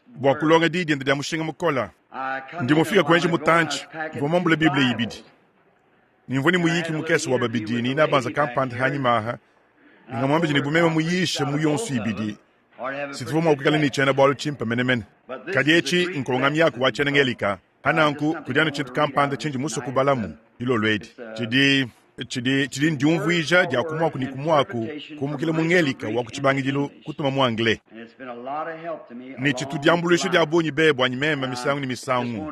Bua kulonga Diyi diende dia mushinga mukole. Ndi mufike kuenji mutantshi, mvua muambule Bible ibidi. Ne mvua ne muyiki mukese wa babidi ne inabanza kampanda hanyima aha, ne ngamuambidi ne bu meme muyishe mu yonso ibidi, si tuvua mua kuikala ne tshiena-bualu tshimpe menemene. Kadi etshi nkonga-miaku wa tshiena-Ngelika. Pa nanku, kudi anu tshintu kampanda tshindi musue kubalamu dilolo edi. Tshidi, tshidi, tshidi ndiumvuija dia ku muaku ne ku muaku kumukila mu Ngelika wa ku tshibangidilu kutuma mu Anglais. Ne tshitu diambuluisha dia bungi be buanyi meme misangu ne misangu.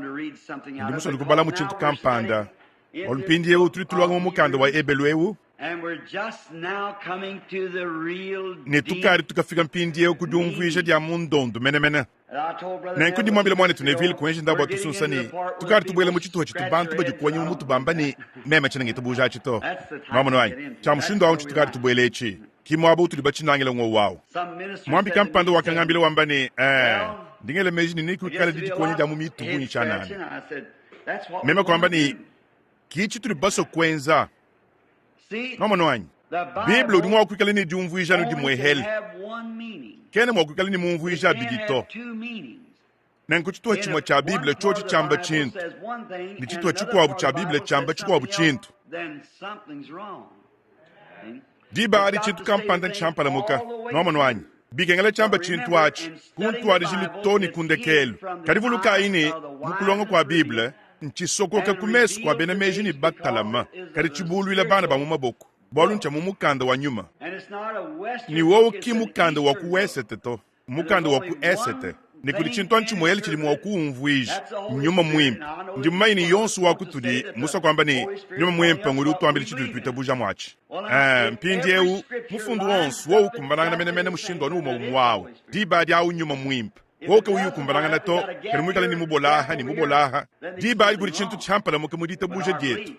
Ndi musue kubalamu tshintu kampanda. Bualu mpindieu tudi tulonga mu mukanda wa Ebelu eu. Ne tukadi tukafika mpindieu ku diumvuija dia mu ndondu menemene. Nenku ndi muambile muanetu Neville kuenji nda bua tusunsa ne tukadi tubuela mu tshituha tshitu bantu badikuonye mu mutu bamba ne meme tshiena ngitabuja atshi to. Nwamonu anyi? Tshia mushindu awu tshitukadi tubuela etshi. Ki muaba utudi batshinangila ngowu awu. Muambi kampanda wakangambila wamba ne, eh, ndi ngela meji ne nekuikale didikonya dia mu mitu bungi tshianana. Meme kuamba ne, ki tshitudi basue kuenza. Nwamonu anyi? Bible udi mua kuikala ne diumvuija anu dimuehele, kena mua kuikala ne mumvuija abidi to. Nenku tshituha tshimue tshia Bible tshiotshi tshiamba tshintu ne tshituha tshikuabu tshia Bible tshiamba tshikuabu tshintu, diba adi tshintu kampanda ntshiampalamuka. Nuamonu anyi? Bikengela tshiamba tshintu atshi ku ntuadijilu to ne ku ndekelu. Kadi vulukayi ne, mu kulonga kua Bible, ntshisokoka ku mesu kua bena meji ne batalama, kadi tshibuluila bana ba mu maboko, bualu ntshia mu mukanda wa nyuma. Ne wowu ki mukanda wa ku wesete to, mukanda wa ku esete. Ne kudi tshintu anu tshimuele tshidi mua kuwumvuija, nyuma muimpe. Ndi mumanye ne yonso wa kutudi musue kuamba ne, nyuma muimpe ngudi utuambila tshitudi tuitabuja muatshi. Ee, mpindieu mufundu wonso wowu ukumbanangana menemene mushindu anu umue umue wawu, diba adi awu nyuma muimpe. Wowu kawuyi ukumbanangana to, kadi muikale ne mubolaha ne mubolaha, diba adi kudi tshintu tshiampalamuka mu ditabuja dietu.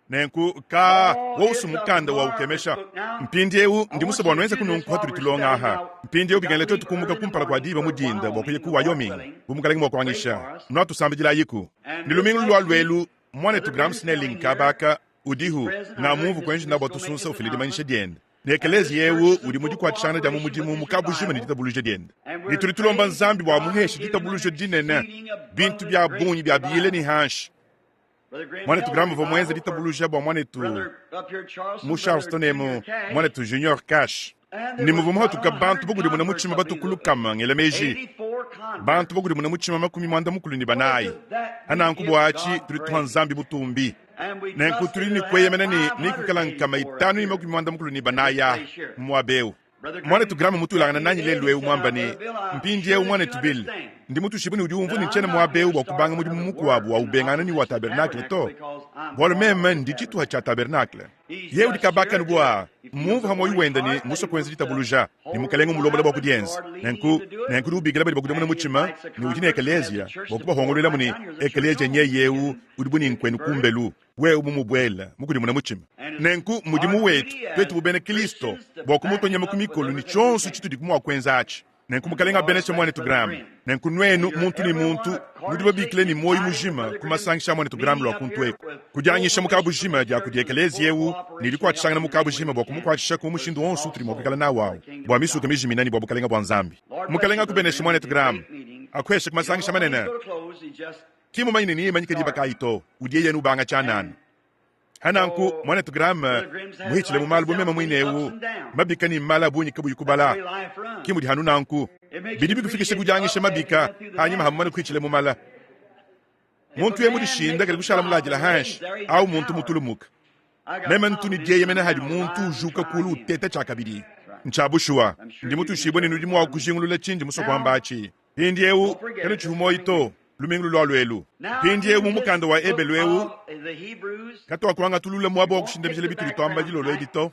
Nenku, ka wousu mukanda wa ukemesha. Mpindieu ndi musue bua nuenze kununku patudi tulonga aha. Mpindieu bikengela tuetu kumuka kumpala kua diba mu dinda bua kuya ku Wyoming, bu Mukalenge mua kuanyisha. Nuatusambidilayiku. Ne lumingu lualua elu, Muanetu Graham Snelling kaba aka udihu, ngamunvu kuenji nda bua tusunsa ufila dimanyisha diende. Ne ekeleziya eu udi mu dikuatshishangana dia mu mudimu mu kabujima ne ditabuluja diende. Ne tudi tulomba Nzambi bua amuheshe ditabuluja dinene, bintu bia bungi bia biyile ne hanshi. Muanetu Graham uvua muenze ditabuluja bua muanetu mu Charleston emu, muanetu Junior Cash. Ne muvua muhatuka bantu bakudimuna mutshima batue ku lukama, ngela meji, bantu bakudimuna mutshima 44. Ananku bua atshi tudi tuha Nzambi butumbi. Nenku tudi ne kueyemena ne nekuikala 544 aha mu muaba eu. Muanetu Graham mutuilangana nanyi lelu eu muamba ne, Mpindieu, muanetu Bill, ndi mutuishibue ne udi umvua ne ntshiena muaba eu bua kubanga mudimu mukuabu wa ubengangana ne wa tabernakle to, bualu meme ndi tshituha tshia tabernakle. Yeye udi kabakanu bua mmumvue pa muoyo wende ne mmusue kuenza ditabuluja, ne Mukalenge umulombola bua kudienza. Nenku, nenku udi ubikila badi bakudimuna mutshima ne udi ne ekeleziya bua kubahongoluelamu ne, ekeleziya nyeye eu udi bu ne nkuenu kumbelu. Wewe mumubuele mukudimuna mutshima. Nenku mmudimu wetu tuetu bu bena Kristo bua kumutua nyama ku mikolo ne tshionso tshitudi mua kuenza atshi. Nenku Mukalenge abeneshe muanetu Graham. Nenku nuenu, muntu ne muntu, nudi babikile ne muoyo mujima ku masangisha a muanetu Graham lua kuntu eku, ku dianyisha mu kabujima dia kudi ekeleziya eu ne dikuatshishangana mu kabujima bua kumukuatshisha ku mushindu wonso utudi mua kuikala nawu au bua misuke mijimina ne bua Bukalenge bua Nzambi. Mukalenge akubeneshe muanetu Graham, akuheshe ku masangisha manene. Ki mumanye ne neimanyike diba kayi to, udi yeye ubanga tshianana. Hananku, muanetu Graham muhitshile mu malu bu meme muine eu, mabika ne mala a bungi kabuyi kubala. Ki mudi hanu nanku. Bidi bikufikisha ku diangisha mabika hanyima ha mumane kuhitshila mu mala. Muntu yeye mudishinda kadi kushala muladila hanshi, au muntu mutulumuka. Meme ntu ne dieyemena hadi muntu ujuka kulu uteta tshiakabidi. Ntshia bushuwa, ndi mutuishibue ne nudi mua kujingulula tshindi musue kuamba atshi. Mpindieu kanutshipu muoyo to, lumingu lulualu elu. Mpindieu mu mukanda wa Ebelu eu, katuakuangatulula muaba wa kushindamijila bitudi tuamba dilolo edi to.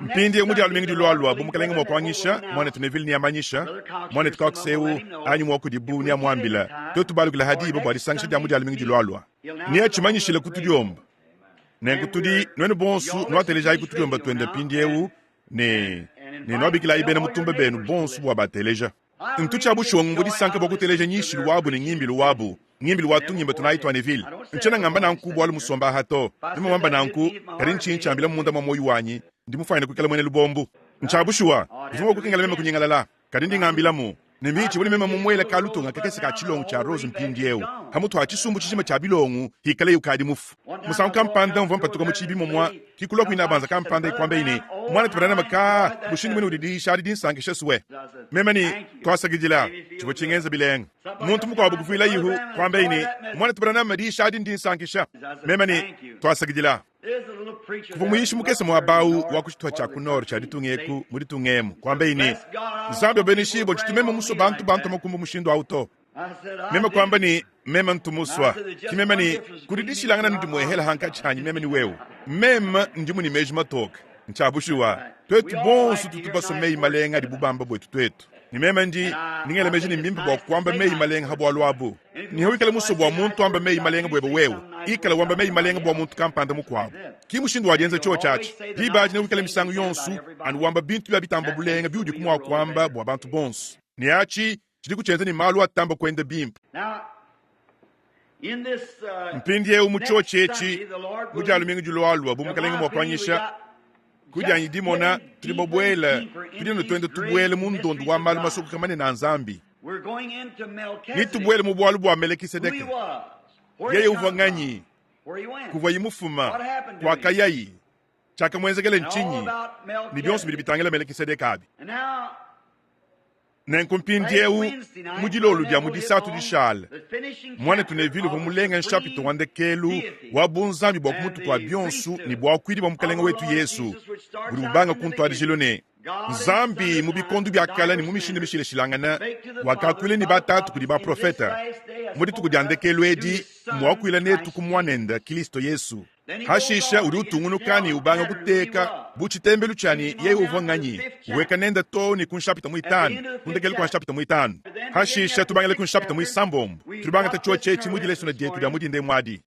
Mpindieu mu dia lumingu dilualua, bu Mukalenge mua kuanyisha, muanetu Neville neamanyisha, muanetu Cox eu anyi umue wa kudibu neamuambila, tuetu balukila ha diba bua disangisha dia mu dia lumingu dilualua. Neatshimanyishile ku tudiomba. Nenku tudi, nuenu bonso, nuatelejayi ku tudiomba tuende mpindieu ne, ne nuabikilayi bena mutumba benu bonso bua bateleja. Ntu tshia bushuwa ngumvua disanka bua kuteleja nyishilu wabu ne ngimbilu wabu, ngimbilu wa tungimba tunayi tua Neville. Ntshiena ngamba nanku bualu musomba aha to. Meme muamba nanku, kadi ntshinyi tshiambila munda mua muoyo wanyi, ndi mufuanyine kuikala muena lubombu. Ntshia bushuwa, bivua mua kukengela meme kunyingalala, kadi ndi ngambilamu. Ne miitshi bune meme mumuele kalutonga kakese ka tshilongo tshia rose mpindieu pamutu ha tshisumbu tshijima tshia bilongo hikalaye ukadi mufu. Musangu kampanda mvua mpatuka mu tshiibi mumua, ki kulua kuina banza kampanda ikuambeyi ne, Muanetu Branham, kaa, mushindu muine udi diyisha adi dinsankisha swe. Meme ne, Tuasakidila, tshivua tshingenza bilenga. Muntu mukuabu kuvuilayihu, kuambeyi ne, Muanetu Branham, diyisha adi ndinsankisha. Meme ne, Tuasakidila. Kuvua muyishi mukese muaba au wa ku tshitupa tshia ku nord tshia ditunga eku mu ditunga emu, kuambaye ne, Nzambi abeneshibue, tshitu meme musue bantu bantua makumbu mushindu au to. Meme kuamba ne, Meme ntu musua. Ki meme ne, kudi dishilangana anu dimuehela hankatshi hanyi meme ne wewe. Meme ndimu ne meji matoke. Ntshia bushuwa, tuetu bonso tutu basue meyi malenga adibu bamba buetu tuetu. Ne meme ndi ngela meji ne mbimpe bua kuamba meyi malenga ha bualu abu. Ne hawikala musue bua muntu amba meyi malenga buebe wewe, ikala wamba meyi malenga bua muntu kampanda mukuabu. Ki mushindu wa dienza tshiotshi atshi. Diba adi newikale misangu yonso anu wamba bintu bia bitamba bulenga biudiku mua kuamba bua bantu bonso. Ne atshi tshidiku tshienza ne malu atamba kuenda bimpe. Mpindieu mu tshiotshi etshi, mu Dia lumingu dilualua, bu Mukalenge mua kuanyisha, ku dianyi dimona, tudi babuele, tudi anu tuenda tubuela mu ndondo wa malu masokoka manene a Nzambi. Netubuele mu bualu bua Melekisedeke. Yeye uvua nganyi? Kuvuaye mufuma? Kuakayayi? Tshiakamuenzekela ntshinyi? Ne bionso bidi bitangila Melekisedeke abi. Nenku mpindieu, mu dilolo dia mu Disatu dishale, muanetu Neville uvua mulenge nshapita wa ndekelu wa Bunzambi bua ku mutu kua bionso ne buakuidi bua Mukalenge wetu Yezu, budi bubanga ku ntuadijilu ne, Nzambi mu bikondo bia kale ne mu mishindu mishilashilangane wakakuila ne batatu kudi baprofete, mu dituku dia ndekelu edi mmuakuila netu ku Muanende Kristo Yesu. Hashisha udi utungunuka ne ubanga kuteka bu tshitembelu tshia ne yeye uvua nganyi, uweka nende too ne ku nshapita muitanu, ku ndekelu kua nshapita muitanu. Hashisha tubangile ku nshapita muisambombo, tudi bangata tshiotshi etshi mu dilesona dietu dia mu dinda emu adi.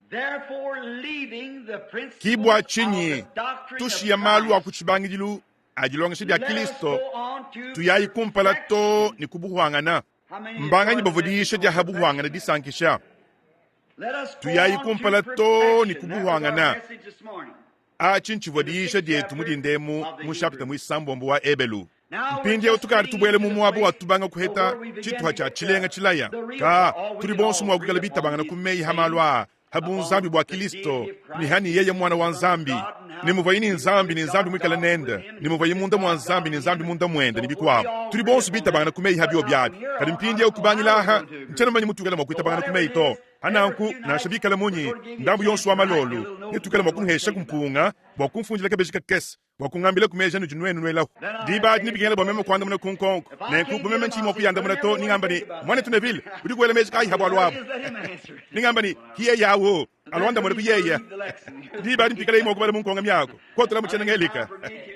Ki bua tshinyi tushiya malu a ku tshibangidilu a dilongesha dia Kilisto, tuyayi kumpala too ne ku buhuangana. Mbanganyi bavua diyisha dia ha buhuangana disankisha? Tuyayi kumpala too ne ku buhuangana. Atshi ntshivua diyisha dietu mu dinda emu mu nshapita muisambombo wa Ebelu. Mpindieu tukadi tubuela mu muaba wa tubanga kuheta tshituha tshia tshilenga tshilaya. Ka tudi bonso mua kuikala bitabangana ku meyi ha malu aa ha bunzambi bua Kilisto ne ha ne yeye Muana wa Nzambi, ne muvuaye ne Nzambi ne Nzambi muikale nende, ne muvuaye munda mua Nzambi ne Nzambi munda muende, ne bikuabu. Tudi bonso bitabangana ku meyi ha biobi abi. Kadi mpindieu kubangila aha, ntshiena mumanye mutuikala mua kuitabangana ku meyi to. Pa nanku, nansha bikale munyi, ndambu yonso wa malolo, netuikale mua kunuheshaku mpunga bua kumfundila kabeji kakese bua kungambilaku meji anudi nuenu nuelaku. Diba adi nebikengele bua meme kuandamuna ku nkonko. Nenku, bu meme ntshiyi mua kuyandamuna to, ningamba ne, Muanetu Neville, udiku wela meji kayi ha bualu abu? Ningamba ne, Ki yeye awu. Aluandamune ku yeye. Diba adi mpikaleye mua kubala mu nkonga miaku, kuotolamu tshiena Ngelika.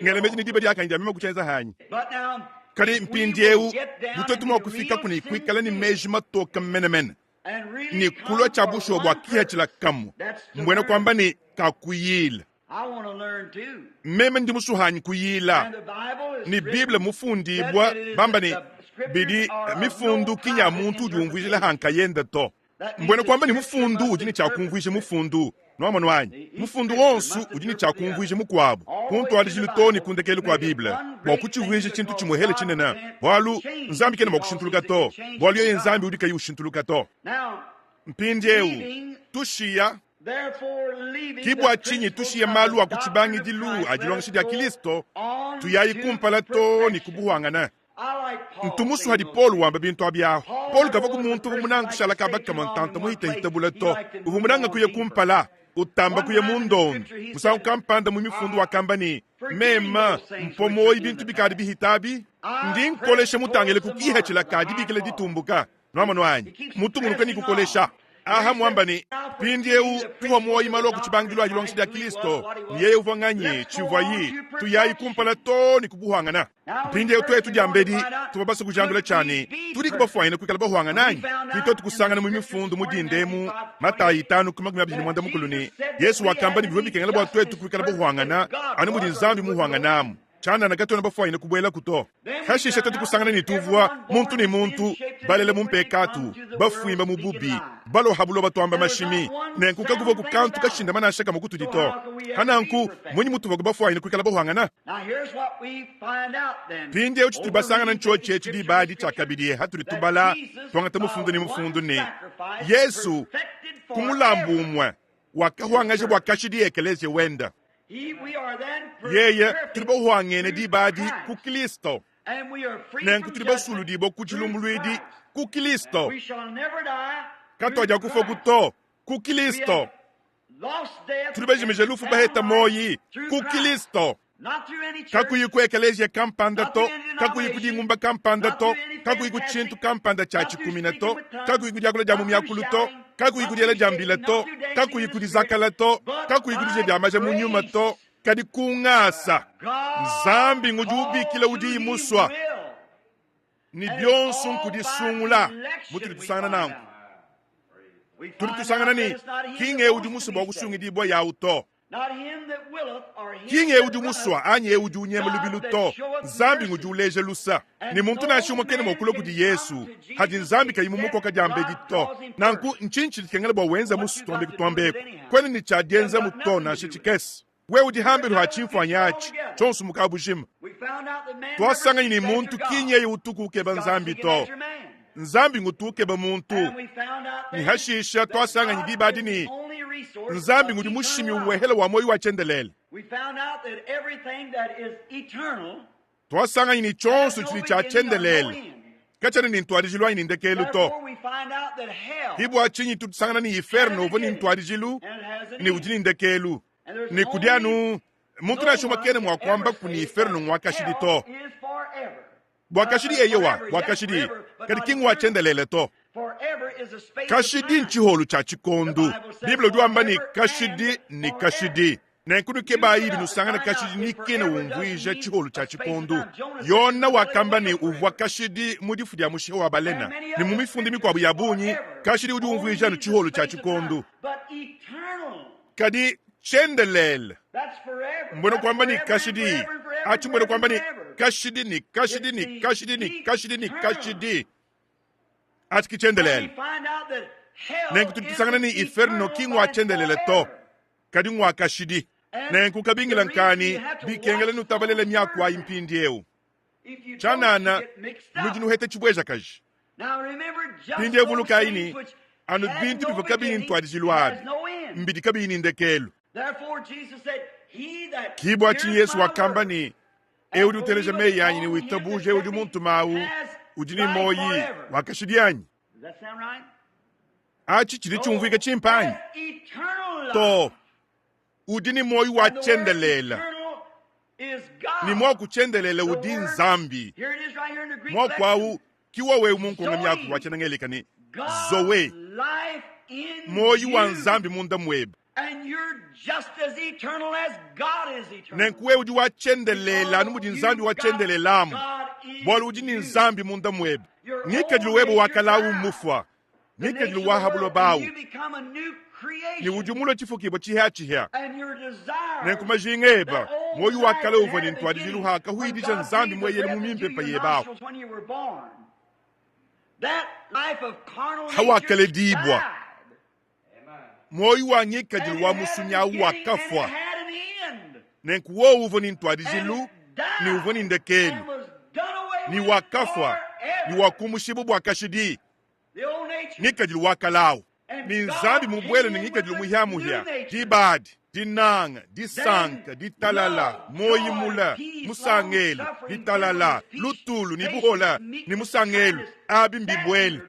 Ngela meji ne diba diakanyi dia meme kutshienza hanyi. Kadi mpindieu, bu tuetu mua kufikaku ne kuikala ne meji matoke menemene, ne kulua tshia bushuwa bua kihatshila kamue, mbuena kuamba ne kakuyila. Meme ndi musuhanyi kuyila ne Bible mufundibua bamba ne bidi mifundu ki nya muntu udi umvuijila ha nkayende to. Mbuena kuamba ne mufundu udi ne tshia kumvuija mufundu. Nuamonu anyi? Mufundu wonso udi ne tshia kumvuija mukuabu, ku ntuadijilu too ne ku ndekelu kua Bible, bua kutshivuija tshintu tshimuehele tshinene, bualu Nzambi kena mua kushintuluka to, bualu yeye Nzambi udi kayi ushintuluka to. Mpindieu tushiya Ki bua tshinyi tushiye malu a ku tshibangidilu a dilongesha dia Kilisto, tuyayi kumpala too ne ku buhuangane. Ntu musue hadi Paulo wamba bintu abi ahu. Paulo kavua muntu uvua munange kushala kaba kamue ntanta muhitahita bule to. Uvua munange kuya kumpala, utamba kuya mu ndondo. Musangu kampanda mu mifundu wakamba ne, Meme mpua muoyo bintu bikadi bihita abi, ndi nkolesha mutangile ku kihatshila ka dibikila ditumbuka. Nuamonu anyi? Mutungunuke ne kukolesha. Aha muamba ne, Mpindieu tuvua muoyo malu a ku tshibangidilu a dilongesha dia Kristo, ne yeye uvua nganyi, tshivuayi, tuyayi kumpala too ne ku buhuangana. Mpindieu tuetu diambedi tuvua basue kujandula tshia ne, tudiku bafuanyine kuikala bahuangana anyi? Ki tuetu kusangana mu mifundu mu dinda emu, Matayi itanu ku 21 ne, Yesu wakamba ne bivua bikengela bua tuetu kuikala bahuangana anu mudi Nzambi muhuanganamu. Tshianana katuena bafuanyine kubuelaku to. Hashishe tuetu kusangana ne tuvua, muntu ne muntu, balela mu mpekatu, bafuimba mu bubi, balua ha buloba tuamba mashimi. Nenku kakuvuaku kantu kashindama nansha kamue kutudi to. Ha nanku, munyi mutuvua bafuanyine kuikala bahuangana? Mpindieu tshitudi basangana ntshiotshi etshi diba adi tshiakabidi hatudi tubala, tuangata mufundu ne mufundu ne, Yesu, ku mulambu umue, wakahuangaja bua kashidi ekeleziya wenda. Yeye tudi bahuangene diba adi ku Kristo, nenku tudi basuludibue ku tshilumbuluidi ku Kristo. Katuadiakufua ku to ku Kristo. Tudi bajimije lufu baheta moyi ku Kristo. Kakuyi ku ekeleziya kampanda to, kakuyi ku dingumba kampanda to, kakuyi ku tshintu kampanda tshia tshikumina to, kakuyi ku diakula dia mu miakulu to, kakuyi ku diela dia mbila to, kakuyi ku dizakala to, kakuyi ku dija dia maja mu nyuma to, kadi ku ngasa. Nzambi ngudi ubikila udiyi musua, ne bionso nkudisungula. Mutudi tusangana nanku, tudi tusangana ne ki ng'eu udi musue bua kusungidibua yawu to. Ki ng'eu udi musua anyi eu udi unyema lubilu to. Nzambi ngudi uleja lusa, ne muntu nansha umue kena mua kulua kudi Yesu hadi Nzambi kayi mumukoka diambedi to. Nanku ntshinyi tshidi tshikengela bua wenza musu tuambe kutuambeku? Kuena ne tshia dienzamu to nansha tshikese. Wewe udi hambelu ha tshimfuanyi atshi tshionso mu kabujima. Tuasanganyi ne muntu ki nyeye utuku ukeba Nzambi to. Nzambi ngutu ukeba muntu. Ne hashisha tuasanganyi diba adi ne Nzambi ngudi mushimi umuehela wa muoyo wa tshiendelele. Tuasanganyi ne tshionso tshidi tshia tshiendelele katshiena ne ntuadijilu anyi ne ndekelu to. Ke bua tshinyi tutusangana ne inferno uvua ne ntuadijilu ne udi ne ndekelu, ne kudi anu muntu nansha umue kena mua kuamba ku ne inferno ngua kashidi to. Bua kashidi, eyowa, bua kashidi, kadi ki ngua tshiendelele to. Kashidi ntshiholu tshia tshikondu. Bible udi wamba ne, kashidi ne kashidi. Nenku nukebayi binusangana kashidi ni kena umvuija tshiholu tshia tshikondu. Yona wakamba ne uvua kashidi mu difu dia mushiha wa balena, ne mu mifundu mikuabu ya bungi kashidi udi umvuija anu tshiholu tshia tshikondu. Kadi tshiendelele mbuena kuamba ne kashidi, atshi mbuena kuamba ne kashidi ne kashidi ne kashidi ne kashidi ne kashidi. Atshi ki tshiendelele. Nenku tudi tusangana ne iferno ki ngua tshiendelele to, kadi ngua kashidi. Nenku kabingila nkani bikengela nutabalele miaku ayi mpindieu. Tshianana nudi nuheta tshibuejakaji. Mpindieu vulukayi ne, anu bintu bivua kabiyi ne ntuadijilu abi mbidi kabiyi ne ndekelu. Ke bua tshinyi Yezu wakamba ne, Eu udi uteleja meyi anyi ne witabuja eu udi muntume awu udi ne muoyi wa kashidi anyi? Atshi tshidi tshiumvuika tshimpe anyi? Too. Udi ne muoyo wa tshiendelele, ne muaku tshiendelele udi Nzambi. Muaku au ki wowu mu nkonga-miaku wa tshiena-Ngeleka ne, Zoe, muoyo wa Nzambi munda muebe. Nenku wewe udi wa tshiendelele anu mudi Nzambi wa tshiendelele amu, bualu udi ne Nzambi munda muebe. Ngikadilu webe wa kale au mmufua, ngikadilu wa ha buloba au, ne udi mulue tshifukibua tshihiatshihia. Nenku majinga eba, muoyo wa kale uvua ne ntuadijilu hakahuidija Nzambi mueyelu mu mimpepa yebe ahu. Hawakaledibua, muoyo wa ngikadilu wa musunyi au wakafua. Nenku wowu uvua ne ntuadijilu ne uvua ne ndekelu, ne wakafua ne wakumushibua bua kashidi. Ngikadilu wa kale au ne Nzambi mubuele ne ngikadilu muhia-muhia, diba adi, dinanga, disanka, ditalala, muoyo mule, musangelu, ditalala, lutulu ne buhola ne musangelu, abi mbibuele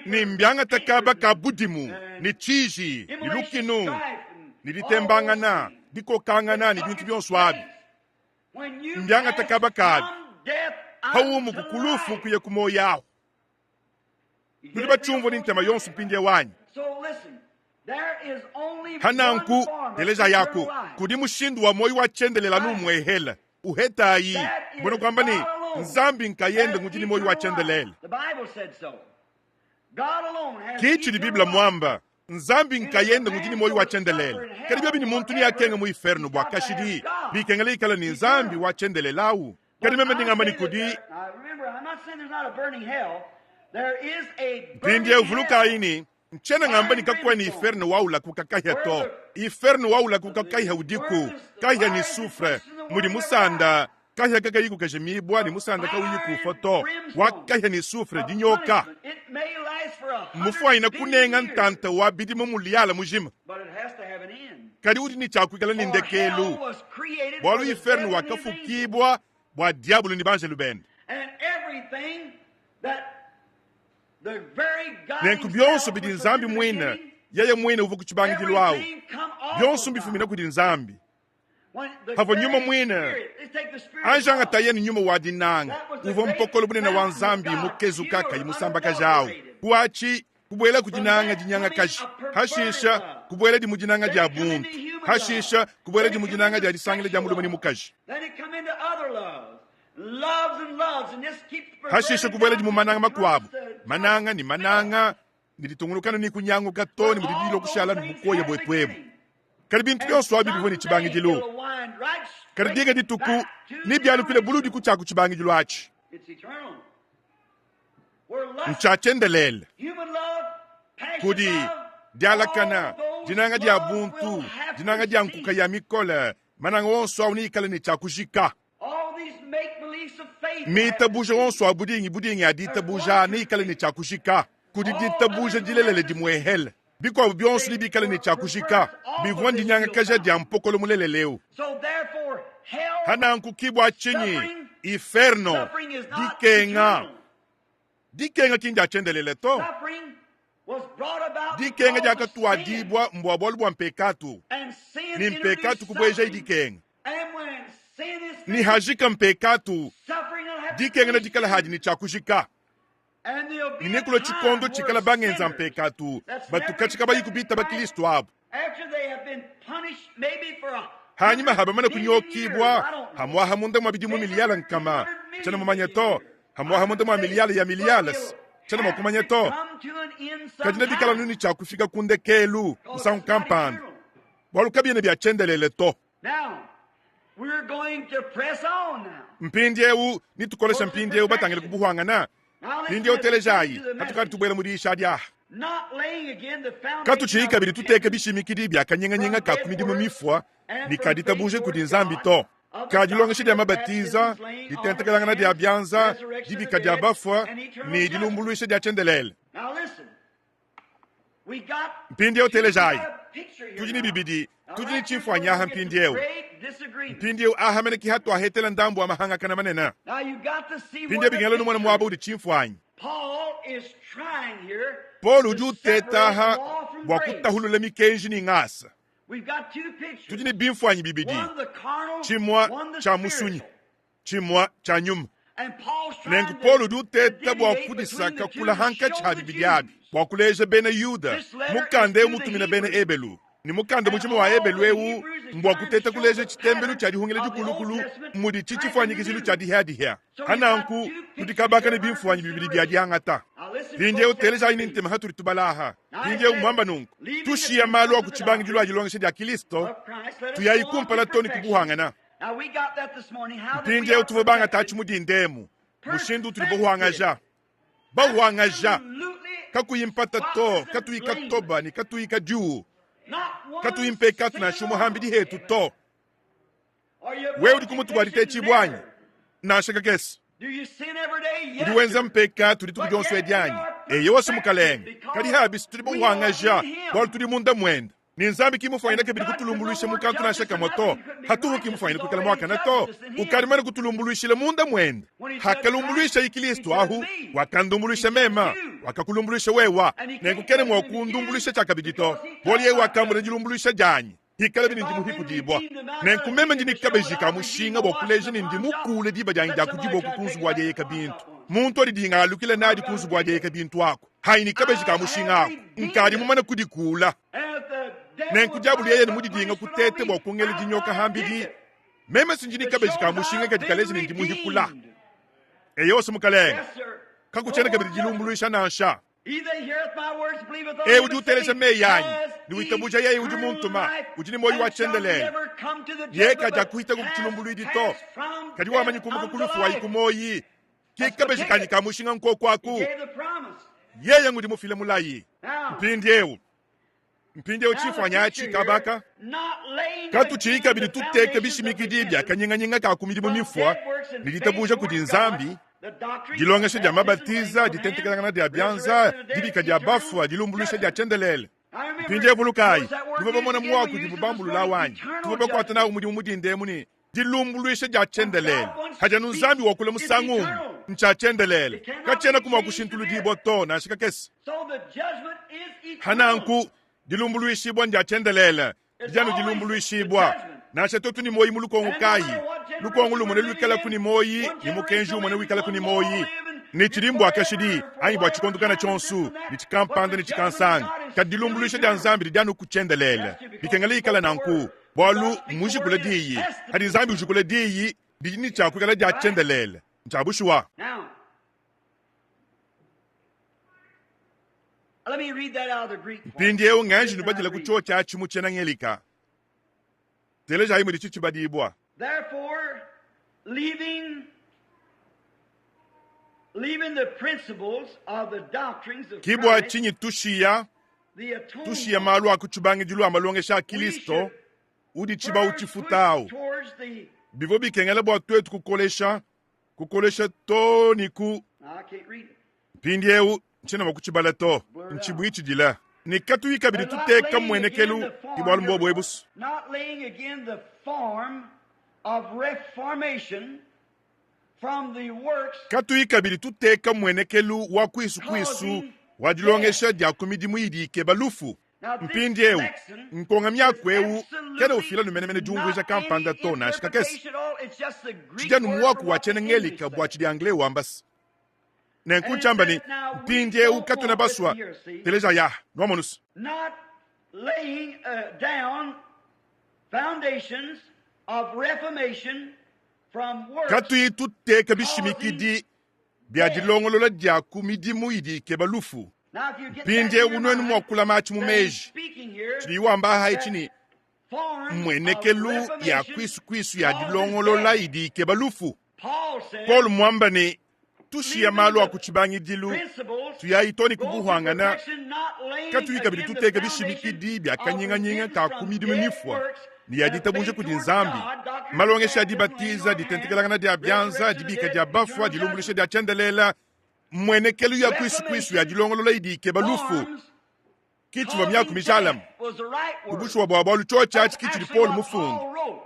ne mbiangata kaba ka budimu ne tshiji ne lukinu ne ditembangana, dikokangana ne bintu bionso abi mbiangata kaba kabi pawumuku ku lufu kuya ku muoyo awu. Nudi batshiumvua ne ntema yonso mpindieu anyi? Ha nanku, telejayaku, kudi mushindu wa muoyo wa tshiendelele anu umuehela uhetayi, mbuena kuamba ne, Nzambi nkayende ngudi ne muoyo wa tshiendelele. Ki tshidi Bible muamba. Nzambi nkayende ngudi ne muoyo wa tshiendelele. Kadi biobi ne muntu neakenge mu iferno bua kashidi, bikengela ikale ne Nzambi wa tshiendelele au. Kadi meme ndi ngamba ne kudi mpindieu, vulukayi ne, ntshiena ngamba ne kakuena iferno wa ulakuka kahia to. Iferno wa ulakuka kahia udiku, kahia ne sufre, mudi musanda Kahia kakayi kukajimibua ne musanda kauyi kufua to, wa kahia ne sufre dinyoka. Mmufuanyine kunenga ntanta wa bidimu muliyale mujima, kadi udi ne tshia kuikala ne ndekelu, bualu inferno wakafukibua bua diabolo ne banjelu bende. Nenku bionso bidi Nzambi muine, yeye muine uvua ku tshibangidilu awu, bionso mbifumina kudi Nzambi. Pavua nyuma muine anji angataye ne nyuma wa dinanga uvua mpokolo bunene wa Nzambi mukezuka kayi musambakaja awu kuatshi kubuela ku dinanga dinyangakaji, hashisha kubuela mu dinanga dia buntu, hashisha kubuela mu dinanga dia disangila dia mulume ne mukaji, hashisha kubuela mu mananga makuabu, mananga ne mananga ne ditungunukana ne kunyanguka too ne mudi dilua kushala ne bukoya buetu ebu. Kadi bintu bionso abi bivua ne tshibangidilu, kadi dinga dituku nebialukile buludi ku tshia ku tshibangidilu atshi. Ntshia tshiendelele. Kudi dialakana, dinanga dia buntu, dinanga dia nkuka ya mikole, mananga onso au neikale ne tshia kujika. Mitabuja onso a budingi budingi a ditabuja neikale ne tshia kujika. Kudi ditabuja dilelela dimuehele, bikuabu bionso nebikale ne tshia kujika. Bivua ndinyangakaja dia mpokolo mulelela eu. Hananku ki bua tshinyi iferno, dikenga, dikenga ki ndia tshiendelele to. Dikenga diakatuadibua mbua bualu bua mpekatu, ne mpekatu kubuejayi dikenga. Ne hajika mpekatu, dikenga nedikale hadi ne tshia kujika. Ne nekulua tshikondo tshikala bangenza mpekatu batukatshi kabayi kubitaba Kristo abu. Hanyima ha bamane kunyokibua hamuaha munda mua bidimu miliyale nkama, tshiena mumanye to, hamuaha munda mua miliyale ya miliyales, tshiena mua kumanya to, kadi nebikala anu ne tshia kufika ku ndekelu musangu kampanda, bualu kabiena bia tshiendelele to. Mpindiewu nitukolesha mpindiewu batangile ku buhuangana. Mpindiewu telejayi, katukadi tubuela mu diyisha adi aha. Katutshiyi kabidi tuteka bishimikidi bia kanyinganyinga ka ku midimu mifua ne ka ditabuja kudi Nzambi to, ka dilongesha dia mabatiza, ditentekelangana dia bianza, dibika dia bafua ne dilumbuluisha dia tshiendelele. Mpindieu telejayi, tudi ne bibidi, tudi ne tshimfuanyi aha mpindieu. Mpindieu aha mene ki hatuahetela ndambu wa mahangakana manene. Mpindieu bikengela numona muaba udi tshimfuanyi. Paulo udi uteta aha bua kutahulula mikenji ne ngasa. Tudi ne bimfuanyi bibidi, tshimua tshia musunyi, tshimua tshia nyuma. Nenku Paulo udi uteta bua kudisaka kula hankatshi ha bibidi abi bua kuleja bena Yuda mukanda eu mutumina bena Ebelu ne mukanda mujima wa Ebelu eu mbua kuteta kuleja tshitembelu tshia dihungila dikulukulu mudi tshi tshifuanyikijilu tshia dihia-dihia. Hananku tudi kabaka ne bimfuanyi bibidi bia diangata. Mpindieu telejayi ne ntema hatudi tubala aha. Mpindieu muamba nunku, tushiya malu a ku tshibangidilu a dilongesha dia Kilisto, tuyayi kumpala to ne kubuhangana. Mpindieu tuvua bangatatshi mu dinda emu mushindu utudi bahuangaja bahuangaja kakuyi mpata to, katuyi katoba ne katuyi kadiu, katuyi mpekatu nansha umue hambidi hetu to. Wewe udi ku mutu kua ditetshibua anyi? Nansha kakese. Udi wenza mpekatu dituku dionso edi anyi? Eyowa, Mukalenge. Kadi habisi tudi bahuangaja bualu tudi munda muende. Ne Nzambi ki mufuanyine kabidi kutulumbuluisha mu kantu nansha kamue to. Hatuhu ki mufuanyine kuikala muakane to. Ukadi mumane kutulumbuluishila munda muende. Hakalumbuluishaye Kilisto ahu, wakandumbuluisha mema, wakakulumbuluisha wewa. Nenku kena mua kundumbuluisha tshiakabidi to, bualu yeye wakambula dilumbuluisha dianyi, hikalabi ne ndi muhikudibua. Nenku meme ndi ne kabeji ka mushinga bua kuleja ne ndi mukuule diba dianyi dia ku diboko ku nzubu wa dieyeka bintu. Muntu adidinga alukila nadi ku nzubu wa dieyeka bintu aku. Hanyi ne kabeji ka mushinga aku, nkadi mumane kudikuula. Nenku diabulu yeye ne mudidinga kutete bua kungela dinyoka hambidi, meme si ndi ne kabeji ka mushinga kadi kaleja ne ndi muhikula. Eyowa, mukalenge, kakutshiena kabidi dilumbuluisha nansha. Eu udi uteleja meyi anyi ne witabuja yeye udi muntuma udi ne muoyo wa tshiendelele, yeye kadiakuhita ku tshilumbuluidi to, kadi wamanyi kumuka ku lufu wayi ku muoyi. Ke kabeji kanyi ka mushinga nkoku aku. Yeye ngudi mufile mulayi. Mpindieu, mpindieu tshimfuanyi atshi kabaka katutshiyi kabidi tuteka bishimikidi bia kanyinganyinga ka ku midimu mifua ne ditabuja kudi Nzambi, dilongesha dia mabatiza, ditentekelangana dia bianza, dibika dia bafua, dilumbuluisha dia tshiendelele. Mpindieu vulukayi, nuvua bamona muaku udibu bambulula awu anyi? Tuvua bakuate nawu mudimu mu dinda emu ne dilumbuluisha dia tshiendelele. Kadi anu Nzambi wakula musangu umue, ntshia tshiendelele, katshienaku mua kushintuludibua to, nansha kakese. Pa nanku, dilumbuluishibua ndia tshiendelele, didi anu dilumbuluishibua, nansha tuetu ne muoyo mu lukongo kayi. Lukongo lumue neluikalaku ne muoyo, ne mukenji umue newikalaku ne muoyo, ne tshidi mbua kashidi anyi bua tshikondo kana tshionso, ne tshikampanda ne tshikansanga. Kadi dilumbuluisha dia Nzambi didi anu ku tshiendelele, bikengela ikala nanku. Bualu mmujikule diyi. Padi Nzambi ujikula diyi, didi ne tshia kuikala dia tshiendelele. Ntshia bushuwa. Mpindieu nganji nubadila ku tshiotshi atshi mu tshiena Ngelika. Telejayi mudi tshibadibua. Therefore, leaving leaving the principles of the doctrines of Ki bua Christ, tshinyi tushiya the atonement, tushiya malu a ku tshibangidilu a malongesha a we Kristo should udi tshibawu first tshifuta push au. towards the Bivua bikengela bua tuetu kukolesha kukolesha too ne ku I can't read it. mpindieu ntshiena mua kutshibala to, ntshibuitshidila ne katuyi kabidi And not tuteka laying again mmuenekelu the ki form, bualu here we mbuobu are. ebu. Not laying again the form of reformation from the works Katuyi kabidi tuteka mmuenekelu wa kuisu kuisu causing wa death. dilongesha dia ku midimu idi ikeba lufu. Now this Mpindieu, lexicon nkonga-miaku is eu kena ufila absolutely nu menemene diumvuija not kampanda any to nansha kakese. interpretation at all. It's just the Tshidi Greek anu word for muaku wa what the English tshiena-Ngelika bua say. tshidi Anglais wamba. Nenku And it ntshiamba ne, says, now we mpindieu don't katuena want, listen basua, here, see, teleja ya, nuamonus. not laying down foundations of reformation from works Katuyi tuteka causing bishimikidi bia death. dilongolola dia ku midimu idi ikeba lufu. Now, if you get that in Mpindieu your nuenu mua mind, kulama atshi mu that he's meji, speaking here, tshidiyi wamba aha etshi that ne, form of mmuenekelu ya reformation kuisukuisu ya causes dilongolola death. idi ikeba lufu. Paul said, Paulo muamba ne, tushiya leaving malu a the ku tshibangidilu, principles, tuyayi too ne ku go to buhuangana, perfection, not laying katuyi kabidi again the tuteka foundation bishimikidi bia of kanyinganyinga repentance ka ku from midimu dead mifua works ne ya and a ditabuja faith kudi toward Nzambi, God, doctrine of malongesha a baptism, laying dibatiza, on of hands, ditentekelangana dia bianza, resurrection of the dibika dead, dia bafua, eternal dilumbuluisha judgment. dia tshiendelele, mmuenekelu ya kuisukuisu ya Reformation dilongolola idi ikeba lufu, forms ki tshivua miaku causing mijalame. death was the right Ku word. bushuwa bua bualu tshiotshi That's atshi ki tshidi actually Paulo what mufunde. Paul wrote.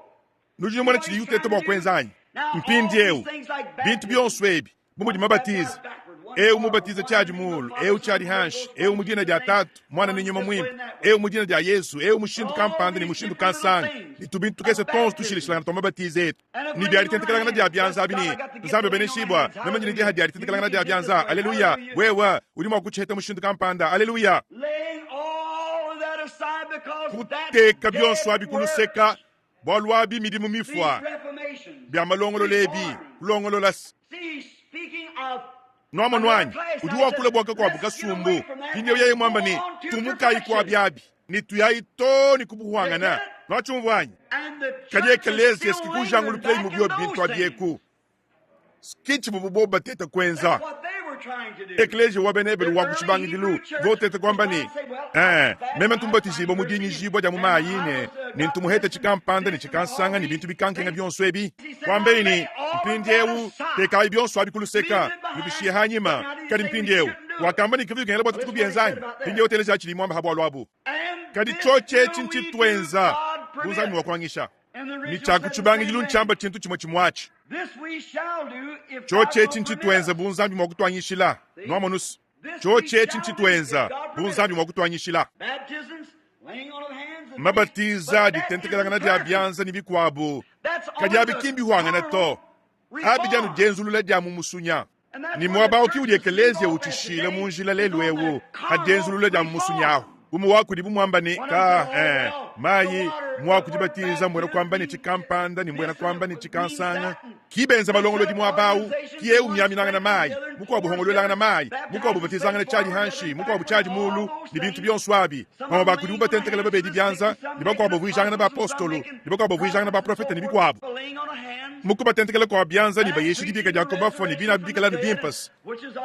Nudi See numona what tshidi he's uteta trying bua to do? kuenza anyi? Now, all these Mpindieu, things like bintu baptism, bionso ebi, bu mudi one's mabatiza, baptized backward, one eu forward, mubatiza one in tshiadi the name of the muulu, Father, eu Son, tshiadi Holy hanshi, Ghost, eu one mu dina in the dia name, Tatu, Muana ne one's Nyuma this way Muimpe, and that way. eu mu dina dia Yesu, eu mushindu All kampanda ne these mushindu different little kansanga, things ne tubintu of tukese tonso baptism. tushilashilangana tua mabatiza etu And of ne bia laying on of ditentekelangana dia hands. Bless bianza abi God, ne I got the gift Nzambi of laying on of abeneshibua, hands. meme ndi ne Hallelujah. diha dia You, you ditentekelangana can dia get this bianza, way. aleluya, Hallelujah. wewe udi mua kutshiheta mushindu kampanda, aleluya. Laying all of that aside because that's Kuteka dead bionso abi ku luseka, works. bualu abi midimu These mifua reformations, bia malongolola ebi, reforms. kulongolola. See, he's speaking of Nuamonu another anyi? class. Udi Now he says, wakula bua kakuabu let's get away kasumbu. from that Mpindieu and yeye go muamba ne, on to tumukayi perfection. kuabi abi, ne tuyayi too ne You kubuhuangana. get it? Nuatshiumvua anyi? And the Kadi church is ekeleziya still lingering sikikujangulukila back mu in bio those bintu abi things. eku. Ki tshivuabu bobu bateta kuenza. That's what they were trying to do. Ekleziya wa bena The Ebelu wa ku early tshibangidilu Hebrew church voteta was kuamba trying ne, to say, well, I Eh, was meme baptized by ntumbatijibua mu Christian, dinyijibua dia mu and mayi I ne was ne got ntumuheta this and tshikampanda ne this and all tshikansanga ne these bintu bikankenga things. bionso ebi. He said, now Kuambeyi ne, lay all of that mpindieu aside, tekayi bionso abi ku leaving luseka, it behind. nubishiye But hanyima. now did he Kadi say we mpindieu shouldn't do it? wakamba ne kivua bikengela bua Well, tuetu listen what he kubienza said anyi? about that. Mpindieu teleja tshidi muamba ha bualu abu. And Kadi this tshiotshi etshi will we do, ntshituenza God bu Nzambi permit. wa kuangisha. And the Ne original tshia ku said the same tshibangidilu thing. ntshiamba tshintu tshimue tshimue atshi. This we shall do if God Tshiotshi will etshi permit ntshituenza us. bu Nzambi mua kutuanyishila. See? Nuamonu's? This we Tshiotshi etshi shall do if ntshituenza God bu permit us. Nzambi mua kutuanyishila. Baptisms, laying on of hands, and things, Mabatiza, but that ditentekelangana isn't dia perfect. bianza ne bikuabu, That's kadi only abi the ki mbihuangana to. carnal Abi dianu reform. dienzulula dia mu musunya. And that's Ne where the muaba au ki church udi is leave ekeleziya off at utshishila today mu njila is lelu on eu, that ha carnal dienzulula dia mu musunya reform. ahu. Umue wa kudibu muamba ne, Ka, eh, mayi, muaku dibatiza mbuena kuamba ne tshikampanda ne mbuena kuamba ne tshikansanga. Ki benza malongolodi muaba au, ki eu miaminangana mayi, mukuabu hongoluelangana mayi, mukuabu batizangana tshiadi hanshi, mukuabu tshiadi mulu, ne bintu bionso abi. Bamue ba kudibu batentekela babedi bianza, ne bakuabu bavuijangana bapostolo, ne bakuabu bavuijangana baprofete ne bikuabu. Mu kubatentekela kua bianza ne bayisha dibika dia ku bafua ne bina abi bikala anu bimpe.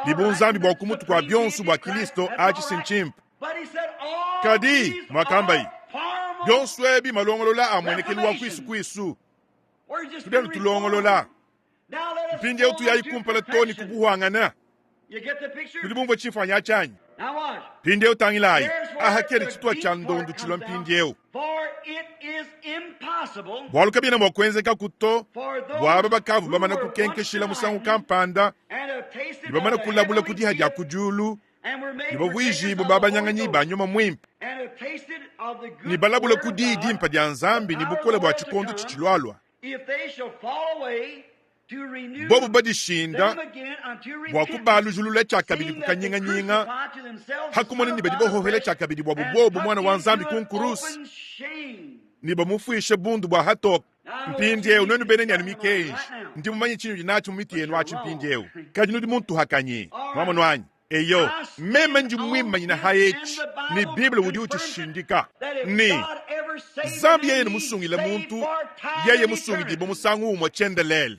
Ne bunzambi bua ku mutu kua bionso bua Kilisto atshi si ntshimpe. Kadi, muakambaye, bionso ebi malongolola a muenekelu wa kuisu kuisu. Tudi anu tulongolola. Mpindieu tuyayi kumpala too ne ku buhuangana. Nudi bumvue tshimfuanyi atshi anyi? Mpindieu tangilayi, aha kena tshitupa tshia ndondu tshilua mpindieu. Bualu kabiena mua kuenzekaku to bua aba bakavua bamana kukenkeshila musangu kampanda ne bamana kulabula ku diha dia ku diulu ne bavuijibue babanyanganyi ba nyuma muimpe ne balabula ku diyi dimpe dia Nzambi ne bukole bua tshikondo tshitshilualua. Bobu badishinda bua kubalujulula tshiakabidi ku kanyinganyinga, ha kumona ne badi bahohela tshiakabidi buabu bobu Muana wa Nzambi ku nkuruse ne bamufuishe bundu bua hatoke. Mpindieu nuenu bena nyanu mikenji, ndi mumanye tshinudi natshi mu mitu yenu atshi mpindieu, kadi nudi muntuhakanyi. Nwamonu anyi? Eyo, meme ndi muimanyina ha etshi, ne Bible udi utshishindika ne, Nzambi yeye ne musungile muntu, yeye musungidibue musangu umue tshiendelele.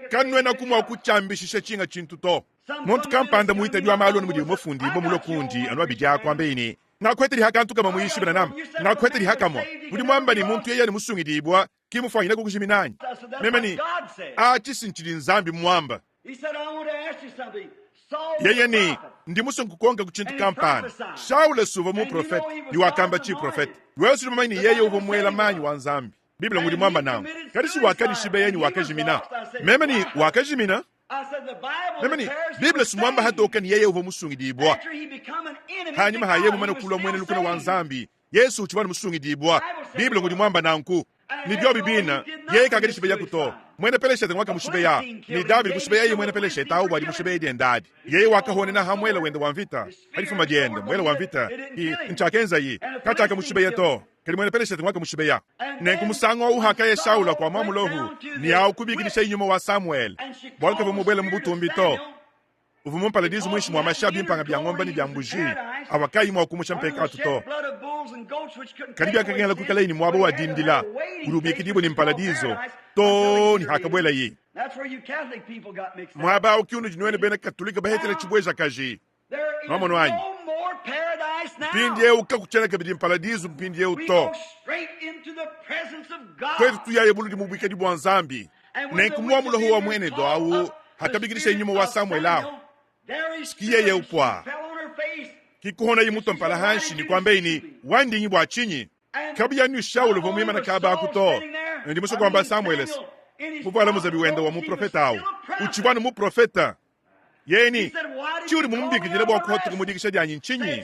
Kanuenaku mua kutshiambishisha tshinga tshintu to. Muntu kampanda muitabi wa malu anu mudiwu mafundibue mulue kundi anu abidi a kuambeye ne, Ngakuete dihakantu kamue muyishi Branham, ngakuete dihakamue. Udi muamba ne muntu yeye ne musungidibua ki mufuanyine kukujimina anyi? Meme ne, Atshi si ntshidi Nzambi muamba. Yeye ne, Ndi musue nkukonka ku tshintu kampanda. Shaula si uvua muprofete, ne wakamba tshiprofete. Wewe si udi mumanye ne yeye uvua muela manyi wa Nzambi. Bible ngudi muamba nanku. Kadi si wakadishibeya ne wakajimina. Meme ne, Wakajimina? Meme ne, Bible si muamba hatoke ne yeye uvua musungidibua. Hanyima ha yeye mumane kulua muena lukuna wa Nzambi, Yesu utshivua anu musungidibua. Bible ngudi muamba nanku. Ne biobi bina, yeye kakadishibeyaku to. Muena Peleshete nguakamushibeya, ne Davidi kushibeyaye muena Peleshete au bua dimushibeya diende adi. Yeye wakahonena ha muele wende wa mvita, pa difuma diende, muele wa mvita. Ki ntshiakenzaye, katshiakamushibeya to, kadi muena Peleshete nguakamushibeya. Nenku musangu au hakaya Shaula kua muamulohu, ne au kubikidishaye nyuma wa Samuele, bualu kavua mubuele mu butumbi to. Uvua mu mparadizu muinshi mua mashi a bimpanga bia ngombe ne bia mbuji avua kaayi mua kumusha mpekatu to. Kadi biakakengela kuikalaye ne muaba wa dindila udi ubikidibua ne mparadizu too ne hakabuelaye. Muaba au ke unudi nuenu bena Katolike bahetela tshibuejakaji. Nwamonu anyi? Mpindieu kakutshiena kabidi mparadizu mpindieu to. Tuetu tuyaye buludi mu buikadi bua Nzambi. Nenku mua muloho wa muenedo au hakabikidisha nyuma wa Samuele ahu, ki yeye upua ki kuhonayi mutua mpala hanshi ne kuambeyi ne, Wandingi bua tshinyi? Kabiya nu Shaul uvua muimana kaba aku to. Ndi musue kuamba Samuele muvuala muzabi wende wa muprofete au utshivua anu muprofete. Yeye ne, Tshiudi mumubikidile bua kuhatuka mu dikisha dianyi ntshinyi?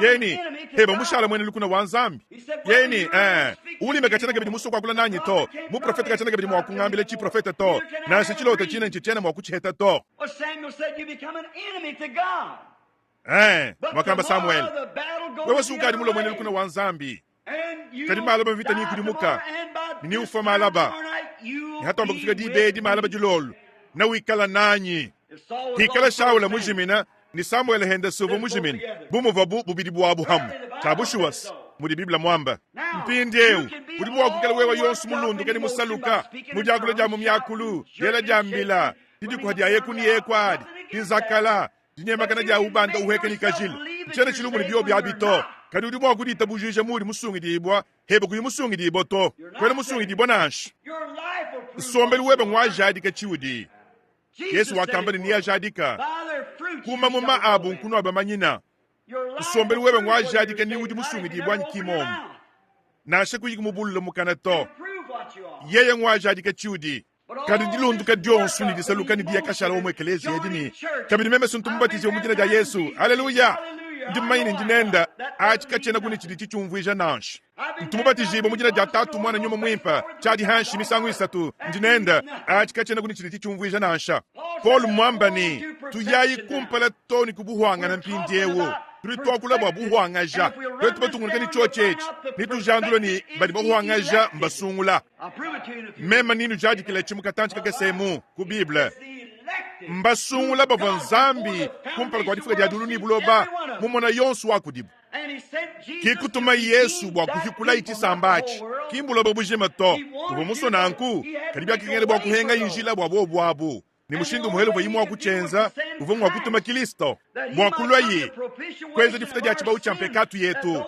Yeye ne, Heba mushala muena lukuna wa Nzambi. Yeye ne, Eh, ulime katshiena kabidi musue kuakula nanyi to, muprofete katshiena kabidi mua kungambila tshiprofete to, nansha tshilota tshine ntshitshiena mua kutshiheta to. Eh, wakamba Samuele, wewe si ukadi mulue muena lukuna wa Nzambi. Kadi malaba mvita ni kudimuka ni ufa malaba ni hatamba kufika diba edi malaba dilolo na wikala nanyi. Hikala Shaula mujimina ni Samuele henda suvua mujimina bu muvuabu bubidi buabu hamue. Tshia bushuwa mudi Bible muamba. Mpindieu udi mua kuikala wewe yonso mulunduke ne musaluka mu diakula dia mu miakulu, diela dia mbila, didikuha dia eku ne eku adi, dizakala, Dinyemakana dia ubanda uhueka ne kajila ntshiena tshilumbu ne biobi abi to, kadi udi mua kuditabujija muudi musungidibua hebe kuyi musungidibua to. Kuena musungidibua nansha. Nsombelu webe nguajadika tshiudi. Yesu wakamba ne neajadika ku mamuma abu nkunuabamanyina. Nsombelu webe nguajadika ni udi musungidibua anyi ki momu. Nansha kuyi kumubulula mukana to. Yeye nguajadika tshiudi. Kadi dilunduka dionso ne disaluka ne diya kashala wa mu ekeleziya edi ne kabidi meme suntu mubatijibue mu dina dia Yesu, haleluya, ndi mumanye ne ndi nenda, atshi katshienaku ne tshidi tshitshiumvuija nansha. Ntu mubatijibue mu dina dia Tatu, Muana, Nyuma Muimpe, tshiadi hanshi misangu isatu, ndi nenda, atshi katshienaku ne tshidi tshitshiumvuija nansha. Paulo muamba ne, tuyayi kumpala too ne ku buhuangana mpindieu. Tudi tuakula bua buhuangaja. Tuetu batungunuke ne tshiotshi etshi, netujandule ne, badi bahuangaja mbasungula. Meme nenujadikiletshi mu katantshi kakese emu ku Bible. Mbasungula bavua Nzambi kumpala kua difuka dia diulu ne buloba mumona yonso wa kudibu. Ke kutuma Yesu bua kuhikulayi tshisamba atshi, ki mbuloba bujima to. Uvua musue nanku, kadi biakikengela bua kuhengayi njila bua buobu abu. Ne mushindu umuhele uvuayi mua kutshienza uvua ngua kutuma Kilisto bua kuluaye kuenza difuta dia tshibawu tshia mpekatu yetu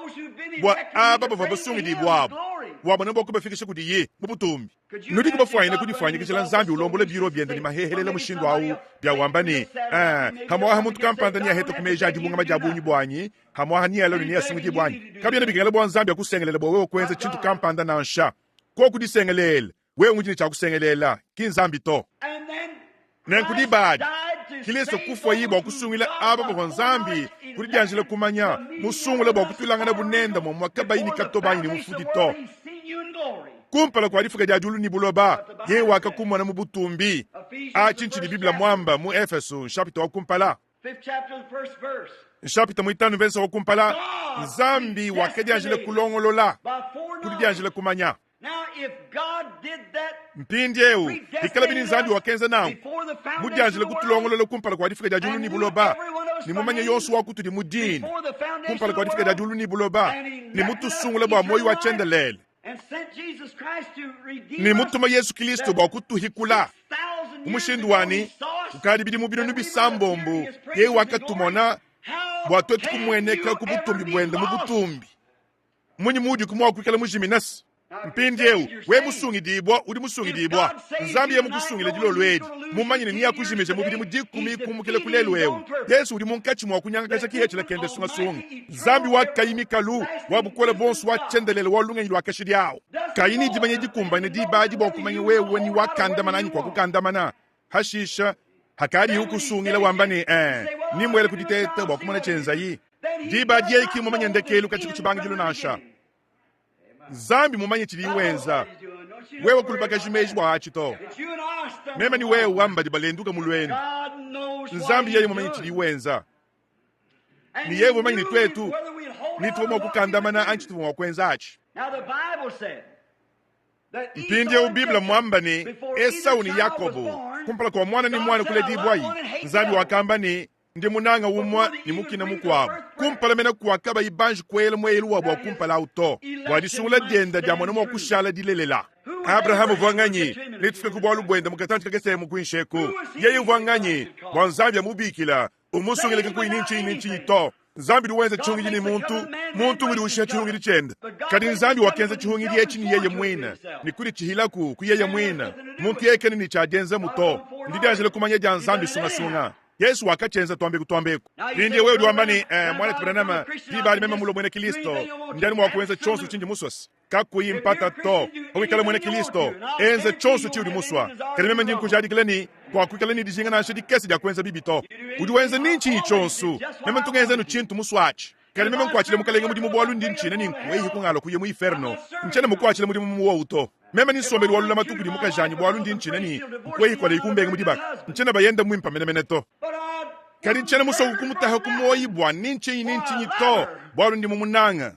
bua aba bavua basungidibue abu, wamona bua kubafikisha kudiye mu butumbi. Nudiku bafuanyine kudifuanyikijila Nzambi ulombola biro biende ne mahehelela mushindu au bia wamba ne, Ee, hamuaha muntu kampanda neahete ku meji a dibungama dia bungi buanyi, hamuaha nealue ne neasungidibue anyi? Kabiena bikengela bua Nzambi akusengelela bua wewe kuenza tshintu kampanda nansha. Koku disengelela, wewe ngudi ne tshia kusengelela, ki Nzambi to. Nenku diba adi, Kilisto kufuaye bua kusungila aba bavua Nzambi ku didianjila kumanya musungule bua kutuilanganabu nende muamua kabayi ne katoba anyi ne mufudi to. Kumpala kua difuka dia diulu ne buloba, yeye wakakumona mu butumbi. Atshi ntshidi Bible muamba mu Efeso nshapita wa kumpala. Nshapita muitanu mvese wa kumpala, Nzambi wakadianjila kulongolola ku didianjila kumanya. Mpindieu, bikalabi ne Nzambi wakenza nanku, mudianjile kutulongolola kumpala kua difuka dia diulu ne buloba, ne mumanye yonso wa kutudi mu dina kumpala kua difuka dia diulu ne buloba, ne mutusungule bua muoyo wa tshiendelele, ne mutuma Yesu Kristo bua kutuhikula mu mushindu wa ne, kukadi bidimu binunu bisambombo yeye wakatumona bua tuetu kumueneka ku butumbi buende mu butumbi. Mmunyi muudiku mua kuikala mujimine-se? Mpindieu, wewe musungidibua, udi musungidibua. Nzambi yeye mukusungile dilolo edi, mumanye ne neakujimije mu bidimu dikumi kumukila ku lelu eu. Yesu udi munkatshi mua kunyangakaja kihethila kende sungasunga. Nzambi wa kayi mikalu, wa bukole buonso, wa tshiendelele, wa lungenyi lua kashidi au. Kayi ne dimanya dikumbane diba adi bua kumanya wewe ni wakandamana anyi kuakukandamana. Hashisha, hakadiye ukusungila wamba ne, Ee, ndi muele ku diteta bua kumona tshienzayi. Diba adi yeye ki mmumanye ndekelu katshia ku tshibangidilu nansha. Nzambi mumanye tshidiye wenza. Wewe kulubakaji meji bua atshi to. Meme ne wewe mbadi balenduka mu luendu. Nzambi yeye mumanye tshidiye wenza. Ne yeye mumanye ne tuetu ni tuvua mua kukandamana anyi tshituvua mua kuenza atshi. Mpindieu Bible mmuamba ne, Esau ne Yakobo, kumpala kua muana ne muana kuledibuayi, Nzambi wakamba ne, Ndi munanga umue ne mukina mukuabu. Kumpala mene kua kabayi banji kuela mueyelu wabu wa kumpala au to, bua disungula diende diamona mua kushala dilelela. Abrahama uvua nganyi? Netufike ku bualu buende mu katantshi kakese emu kuinshi eku. Yeye uvua nganyi bua Nzambi amubikila umusungile kakuyi ni ntshinyi ni ntshinyi to? Nzambi udi wenza tshihungidi ne muntu, muntu ngudi ushiha tshihungidi tshiende. Kadi Nzambi wakenza tshihungidi etshi ne yeye muine, ne kuditshihilaku ku yeye muine. Muntu yeye kena ne tshia dienzamu to. Ndidianjila kumanya dia Nzambi sungasunga. Yesu wakatshienza tuambeku tuambeku. Mpindieu wewe udi wamba ne, eh, muanetu Branham, diba adi meme mulue muena Kilisto, ndi anu mua kuenza tshionso tshindi musue. Kakuyi mpata to, pawikala muena Kilisto, enza tshionso tshiudi musua. Kadi meme ndi nkujadikila ne, kuakuikala ne dijinga nansha dikese dia kuenza bibi to. Udi wenza ni ntshinyi tshionso, meme ntu ngenza anu tshintu musuatshi. Kadi meme nkuatshila Mukalenge mudimu bualu ndi ntshina ne nkuehi kungalua kuya mu iferno. Ntshiena mukuatshila mudimu mu wowu to. Meme ni nsombelu wa lulamatu kudi mukajanyi bualu ndi ntshina ne nkuehi kualeyi kumbenga mu dibaka. Ntshiena bayende muimpe menemene to. Kadi ntshiena musue kumutaha ku muoyi bua ni ntshinyi ni ntshinyi to, bualu ndi mumunange.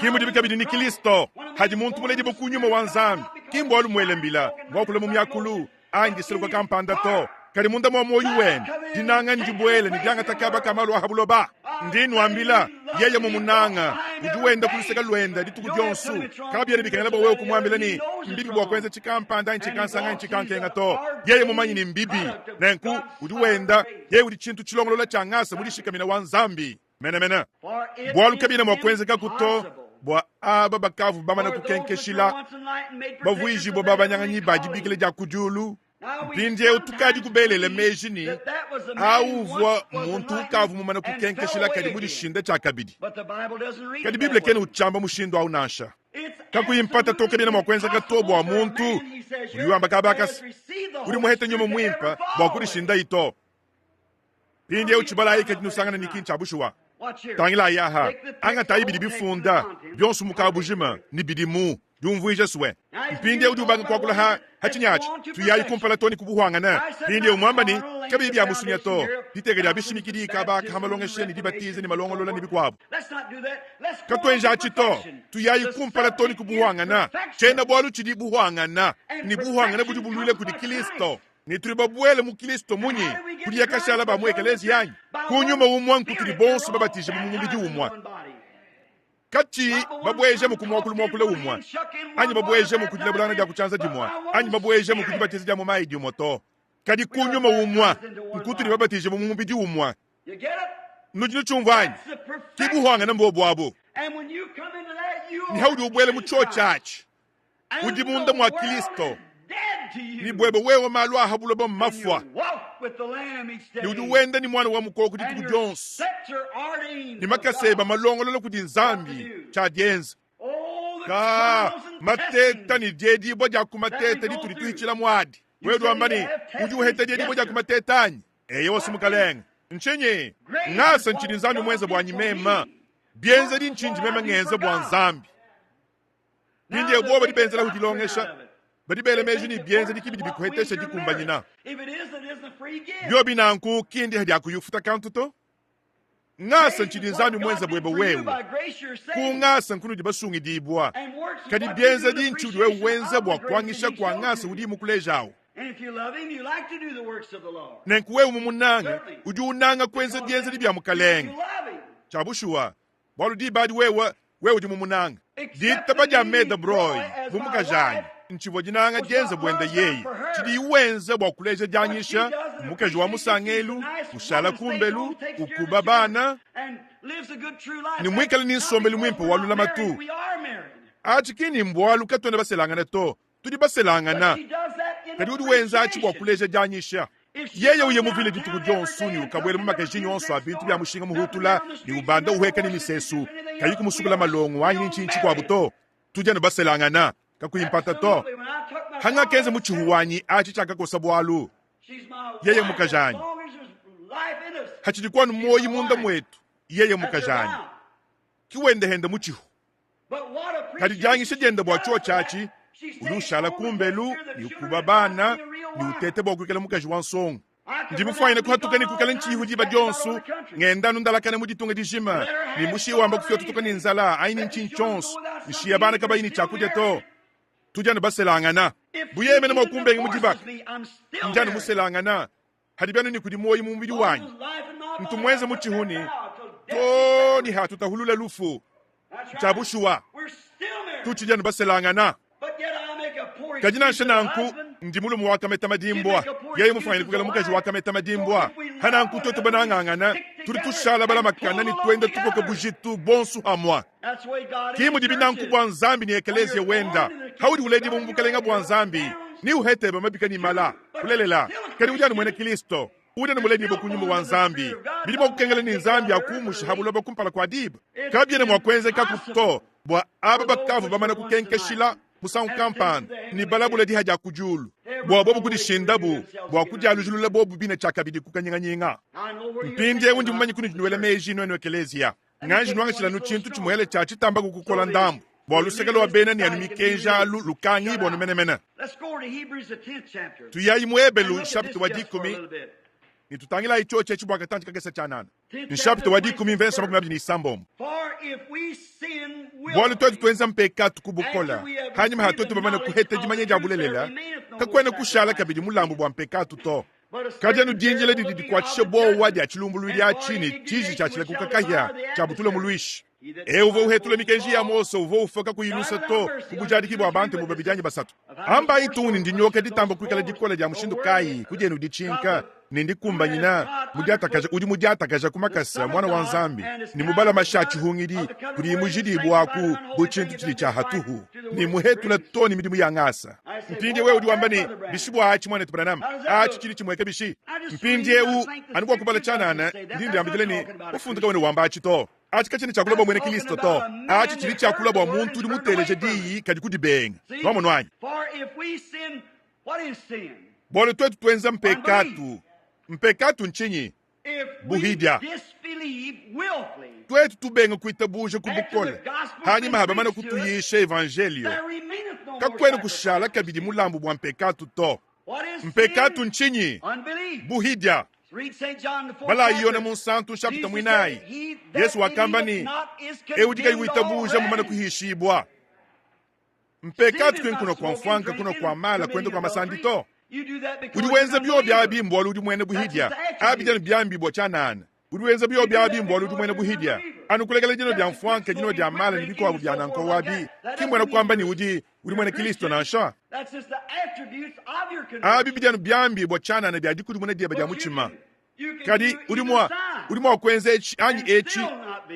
Ki mudibi kabidi ne Kilisto. Hadi muntu muledibue ku Nyuma wa Nzambi, ki mbualu muele mbila, muakule mu miakulu, anyi diseluka kampanda to, kadi munda mua muoyo wende, dinanga ndibuele ne diangata kaba ka malu a ha buloba. Ndi nuambila, yeye mumunanga, udi wenda ku luseke luende dituku dionso. Kabiena bikengela bua wewe kumuambila ne, mbibi bua kuenza tshikampanda anyi tshikansanga anyi tshikankenga to. Yeye mumanye ne mbibi, nenku udi wenda, yeye udi tshintu tshilongolola tshia ngasa mudishikamina wa Nzambi. Menemene, bualu kabiena mua kuenzekaku to bua aba bakavua bamane kukenkeshila, bavuijibue babanyanganyi ba dibikila dia ku diulu. Mpindieu tukadi kubelele meji ne, au uvua muntu ukavua mumane kukenkeshila kadi mudishinde tshiakabidi. Kadi Bible kena utshiamba mushindu au nansha. Kakuyi mpata to, kabiena mua kuenzeka to bua muntu udi wamba kaba akase udi muhete nyuma muimpe bua kudishindayi to. Mpindieu tshibalayi kadi nusangana ne ki ntshia bushuwa. Tangilayi aha, angatayi bidi bifunda bionso mu kabujima ne bidi mu diumvuija sue. Mpindieu udi ubanga kuakula ha ha tshinyi atshi? Tuyayi kumpala too ne ku buhuangane. Mpindieu muamba ne, Kabiyi bia musunya to, diteka dia bishimikidi kaba ka malongesha ne dibatiza ne malongolola ne bikuabu. Katuenji atshi to, tuyayi kumpala to ne ku buhuangana. Tshiena-bualu tshidi buhuangana, ne buhuangana budi buluila kudi Kilisto. Ne tudi babuele mu Kilisto munyi? Ku diyakashala ba mu ekeleziya anyi? Ku nyuma umua nkutudi bonso babatijibue mu mubidi umua. Katshiyi babuejamu ku muakulu muakula umue, anyi babuejamu ku dilabulangana dia ku tshianza dimue, anyi babuejamu ku dibatiza dia mu mayi dimue to, kadi ku nyuma umue nkutudi babatijibue mu mubidi umue. Nudi nutshiumvua anyi? Ki buhuangane mbuobu abu. Ne haudi ubuela mu tshiotshi atshi, udi munda mua Kristo, ne buebe wewe malu a ha buloba mmafua, ne udi wenda ne muana wa mukoko dituku dionso, ne makasa ebe malongolola kudi Nzambi tshia dienza. Ka mateta ne diedibua dia ku mateta ditudi tuhitshila muadi. Wewe udi wamba ne, udi uheta diedibua dia ku mateta anyi? Eyowa, Mukalenge. Ntshinyi? Ngasa ntshidi Nzambi muenze buanyi meme. Bienzedi ntshindi meme ngenza bua Nzambi. Mpindieu bobu badi benzelaku dilongesha, badi bela meji ne bienzedi ke bidi bikuhetesha dikumbanyina. Biobi nanku, ki ndiha dia kuyi ufuta kantu to. Ngasa ntshidi Nzambi muenze buebe wewe. Ku ngasa nkunudi basungidibua. Kadi bienzedi ntshiudi wewe wenza bua kuangisha kua ngasa udiyi mukulejawu. Nenku wewe mumunange, udi unanga kuenza bienzedi bia Mukalenge. Tshia bushuwa, bualu diba adi wewe wewe udi mumunange. Ditaba dia Meda Broy bu mukajanyi ntshivua dinanga dienza buende yeye. Tshidiyi wenza bua kuleja dianyisha, mukaji wa musangelu, ushala kumbelu, ukuba bana ne muikale ne nsombelu muimpe wa lulamatu. Atshi ki ni mbualu katuena baselangane to, tudi baselangana, kadi udi wenza atshi bua kuleja dianyisha. Yeye uye mu vile dituku dionso ne ukabuela mu makajinyi onso a bintu bia mushinga muhutula ne ubanda uhueka ne misesu, kayi kumusukula malongo anyi ntshinyi tshikuabu to. Tudi anu baselangana, kakuyi mpata to. Hangakenza mutshihu wanyi, atshi tshiakakosa bualu. Yeye mukajanyi. Hatshidi kuanu muoyi munda muetu, yeye mukajanyi. Ki wende hende mutshihu. Kadi dianyisha diende bua tshiotshi atshi, udi ushala kumbelu ne ukuba bana ne uteta bua kuikala mukaji wa nsongo. Ndi mufuanyine kuhatuka ne kuikala ntshiyihu diba dionso, ngenda anu ndalakana mu ditunga dijima ne mushiya wamba kufiototoka ne nzala anyi ne ntshinyi tshionso, nshiya bana kabayi ne tshiakudia to. Tudi anu baselangana. Bu yeye mene mua kumbenga mu dibaka, ndi anu muselangana. Hadi bianu ne kudi muoyo mu mubidi wanyi, ntu muenze mutshihu ne to ne hatutahulula lufu. Ntshia bushuwa, tutshidi anu baselangana. Kadi nansha nanku, ndi mulume wa kameta madimbua, yeye mufuanyine kuikala mukaji wa kameta madimbua. Hananku tuetu banangangana, tudi tushala balamakana ne tuenda tukoka bujitu bonsu hamua. Ki mudibi nanku bua Nzambi ne ekeleziya wenda. Haudi uledibua mu bukalenga bua Nzambi, ne uheteba mabika ne mala. Bulelela, kadi udi anu muena Kilisto, udi anu muledibue ku nyuma wa Nzambi. Bidi mua kukengela ne Nzambi akumusha ha buloba kumpala kua diba. Kabiena mua kuenzekaku to bua aba bakavua bamana kukenkeshila musangu kampanda ne balabula diha dia ku diulu, bua bobu kudishindabu bua kudialujilula bobu bine tshiakabidi ku kanyinganyinga. Mpindieu ndi mumanye kunudi nuela meji, nuenu ekeleziya. Nganji nuangatshila anu tshintu tshimuele tshia tshitamba kukukola ndambu, bua luseke lua bena ne anu mikenji alu lukangibua anu menemene. Tuyayi mu Ebelu nshapita wa dikumi ne tutangilayi tshiotshi etshi bua katantshi kakese tshianana. Nshapita wa dikumi mvensa 26. Bualu tuetu tuenza mpekatu ku bukole, hanyima ha tuetu bamane kuheta dimanya dia bulelela, kakuena kushala kabidi mulambu bua mpekatu to. Kadi anu dindila didi dikuatshisha buowa dia tshilumbuluidi atshi ne tshiji tshia tshilakuka kahia tshiabutula muluishi. Eu uvua uhetula mikenji ya Mose uvua ufua kakuyi lusa to ku bujadiki bua bantemu babidi anyi basatu. Ambayi tung ne ndinyoka ditamba kuikala dikole dia mushindu kayi ku dienu ditshinka ne ndikumbanyina mudiatakaja udi mudiatakaja ku makasa muana wa Nzambi ne mubala mashi a tshihungidi kudi mujidibuaku bu tshintu tshidi tshia hatuhu ne muhetula to ne midimu ya ngasa. Mpindieu udi wamba ne, Bishi bua atshi, muanetu Branham? Atshi tshidi tshimueka bishi? Mpindieu, anu bua kubala tshianana, ndi ndiambidila ne, Mufundu kawena wamba atshi to. Atshi katshiena tshiakula bua muena Kilisto to. Atshi tshidi tshiakula bua muntu udi muteleje diyi kadi kudibenga. Nwamonu anyi? Bualu tuetu tuenza mpekatu. Mpekatu ntshinyi? Buhidia. Tuetu tubenga kuitabuja ku bukole hanyima ha bamane kutuyisha evanjelio, kakuena kushala kabidi mulambu bua mpekatu to. Mpekatu ntshinyi? Buhidia. Balayi Yone Munsantu nshapita muinayi. Yesu wakamba ne, Eu udi kayi witabuja mumane kuhishibua. Mpekatu ki nkunua kua mfuanka, kunua kua mala, kuenda kua masandi to. Udi wenza biobi abi mbualu udi muena buhidia. Abi dianu biambibua tshianana. Udi wenza biobi abi mbualu udi muena buhidia. Anu kulekela dinua dia mfuanka, dinua dia mala ne bikuabu bia nanku abi, ki mbuena kuamba ne udi udi muena Kristo nansha. Abi bidi anu biambibua tshianana bia dikudimuna diebe dia mutshima. Kadi udi mua udi mua kuenza etshi anyi etshi,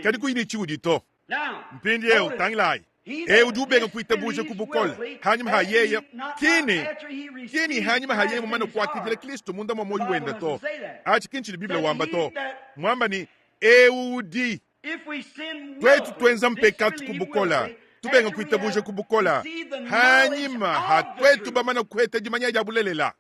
kadi kuyi ne tshiudi to. Mpindieu tangilayi, eu udi ubenga kuitabuja ku bukole hanyima ha yeye kini kini hanyima ha yeye mumane kuakidila Kristo munda mua muoyo wende to. Atshi ki ntshidi Bible wamba to. Muamba ne eu udi tuetu tuenza mpekatu ku bukole tubenga kuitabuja ku bukole hanyima ha tuetu bamane kuheta dimanya dia bulelela.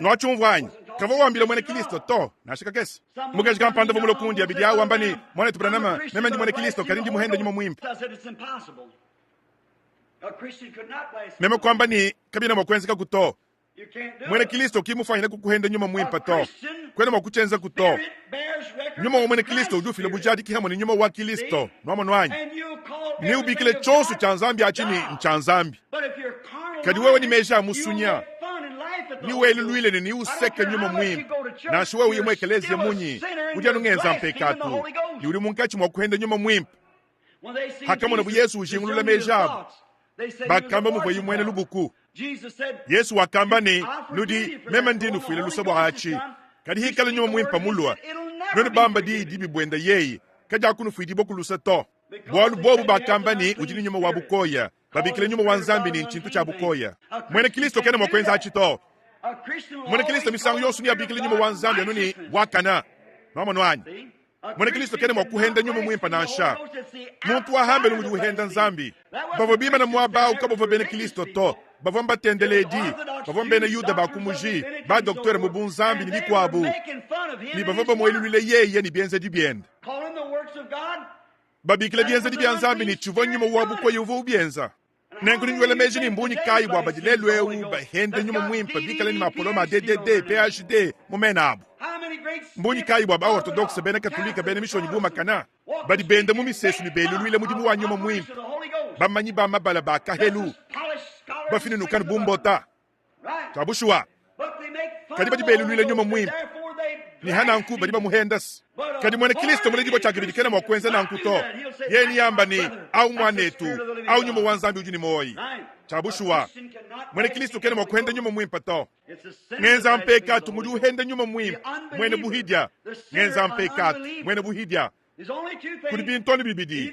Nuatshiumvua anyi? Kavua wambila muena Kristo to, nansha kakese. Mukaji kampanda uvua mulue kundi abidi awu wamba ne, Muanetu Branham, meme ndi muena Kristo, kadi ndi muhende nyuma muimpe. Meme kuamba ne, Kabiena mua kuenzekaku to. Muena Kristo ki mufuanyine kukuhenda nyuma muimpe to. Kuena mua kutshienzaku to. Nyuma wa muena Kristo udi ufila bujadiki hamue ne nyuma wa Kristo. Nuamonu anyi? Neubikile tshionso tshia Nzambi atshi ne, ntshia Nzambi. Kadi wewe ne meji a musunya, niweluluile ne niuseke nyuma muimpe. Nansha wewe uye mu ekeleziya munyi, udi anu ngenza mpekatu ne udi munkatshi mua kuhenda nyuma muimpe. Hakamonabu Yesu ujingulula meji abu, bakamba muvuaye muena lubuku. Yesu wakamba ne, Nudi meme ndi nufuila luse bua atshi, kadi hikala nyuma muimpe mulua, nuenu bamba diyi dibi buenda yeye, kadiakunufuidibua ku luse to. Bualu bobu bakamba ne, udi ne nyuma wa bukoya, babikila nyuma wa Nzambi ne ntshintu tshia bukoya. Muena Kristo kena mua kuenza atshi to. Muena Kristo misangu yonso neabikile nyuma wa Nzambi anu ne buakana. Nuamonu anyi? Muena Kristo kena mua kuhenda nyuma muimpe nansha. Muntu wa hambelu udi uhenda Nzambi. Bavua bimana muaba au kabavua bena Kristo to, bavua mbatendeledi, bavua mbena Yuda ba ku muji, ba doktere mu bunzambi ne bikuabu, ne bavua bamueluluile yeye ne bienzedi biende. Babikila bienzedi bia Nzambi ne tshivua nyuma wa bukoya uvua ubienza. Nenku ndi ngela meji ne mbunyi kayi bua badi lelu eu bahende nyuma muimpe bikale ne mapolome a DDD, PhD mu mena abu. Mbunyi kayi bua ba-Ortodokse, bena Katolike, bena Mishonyi bumakana badi benda mu misesu ne beluluila mudimu wa nyuma muimpe, bamanyi ba mabala ba kahelu bafinunuka ne bu mbota. Tshia bushuwa, kadi badi beluluila nyuma muimpe ne ha nanku badi bamuhendasa. Kadi muena Kristo muledibua tshiakabidi kena mua kuenza nanku to. Yeye neamba ne, Au muanetu, au nyuma wa Nzambi udi ne muoyo. Tshia bushuwa, muena Kristo kena mua kuhenda nyuma muimpe to. Ngenza mpekatu ngudi uhenda nyuma muimpe, muena buhidia. Ngenza mpekatu, muena buhidia. Kudi bintu anu bibidi,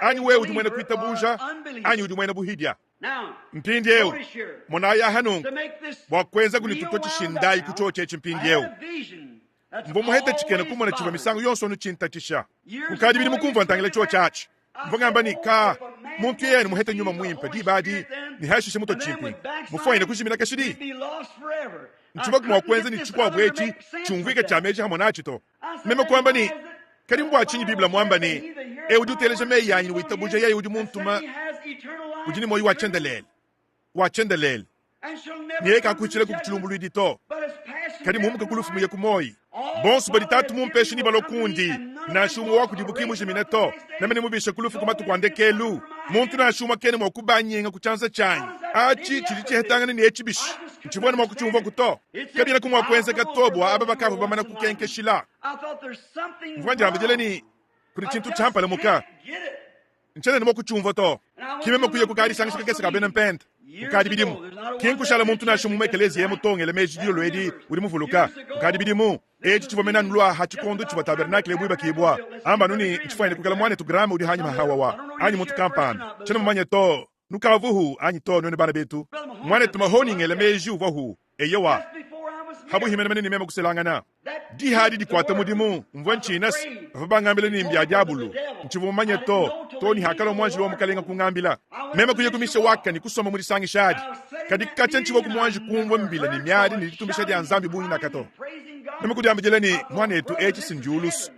anyi wewe udi muena kuitabuja anyi udi muena buhidia. Mpindieu, monayi aha nunku, bua kuenza kuni tutua tshishindayi ku tshiotshi etshi mpindieu. Mvua muhete tshikena kumona tshivua misangu yonso anu tshintatshisha. Kukadi bidimu kumvua ntangila tshiotshi atshi. Mvua ngamba ne, Ka, muntu yeye anu muhete nyuma muimpe diba adi ne hashishe mutua tshimpimpi, mufuanyine kujimina kashidi. Ntshivuaku mua kuenza ne tshikuabu etshi tshiumvuike tshia meji hamue natshi to. Meme kuamba ne, Kadi mbua tshinyi Bible muamba ne, Eu udi uteleja meyi anyi ne witabuja yeye udi muntuma udi ne muoyo wa tshiendelele, wa tshiendelele, ne yeye kakuhitshila ku tshilumbuluidi to, kadi mumuke ku lufu muye ku muoyo. Bonso badi Tatu mumpeshe nebalue kundi, nansha umue wa kudibu ki mujimine to. Meme nemubishe ku lufu ku matuku a ndekelu. Muntu nansha umue kena mua kubanyenga ku tshianza tshianyi. Atshi tshidi tshihetangana ne etshi bishi? Ntshivua ne mua kutshiumvuaku to. Kabienaku mua kuenzeka to bua aba bakavua bamana kukenkeshila. Mvua ndiambidila ne, kudi tshintu tshiampalamuka. Ntshiena ne mua kutshiumvua to. Ki meme kuya kukadisangisha kakese ka bena mpente. Kukadi bidimu. Ki nkushala muntu nansha umue mu ekeleziya emu to ngela meji dilolo edi, udi muvuluka. Kukadi bidimu. Etshi tshivua mena nlua ha tshikondo tshivua tabernakle muibakibua. Amba anu ne, ntshifuanyine kuikala muanetu Graham udi hanyima hawawa, anyi muntu kampanda. Tshiena mumanye to. Nukavuhu anyi to, nuenu bana betu. Muanetu Mahoney ngela meji uvuahu. Eyowa. Habuhi menemene ne meme kuselangana. Diha adi dikuata mudimu, mvua ntshina se bavua bangambila ne mbia diabulu. Ntshivua mumanye to, too ne hakalua muanjelu wa Mukalenga kungambila. Meme kuya ku Mishawaka ne kusomba mu disangisha adi. Kadi katshia ntshivua ku muanji kumvua mbila ne miadi ne ditumbisha dia Nzambi bungi naka to. Meme kudiambidila ne, Muanetu, etshi si ndiulusu.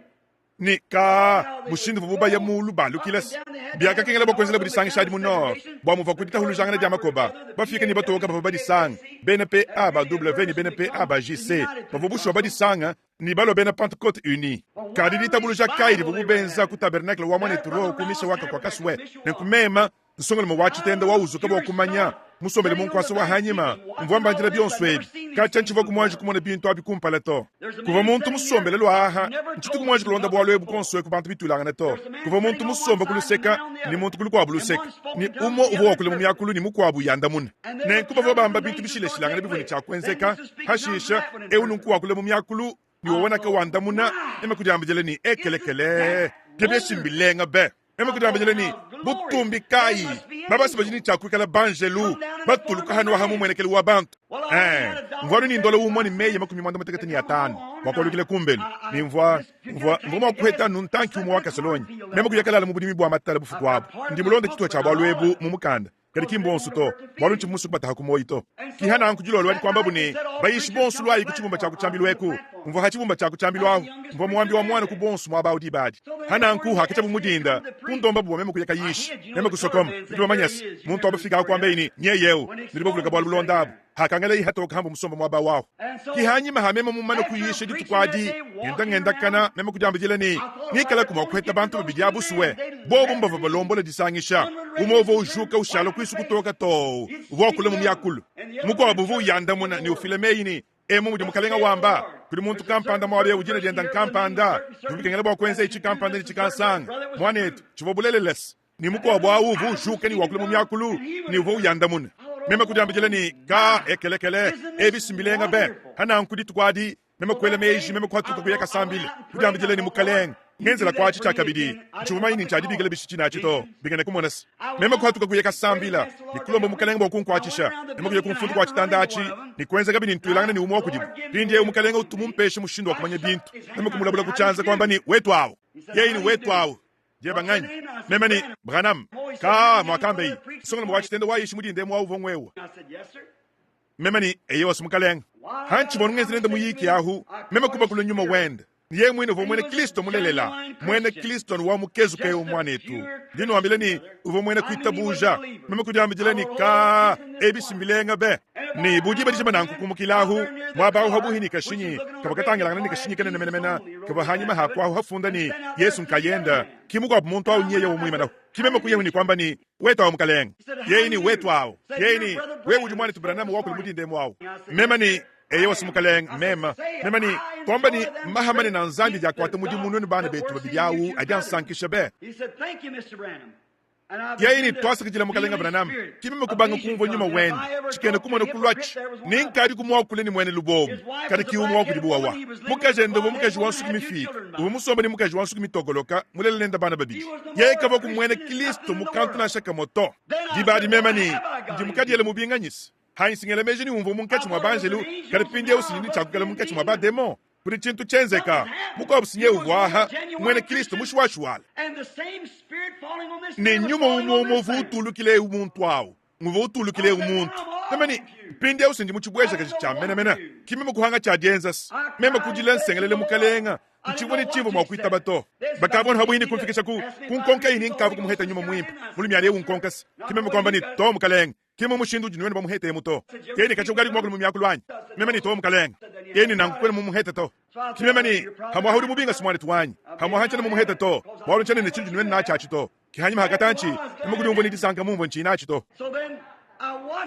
Ne, kaa, mushindu uvuabu baya muulu balukila-se! Biakakengela bua kuenzelabu disangisha adi mu Nord, bua muvuaku ditahulujangana dia makoba. Bafike ne batoke bavua badisanga, bena PA ba W ne bena PA ba JC bavua bushuwa badisanga ne balua bena Pentecote Unie. Kadi ditabuluja kayi divuabu benza ku tabernakle wa Muanetu Rowe ku Mishawaka kua Kasue? Nenku meme, nsongalume wa tshitenda wa uzuka bua kumanya, musombele mu nkuasa wa hanyima, mvua mbandila bionso ebi. Katshia ntshivuaku muanji kumona bintu abi kumpala to. Kuvua muntu musombele luaha, ntshituku muanji kulonda bualu ebu kuonso eku bantu bituilangana to. Kuvua muntu musombe ku luseka ne muntu ku lukuabu luseke, ne umue uvua wakula mu miakulu ne mukuabu uyandamuna. Nenku bavua bamba bintu bishilashilangane bivua ne tshia kuenzeka. Pashishe eu nunku wakula mu miakulu ne wawonaka wandamuna, meme kudiambidila ne, Ekelekele, biebi mbilenga be! Meme kudiambidila ne, Butumbi kayi! Babasi badi ne tshia kuikala banjelu batuluka hanu aha mu muenekelu wa bantu. Eh, mvua anu ne ndola umue ne meyi 55 bua kualukila kumbelu, ne mvua mvua mvua mua kuheta anu ntanki umue wa kasolonyi. Meme kuya kalala mu budimi bua matala bufuku abu. Ndi mulonde tshituha tshia bualu ebu mu mukanda, kadi ki mbonso to, bualu ntshivua musue kubataha ku muoyi to. Ki hananku dilolo adi kuambabu ne, Bayishi bonso luayi ku tshibumba tshia ku tshiambilu eku. Mvua ha tshibumba tshia ku tshiambilu ahu, mvua muambi wa muana ku bonso muaba awu diba adi. Hananku hakatshiabu mu dinda, kundombabu bua meme kuya kayisha. Meme kusokoma. Nudi bamanye se, muntu wa bafika ahu kuambeyi ne, Nyeye eu. Nudi bavuluka bualu bulonda abu. Hakangelayi hatoke hamvua musombe muaba awu. Ki hanyima ha meme mumane kuyisha dituku adi, ngenda ngendakana, meme kudiambidila ne, Ngikalaku mua kuheta bantu babidi abu sue. Bobu mbavua balombola disangisha. Umue uvua ujuka ushala kuisu kutoka too, uvua wakula mu miakulu. Mukuabu uvua uyandamuna ne ufila meyi ne, Emu mudi Mukalenga wamba, kudi muntu kampanda muaba eu dina dienda nkampanda, bivua bikengela bua kuenza etshi kampanda ne tshikansanga. Muanetu, tshivua bulelela se, ne mukuabu au uvua ujuka ne wakula mu miakulu ne uvua uyandamuna. Meme kudiambidila ne, Ka, ekelekele, ebi si mbilenga be! Pananku dituku adi, meme kuela meji, meme kuhatuka kuya kasambila, kudiambidila ne, Mukalenge, ngenzela kuatshi tshiakabidi. Ntshivua mumanye ne ntshia dibikila bishi tshinatshi to, bingane kumona se, meme kuhatuka kuya kasambila ne kulomba Mukalenge bua kunkuatshisha. Meme kuya ku mfundu kua tshitanda atshi ne kuenzekabi ne ntuilangana ne umue wa kudibu. Mpindieu Mukalenge utu mumpeshe mushindu wa kumanya bintu. Meme kumulabula ku tshianza kuamba ne, Wetu awu! Yeye ne, Wetu awu! Dieba nganyi? Meme ne, Branham. Kaa, muakambeyi, nsongalume wa tshitenda wayishi mu dinda emu awu uvua ngwewa. Meme ne, Eyowa, Mukalenge. Hantshivua ngenza nende muyiki ahu, meme kubakula nyuma wende. Ne yeye muine uvua muena Kristo mulelela, muena Kristo wa mukezuke eu muanetu. Ndi nuambila ne, uvua muena kuitabuja. Meme kudiambidila ne, Kaa, ebi si mbilenga be. Ne bu diba dijima nanku kumukila ahu, muaba ahu habuhi ne kashinyi, kavua katangilangana ne kashinyi kanene menemene, kavua hanyima haku ahu hafunda ne, Yesu nkayenda, ki mukuabu muntu awu nyeye umuimanahu. Ki meme kuyahu ne kuamba ne, Wetu awu Mukalenge. Yeye ne, Wetu awu. Yeye ne, Wewe udi muanetu Branham wakula mu dinda emu awu. Meme ne, Eyowa si Mukalenge, meme. Meme ne, Tuamba ne, maha manene a Nzambi adi akuata mudimu nuenu bana betu babidi awu adi ansankisha be. Yeye ne, Tuasakidila Mukalenge Branham. Ki meme kubanga kumvua nyuma wende, tshikena kumona kuluatshi, ne nkadiku muakule ne muena lubombo, kadi ki umue wa kudibu wawa. Mukajende uvua mukaji wa nsuki mifiike, uvua musombe ne mukaji wa nsuki mitokoloka, mulela nende bana babidi. Yeye kavuaku muena Kristo mu kantu nansha kamue to. Diba adi meme ne, Ndi mukadiele mubinganyise. Hansi ngela meji ne umvua munkatshi mua banjelu, kadi mpindieu si ndi tshiakukala munkatshi mua bademon. Kudi tshintu tshienzeka. Mukuabu si nyeye uvua aha, muena Kristo mushuwashuwala. Ne nyuma umue umue uvua utulukila eu muntu au, nguvua utulukila eu muntu. Meme ne, mpindieu si ndi mu tshibuejakaji tshia menemene. Ki meme kuhanga tshia dienza se, meme kudila nsengelele Mukalenga. Ntshivua ne tshimvua mua kuitaba to. Bakavua pabuipi ne kumfikisha ku kunkonka ne nkavua kumuheta nyuma muimpe. Mulumi eu unkonka se, ki meme kuamba ne, To, Mukalenge. Ke mu mushindu udi nuenu bamuhete emu to. Ke ne katshia ukadi muakule mu miakulu anyi? Meme ne to mukalenge. Ke ne nanku kuena mumuhete to. Ki meme ne pamuaha udi mubinga si muanetu wanyi. Pamuaha ntshiena mumuhete to. Bualu ntshiena ne tshindi nuenu natshi atshi to. Ke hanyima ha katantshi, meme kudiumvua ne disanka mumvua ntshiyi natshi to.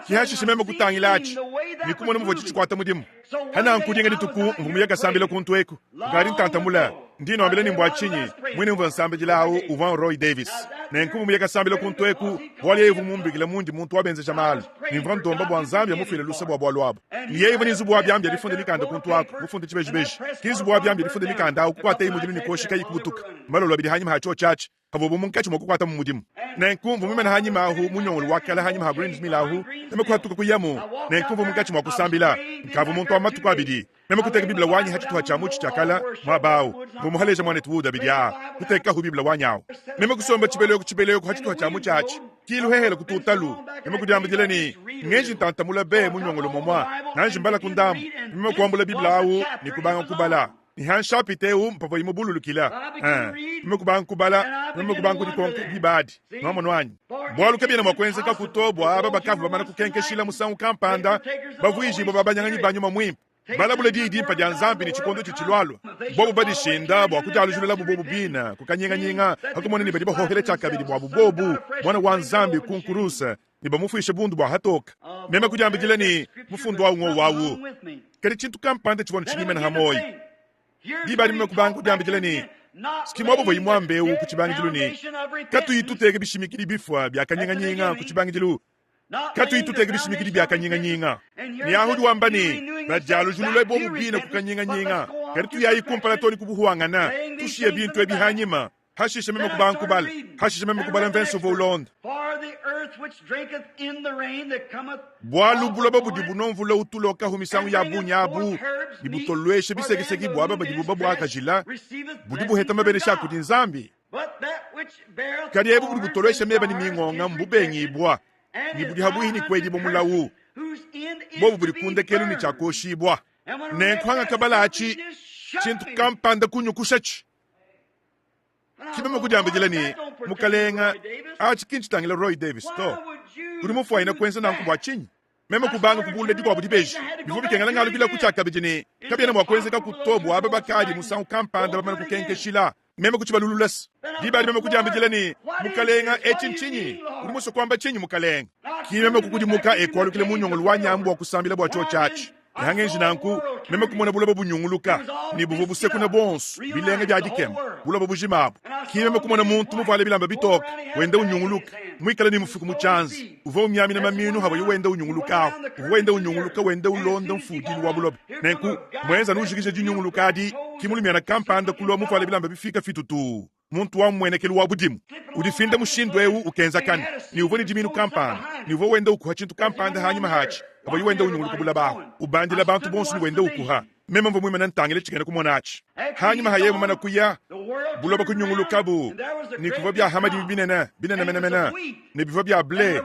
Ke hashishe meme kutangila atshi ne kumona muvua tshitshikwata mudimu. Hananku dinga dituku mvua muye kasambila kuntu eku. Nkadi ntanta mule. Ndi nuambila ne mbua tshinyi muine mvua nsambidila au uvua Roy Davis. Nenku mvua muye kasambila kuntu eku bualu yeye uvua mumbikile mundi muntu wa benzeja malu ne mvua ndomba bua Nzambi amufuile luse bua bualu abu. Ne yeye uvua ne nzubu wa biamu bia difunda mikanda kuntu aku, mufunde tshibejibeji. Ke nzubu wa biamu bia difunda mikanda au kukuataye mudilu ne kuoshikayi kubutuka. Malolo abidi hanyima ha tshiotshi atshi, pavuabu munkatshi mua kukuata mu mudimu. Nenku mvua muimane hanyima ahu mu nyongolo wa kale hanyima ha Greens Mill ahu, meme kuhatuka kuyamu. Nenku mvua munkatshi mua kusambila. Nkavua muntu wa matuku abidi. Meme kuteka Bible wanyi ha tshituha tshia mutshi tshia kale muaba au. Mvua muhaleja muanetu Wood abidi aa, kutekahu Bible wanyi au. Meme kusomba tshibelu eku tshibelu eku ha tshituha tshia mutshi atshi, kilu hehele kutuutalu. Meme kudiambidila ne, Ngenji ntantamula be mu nyongolo momua, nganji mbalaku ndambu. Meme kuambula Bible au ne kubanga kubala. Ne ha nshapita eu mpavuayi mubululukila. Meme kubanga kubala, meme kubanga kudikonka diba adi. Nwamonu anyi? Bualu kabiena mua kuenzekaku to bua aba bakavua bamana kukenkeshila musangu kampanda bavuijibue babanyanganyi ba Nyuma Muimpe, balabule diyi dimpe dia Nzambi ne tshikondo tshitshilualua, bobu badishinda bua kudialujilulabu bobu bine ku kanyinganyinga pa kumona ne badi bahohela tshiakabidi buabu bobu Muana wa Nzambi ku nkuruse ne bamufuishe bundu bua hatoke. Meme kudiambidila ne, Mufundu au ngowu au. Kadi tshintu kampanda tshivua tshingimana ha muoyo. Diba adi meme kubanga kudiambidila ne, Ski muaba uvuaye muambe eu ku tshibangidilu ne, katuyi tuteka bishimikidi bifua bia kanyinganyinga ku tshibangidilu, katuyi tuteka bishimikidi bia kanyinganyinga. Ne ahu udi wamba ne, badialujulule bobu bine ku kanyinganyinga, kadi tuyayi kumpala too ne ku buhuangana, tushiye bintu ebi hanyima. Hashishe meme kubanga kubala, hashishe meme kubala mvense uvua ulonda. Bualu buloba budi bunua mvula utulokahu misangu ya bungi abu ne butoluesha bisekiseki bua aba badibu babuakajila, budi buheta mabenesha a kudi Nzambi. Kadi ebu budi butoluesha meba ne mingonga mbubengibua ne budi habuihi ne kuedibua mulawu, bobu budi ku ndekelu ne tshiakuoshibua. Nenku hangakabala atshi, tshintu kampanda kunyukushatshi. Ki meme kudiambidila ne, Mukalenga, atshi ki ntshitangila Roy Davis to. Udi mufwanyine kuenza nanku bua tshinyi? Meme kubanga kubulula dikuabu dibeji. Bivua bikengela ngalukilaku tshiakabidi ne, Kabiena mua kuenzekaku to bua aba bakaadi musangu kampanda bamane kukenkeshila. Meme kutshibalulula's. Diba adi meme kudiambidila ne, Mukalenga, etshi ntshinyi? Udi musue kuamba tshinyi, Mukalenga? Ki meme kukudimuka e kualukila mu nyongolo wanyi amu bua kusambila bua tshiotshi atshi. Hangenji nanku, meme kumona buloba bunyunguluka, ne buvua busekuna buonso, bilenga bia dikema, buloba bujima abu. Ki meme kumona muntu muvuale bilamba bitoke, wenda unyunguluka, muikale ne mufuku mu tshianza. Uvua umiamina mamiinu havuaye wenda unyunguluka ahu. Uvua wenda unyunguluka, wenda ulonda mfudilu wa buloba. Nenku, muenza anu ujikija dinyunguluka adi, ki mulumiana kampanda kulua muvuale bilamba bifika fitutuu. Muntu wa mmuenekelu wa budimu udifinda mushindu eu ukenzakana ne uvua ne diminu kampanda ne uvua wenda ukuha tshintu kampanda hanyima hatshi pavuaye wenda unyunguluka bulaba ahu ubandila bantu bonso ne wenda ukuha. Meme mvua muimane ntangila tshikena kumona atshi. Hanyima ha yeye mumane kuya, buloba kunyungulukabu, ne kuvua bia hamadimi binene binene menemene, ne bivua bia ble,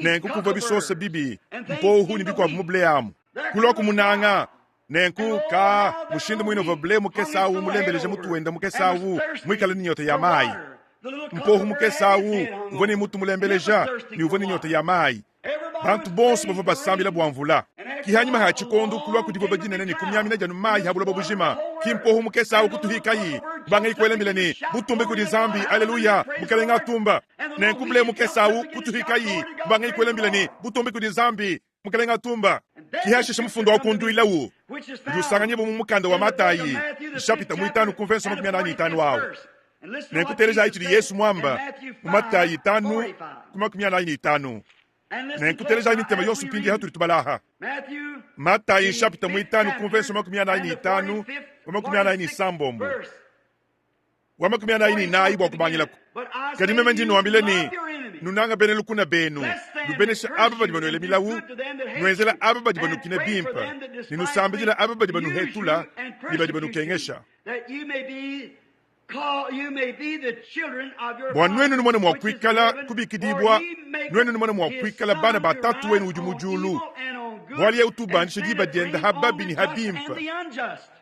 nenku kuvua bisosa bibi, mpohu ne bikuabu mu ble amu. Kulua kumunanga Nenku, kaa, mushindu muine uvua ble mukese awu mulembeleje mutu wende mukese awu, muikale ne nyota ya mayi. Mpohu mukese awu uvua ne mutu mulembeleja ne uvua ne nyota ya mayi. Bantu bonso bavua basambila bua mvula. Ki hanyima ha tshikondo kulua divuba dinene ne kumiamina dianu mayi ha buloba bujima. Ki mpohu mukese awu kutuhikayi, kubangayi kuela mbila ne, Butumbi kudi Nzambi, aleluya, Mukelenge atumba. Nenku ble mukese awu kutuhikayi, kubangayi kuela mbila ne, Butumbi kudi Nzambi, Mukelenge atumba. Ki hashishe mufundu wa kunduilawu udi usanganyibua mu mukanda wa Matayi nshapita muitanu ku mvenso 45 awu. Nenku telejayi tshidi Yesu muamba mu Matayi 5 ku 45. Nenku telejayi ne ntema yonso mpindieu hatudi tubala aha. Matayi nshapita muitanu ku mvenso 45 wa 46. Wa 44 bua kubangilaku. Kadi meme ndi nnuambila ne, nunanga bena lukuna benu, nubenesha aba badi banuela milawu, nuenzela aba badi banukina bimpe, ne nusambidila aba badi banuhetula ne badi banukengesha, bua nuenu numone mua kuikala kubikidibua, nuenu numone mua kuikala bana ba Tatu wenu udi mu diulu, bualu yeye utu ubandisha diba diende ha babi ne ha bimpe,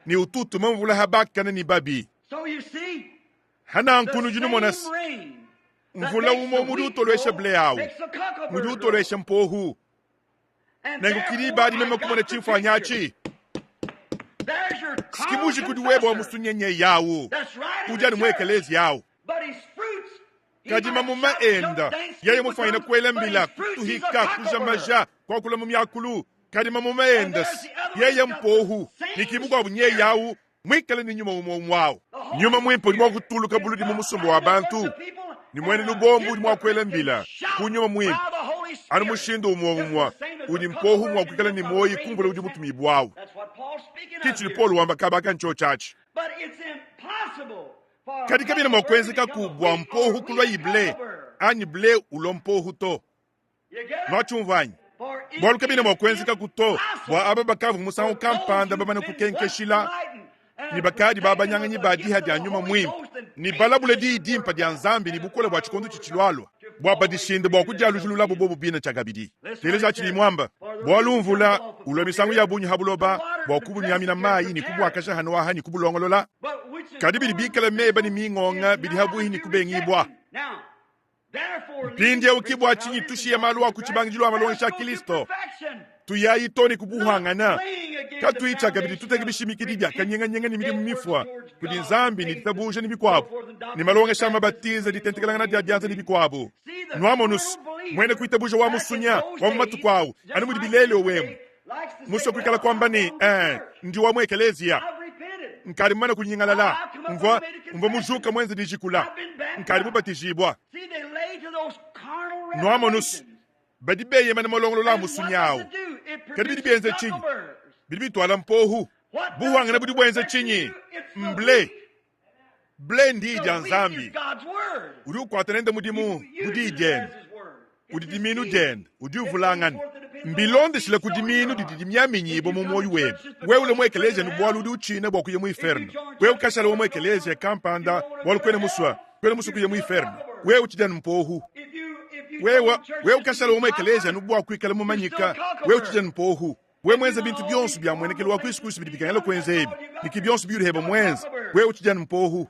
ne utu utuma mvula ha bakane ne babi. Hananku nudi numona se, mvula umue mudi utoluesha ble awu, mudi utoluesha mpohu. Nenku kidi badi meme kumona tshimfuanyi atshi. Siki mujikudi webe wa musunyenye yawu udi anu mu ekeleziya awu. Kadi mamuma enda, yeye mufwanyine kuela mbila, kutuhika, kuja maja, kuakula mu miakulu, kadi mamuma enda, yeye mpohu, ne ki mukuabu nyeye awu muikale ne nyuma umue umue awu. Nyuma Muimpe udi mua kutuluka buludi mu musumba wa bantu, ne muena lubombo udi mua kuela mbila ku Nyuma Muimpe, anu mushindu umue umue udi mpohu mua kuikala ne muoyi ku mvula udi mutumibue awu. Ki tshidi Paulo wamba kaba aka ntshiotshi atshi. Kadi kabiena mua kuenzekaku bua mpohu kuluayi ble anyi ble ulua mpohu to. Nuatshiumvua anyi? Bualu kabiena mua kuenzekaku to bua aba bakavua musangu kampanda bamane kukenkeshila ne bakadi babanyanganyi ba diha dia Nyuma Muimpe ne balabule diyi dimpe dia Nzambi ne bukole bua tshikondo tshitshilualua, bua badishinde bua kudialujilulabo bobo bine tshiakabidi. Teleja tshidi muamba. Bualu mvula ulua misangu ya bungi ha buloba bua kubumiamina mayi ne kubuakaja hanuaha ne kubulongolola, kadi bidi bikala meba ne mingonga bidi ha buihi ne kubengibua. Mpindieu ki bua tshinyi tushiye malu a ku tshibangidilu a malongesha a Kristo, tuyayi too ne ku buhuangana, katuyi tshiakabidi tuteke bishimikidi bia kanyinganyinga ne midimu mifua kudi Nzambi ne ditabuja ne bikuabu, ne malongesha a mabatiza, ditentekelangana dia bianza ne bikuabu. Nuamonus, muena kuitabuja wa musunya wa mu matuku au, anu mudi bilele wemu musue kuikala kuamba ne, eh, ndi wa mu ekeleziya, nkadi mumane kunyingalala, mvua mvua mujuka muenze dijikula, nkadi mubatijibua. Nuamonus, badi beyemena malongolola a musunya au. Kadi bidi bienza tshinyi? Bidi bituala mpohu. Buhuangana budi buenza tshinyi? Mble. Ble ndiyi dia Nzambi. Udi ukuata nende mudimu bu diyi diende. Udi dimiinu diende, udi uvulangana. Mbilondeshile ku dimiinu didi dimiaminyibua mu muoyo webe. Wewe ule mu ekeleziya anu bualu udi utshina bua kuya mu iferno. Wewe ukashala wa mu ekeleziya kampanda bualu kuena musue, kuena musue kuya mu iferno. Wewe utshidi anu mpohu. Wewe, wewe ukashala wa mu ekeleziya anu bua kuikala mumanyika. Wewe utshidi anu mpohu. Wewe muenze bintu bionso bia muenekelu wa kuisu kuisu bidi bikengela kuenza ebi, ne ki bionso biudi heba muenze, wewe utshidi anu mpohu.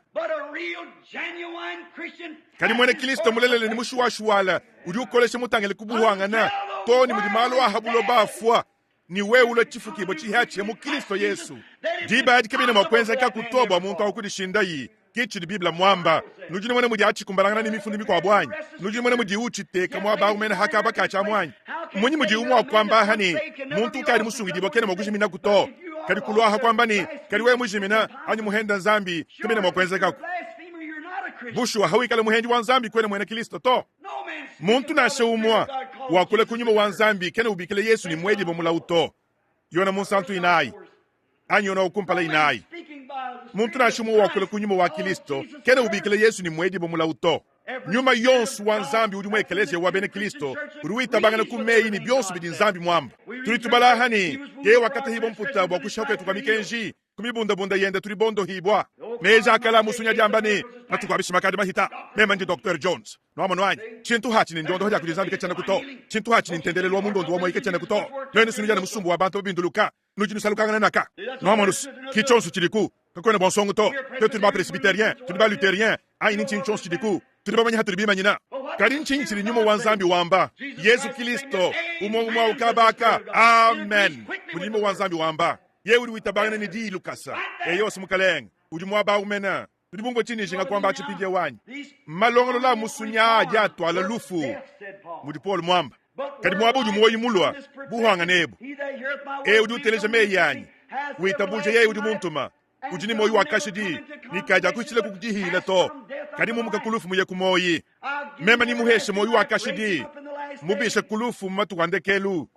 Kadi muena Kristo mulelela ne mushuwashuwala udi ukolesha mutangile ku buhuangana too ne mudi malu a ha buloba afua, ne wewe ulua tshifukibua tshihiatshihia mu Kristo Yesu. Diba adi kabiena mua kuenzekaku to bua muntu au kudishindayi. Ke tshidi Bible muamba. Nudi numona mudi atshi kumbalangana ne mifundu mikuabu anyi? Nudi numona mudiwu utshiteka muaba au mene ha kaba katshi amu anyi? Mmunyi mudiwu mua kuamba aha ne, muntu ukadi musungidibue kena mua kujiminaku to, kadi kulua aha kuamba ne, kadi wewe mujimina anyi muhenda Nzambi, kabiena mua kuenzekaku? Bushuwa, hawikala muhendi wa Nzambi kuena muena Kristo to. Muntu nansha umue wakula ku nyuma wa Nzambi kena ubikila Yesu ne muedibue mulawu to. Yona Munsantu inayi anyi Yona wa kumpala inayi. Muntu nansha umue wakula ku nyuma wa Kristo kena ubikila Yesu ne muedibue mulawu to. Nyuma yonso wa Nzambi udi mu ekeleziya wa bena Kristo udi witabangana ku meyi ne bionso bidi Nzambi muamba. Tudi tubala aha ne, Yeye wakatahibua mputa bua kushiha kuetu kua mikenji, ku mibundabunda yende tudi bondohibua. Meji a kale a musunya adi amba ne, Matuku a bishima akadi mahita, meme ndi Docteur Jones. Nuamonu anyi? Tshintu hatshi ne ndiondoha dia kudi Nzambi katshiena to. Tshintu hatshi ne ntendelelu wa mu ndondo wa muoyo katshiena to. Nuenu sunudiana musumbu wa bantu babinduluka, nudi nusalukangana naka. Nuamonu, ki tshionso tshidiku. Kakuena bua nsongo to. Tuetu tudi ba presbyterien, tudi ba lutherien, anyi ni ntshinyi tshionso tshidiku. Tudi bamanye hatudi bimanyina. Kadi ntshinyi tshidi Nyuma wa Nzambi wamba? Yezu Kilisto, umue umue au kaba aka. Amen. Mudi Nyuma wa Nzambi wamba. Yeye udi witabangana ne diyi lukasa. Eyo, Mukalenge, udi muaba au mene. Tudi bumvue tshindi njinga kuamba atshi mpindieu anyi? Malongolola a musunya adi atuala lufu, mudi Paulo muamba. Kadi muaba udi muoyo mulua, buhuangane ebu. Eu udi uteleja meyi anyi, witabuja yeye udi muntuma, udi ne muoyo wa kashidi, ne kadiakuhitshila ku dihila to, kadi mumuka ku lufu muye ku muoyi. Meme nimuheshe muoyo wa kashidi, mubishe ku lufu mu matuku a ndekelu.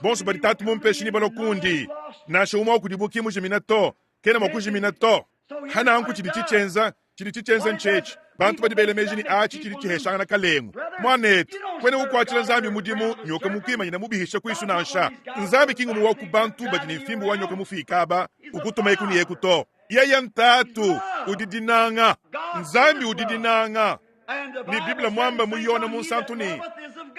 Bonso badi Tatu mumpeshe nebalue kundi, nansha umue wa kudibu ki mujimina to, kena mua kujimina to. Hananku tshidi tshitshienza, tshidi tshitshienza ntshietshi, bantu badi bela meji ne atshi tshidi tshiheshangana kalengu. Muanetu, kuena ukuatshila Nzambi mudimu nyoka mukuimanyina mubihisha kuisu nansha. Nzambi ki ngumue wa ku bantu badi ne mfimbu wa nyoka mufiike aba ukutuma eku ne eku to. Yeye n'Tatu udi dinanga. Nzambi udi dinanga. Ne Bible muamba mu Yona Munsantu ne,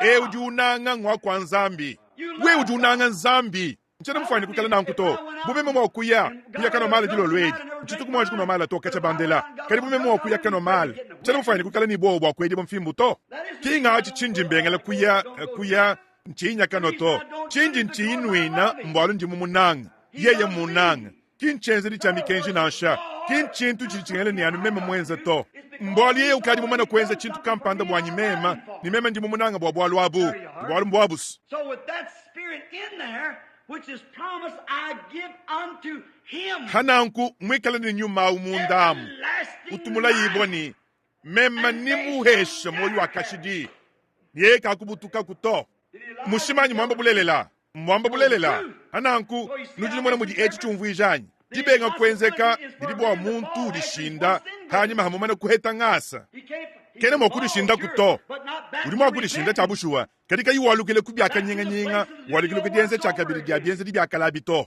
Eu udi unanga ngua kua Nzambi. Wewe udi unanga Nzambi. Ntshiena mufuane kuikala nanku to. Bu meme mua kuya, kuya kanua maala dilolo edi, ntshituku muanji kunua maala to katshia bandela. Kadi bu meme mua kuya kanua maala, ntshiena mufuane kuikala ne buowa bua kuedibua mfimbu to. Ki ngatshi tshindi mbengela kuya, kuya ntshiyi nya kanua to. Tshindi ntshiyi nnuina mbualu ndi mumunange, yeye mmunnange. Ki ntshienzedi tshia mikenji nansha, ki ntshintu tshidi tshikengela ne anu meme muenze to. Mbualu yeye ukadi mumane kuenza tshintu kampanda buanyi meme, ne meme ndi mumunange bua bualu abu. Bualu mbuabu-se. Pa nanku, muikale ne nyuma au munda amu, utu mulayibue ne, Meme nemuheshe muoyo wa kashidi, ne yeye kakubutukaku to. Mushimanyi muamba bulelela, mmuamba bulelela. Pananku, nudi numona mudi etshi tshiumvuija anyi? Dibenga kuenzeka didi bua muntu udishinda panyima ha mumane kuheta ngasa. Kena mua kudishindaku to. Udi mua kudishinda tshia bushuwa, kadi kayi walukila ku bia kanyinganyinga, walukila ku dienza tshiakabidi dia bienzedi bia kale abi to.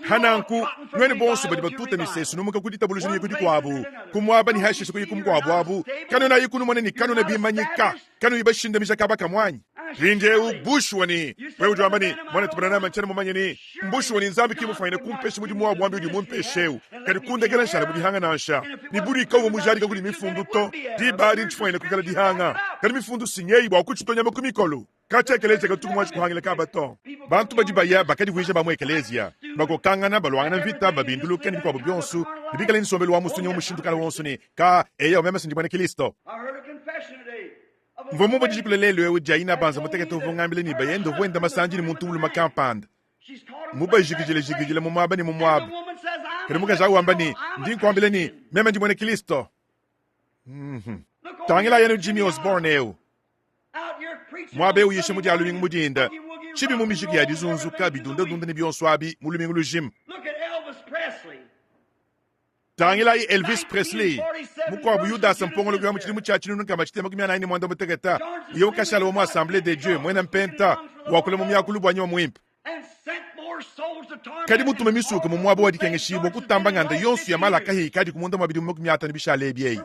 Pa nanku, nuenu bonso badi batuta misesu numuka ku ditabulusha ne ku dikuabu, ku muaba ne hashishe kuyi ku mukuabu abu, kanuena ayi kunumona ne kanuena bimanyika, kanuyi bashindamija kaba kamue anyi? Mpindiewu, bushuwa ne, wewe udi wamba ne, Muanetu Branham, ntshiena mumanye ne, mbushuwa ne Nzambi ki mufwanyine kumpesha mudimu wa bwambi udi mumpeshe ewu, kadi kundekela nshala mu dihanga nansha. Ne budi kawuvua mujadika kudi Mifundu to, diba adi ntshifwanyine kuikala dihanga. Kadi Mifundu si nyeyi bwa kutshitua nyama ku mikolo. Katshia ekeleziya katuku muanji kuhangila kaba to. Bantu badi baya bakadivuija ba mu ekeleziya, bakokangana, baluangana mvita, babinduluka ne bikuabu bionso, ne bikale ne nsombelu wa musunyi mu mushindu kana wonso ne, Ka, eyo, meme si ndi muena Kilisto. Mvua mumvue dijikula lelu eu dia inabanza mutekete uvua ungambila ne bayende uvua wenda masandi ne muntu mulume kampanda, mubajikijilejikijile mu muaba ne mu muaba. Kadi mukaji au wamba ne, Ndi nkuambila ne, meme ndi muena Kilisto. Mm-hmm. Tangilayi anu Jimmy Osborne eu. Muaba eu uyisha mu dia lumingu mu dinda, tshibi mu mijiki ya dizunzuka bidundadunda ne bionso abi mu lumingu lujima. Tangilayi Elvis Presley, mukuabu Yudasa mpongoloki wa mu tshidimu tshia 1646, uye ukashala wa mu Assemblee de Dieu, muena mpenta, wakula mu miakulu bua nyuma muimpe. Kadi mutume misuke mu muaba wa dikengeshibua kutamba nganda yonso ya malaka ikadiku munda mua bidimu 50 bishale ebi eyi.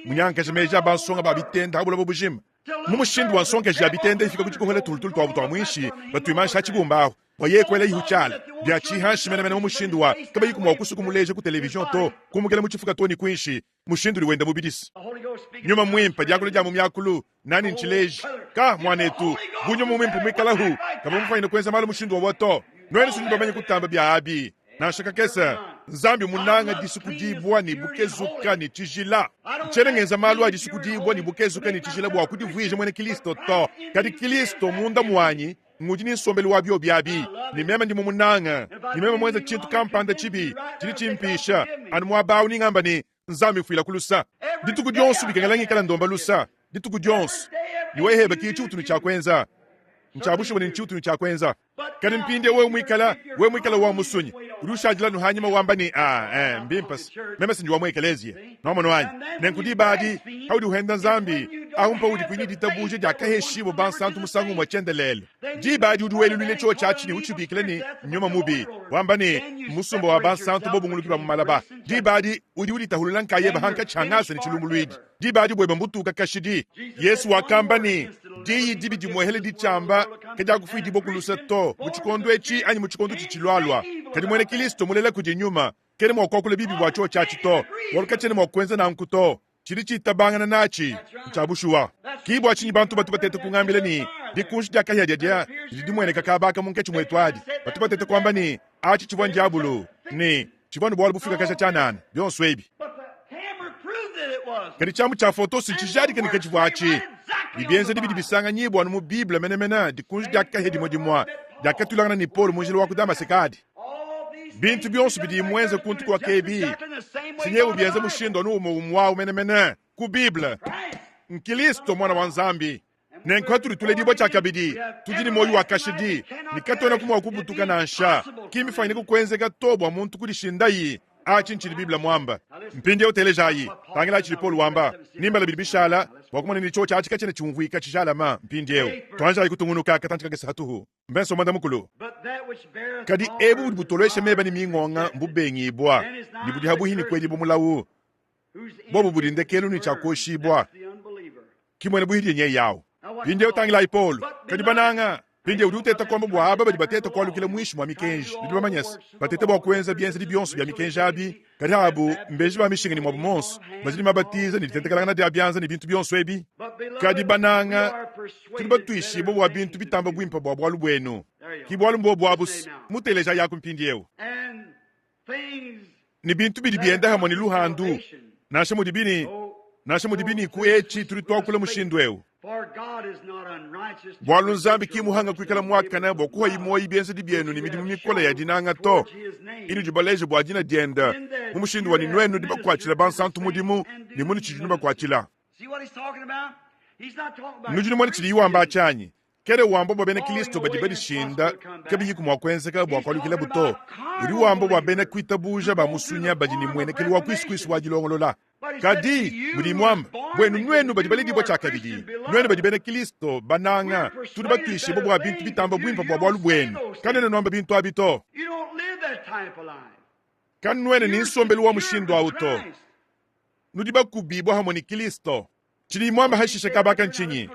Munyangakaje meji a bansonga ba bitenda ha buloba bujima. Mu mushindu wa nsonkeji ya bitenda ifika ku dikohola tulutulu tuabu tua muinshi batuimansha ha tshibumba ahu bua yeye kuela ihu tshiala bia tshihanshi menemene mu mushindu wa kabayiku mua kusua kumuleja ku television to kumukela mu tshifuka to ne kuinshi mushindu udi wenda mubidisa nyuma muimpe diakula dia mu miakulu nani ntshileji ka muanetu bu nyuma muimpe muikalahu kavua mufanyine kuenza malu mushindu wawa to nuenu sudi bamanye kutamba bia abi nansha kakese nzambi munanga disukudibua ne bukezuka ne tshijila ntshiena ngenza malu a disukudibua ne bukezuka ne tshijila bua kudivuija muena kilisto to kadi kilisto munda muanyi ngudi ne nsombelu wa biobi abi ne meme ndi mumunanga ne meme muenza tshintu kampanda tshibi tshidi tshimpisha anu muaba awu ningamba ne nzambi mfuila ku lusa dituku dionso bikengela ngikala ndomba lusa dituku dionso ne weheba ki tshiutu ne tshia kuenza ntshia bushuwa ne ntshiutu ne tshia kuenza Kadi mpindieu wewe muikala wewe muikala wa musunyi udi ushadila anu hanyima wamba ne a eh, mbimpe se meme si ndi wa mu ekeleziya nwamonu anyi nenku diba adi paudi uhenda nzambi ahu mpaudi kuyi ne ditabuja diakaheshibua bansantu musangu umue tshiendelele diba adi udi welulule tshiotshi atshi ne utshibikila ne nyuma mubi wamba ne musumba wa bansantu bobunguluki ba mu malaba diba adi udi uditahulula nkayebe hankatshi ha ngasa ne tshilumbuluidi Diba adi buebe mbutuka kashidi. Yesu wakamba ne, Diyi dibi dimuehele ditshiamba kadiakufuidibua ku luse to mu tshikondo etshi anyi mu tshikondo tshitshilualua. Kadi muena Kilisto mulela kudi Nyuma kena mua kuakula bibi bua tshiotshi atshi to, bualu katshiena mua kuenza nanku to. Tshidi tshitabangana natshi ntshia bushuwa. Ki bua tshinyi bantu batu bateta kungambila ne, dikunji dia kahia diadia didi dimueneka kaba aka munkatshi muetu adi. Batu bateta kuamba ne, atshi tshivua ndiabulu, ne tshivua ne bualu bufuikakaja tshianana, bionso ebi. Kadi tshiamu tshia foto si ntshijadike ne katshivua atshi. Ne bienzedi bidi bisanganyibua anu mu Bible menemene, dikunji dia kahia dimue dimue diakatuilangana ne Paulo mu njila wa ku Damaseke adi. Bintu bionso bidiye muenze kuntu kuaka ebi, si nyewu bienza mushindu anu umue umue au menemene ku Bible. Nkristo Muana wa Nzambi. Nenku patudi tuledibua tshiakabidi, tudi ne muoyo wa kashidi ne katuenaku mua kubutuka nansha. Ki mbifwanyine kukwenzeka to bua muntu kudishindayi. Aci ncidi Bible mwamba. Mpindyewu teleejaayi. Tangilaayi cidi Polu wamba. Nimbala bidi bishaala bwa kumona ne cyoci aci kacyena cyumvwika cijalama. Mpindyewu twanjaayi kutungunuka katanci kakese hatuhu. Mvenso mwanda-mukulu. Kadi ebu budi butolwesha meba ne mingonga mbubengiibwa ne budi habuhi ne kwedibwa mulawu. Bobu budi ndekelu ne cya kwoshibwa. Ki muena buhidie nyeye awu. Mpindieu tangilayi Paulo. Kadi bananga, mpindieu udi uteta kuamba bua aba badi bateta kualukila muinshi mua mikenji. Nudi bamanye se, bateta bua kuenza bienzedi bionso bia mikenji abi, kadi abu mbeji ba mishinga ne muabu muonso, badi ne mabatiza ne ditentekelangana dia bianza ne bintu bionso ebi. Kadi bananga, tudi batuishibue bua bintu bitamba buimpe bua bualu buenu. Ki bualu mbuobu abu se, mutelejayaku mpindieu. Ne bintu bidi bienda hamue ne luhandu, nansha mudibi ne nansha mudibi ne ku etshi tudi tuakula mushindu eu. Bualu Nzambi ki muhanga kuikala muakane bua kuhayi muoyo bienzedi bienu ne midimu mikole ya dinanga to, inudi baleje bua dina diende mu mushindu wa ne nuenu nudi bakuatshila bansantu mudimu ne munutshidi nubakuatshila. Nudi numona tshidiyi wamba atshi anyi? Kena wamba bua bena Kristo badi badishinda kabiyiku mua kuenzeka bua kualukilabu to. Udi wamba bua bena kuitabuja ba musunya badi ne muenekelu wa kuisukuisu wa dilongolola. Kadi mudi muamba buenu nuenu badi baledibua tshiakabidi, nuenu badi bena Kristo bananga, tudi batuishibue bua bintu bitamba buimpe bua bualu buenu. Kanuena nuamba bintu abi to. Kanuena ne nsombelu wa mushindu au to. Nudi bakubibua hamue ne Kristo. Tshidi muamba hashishe kabaka ntshinyi?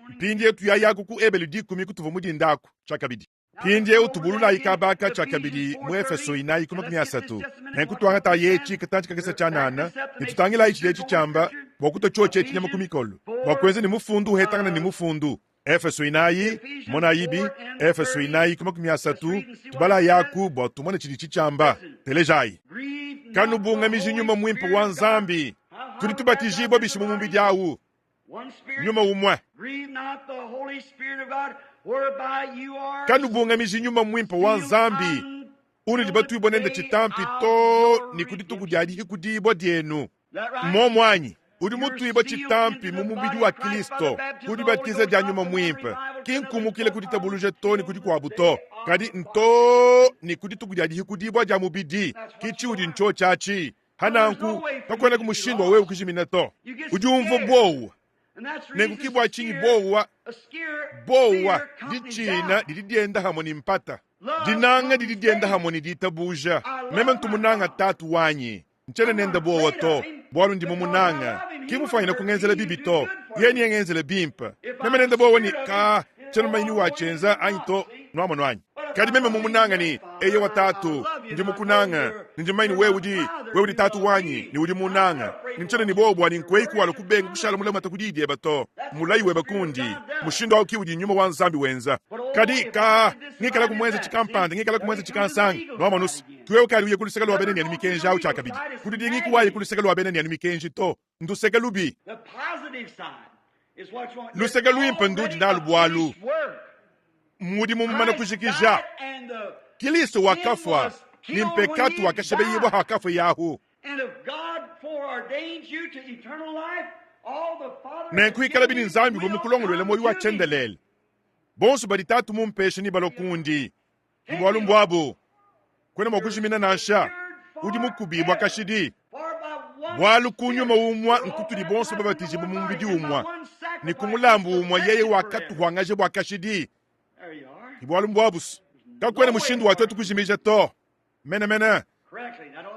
Mpindieu tuyayaku ku Ebelu dikumi kutuvua mu dinda aku tshiakabidi. Mpindieu tubululayi kaba aka tshiakabidi mu Efeso inayi ku makumi asatu. Nenku tuangatayi etshi katantshi kakese tshianana ne tutangilayi tshidi etshi tshiamba bua kutua tshiotshi etshi nyama ku mikolo, bua kuenza ne mufundu uhetangana ne mufundu. Efeso inayi, monayibi, Efeso inayi ku makumi asatu, tubalayaku bua tumone tshidi tshitshiamba. Telejayi. Kanubungamiji nyuma muimpe wa Nzambi. Tudi tubatijibua bishi mu mubidi awu? Nyuma umue. Kanubungamiji nyuma muimpe wa Nzambi unudi batuibue nende tshitampi too ne ku dituku dia dihikudibua dienu. Mmuomu anyi? Udi mutuibue tshitampi mu mubidi wa Kristo ku dibatiza dia nyuma muimpe, ki nkumukile ku ditabuluja to ne ku dikuabu to, kadi ntoo ne ku dituku dia dihikudibua dia mubidi. Ki tshiudi ntshiotshi atshi. Pa nanku, kakuenaku mushindu wa wewe kujimina to. Udi umvua buowa. Nenku ki bua tshinyi buowa, buowa, ditshina didi dienda hamue ne mpata. Dinanga didi dienda hamue ne ditabuja. Meme ntu munanga Tatu wanyi. Ntshiena nende buowa to, bualu ndi mumunanga. Ki mufuanyine kungenzela bibi to, yeye neangenzele bimpe. Meme nende buowa ne, ka, tshiena mumanye ni watshienza anyi to. Nuamonu anyi? Kadi meme mumunanga ne, Eyowa Tatu, ndi mukunanga, ne ndi mumanye ne wewe udi, wewe udi Tatu wanyi, ne udi munnanga. Ne ntshiena ne buowa bua ne nkueyi kuwalua kubenga kushala mulamate ku diyi diebe to. Mulayi webe kundi. Mushindu au ki udi nyuma wa Nzambi wenza. Kadi, ka, ngikalaku muenze tshikampanda, ngikalaku muenze tshikansanga. Nuamonu's? Wewe kadi uye ku luseke lua bena ne mikenji au tshiakabidi. Kudidingi kuwaye ku luseke lua bena ne mikenji to. Nduseke lubi. Luseke luimpe ndudi nalu bualu mudimu mumane kujikija. Kilisto wakafua ne mpekatu wakashebeyibua hakafueyahu. Nenku ikalabi ne Nzambi uvua mukulongoluele muoyo wa tshiendelele. Bonso badi Tatu mumpeshe nebalue kundi. Bualu mbuabu, kuena mua kujimina nansha, udi mukubibua kashidi. Bualu ku nyuma umue nkutudi bonso babatijibue mu mubidi umue, ne ku mulambu umue yeye wakatuhuangaja bua kashidi. Ke bualu mbuabu, kakuena mushindu wa tuetu kujimija to. Menemene.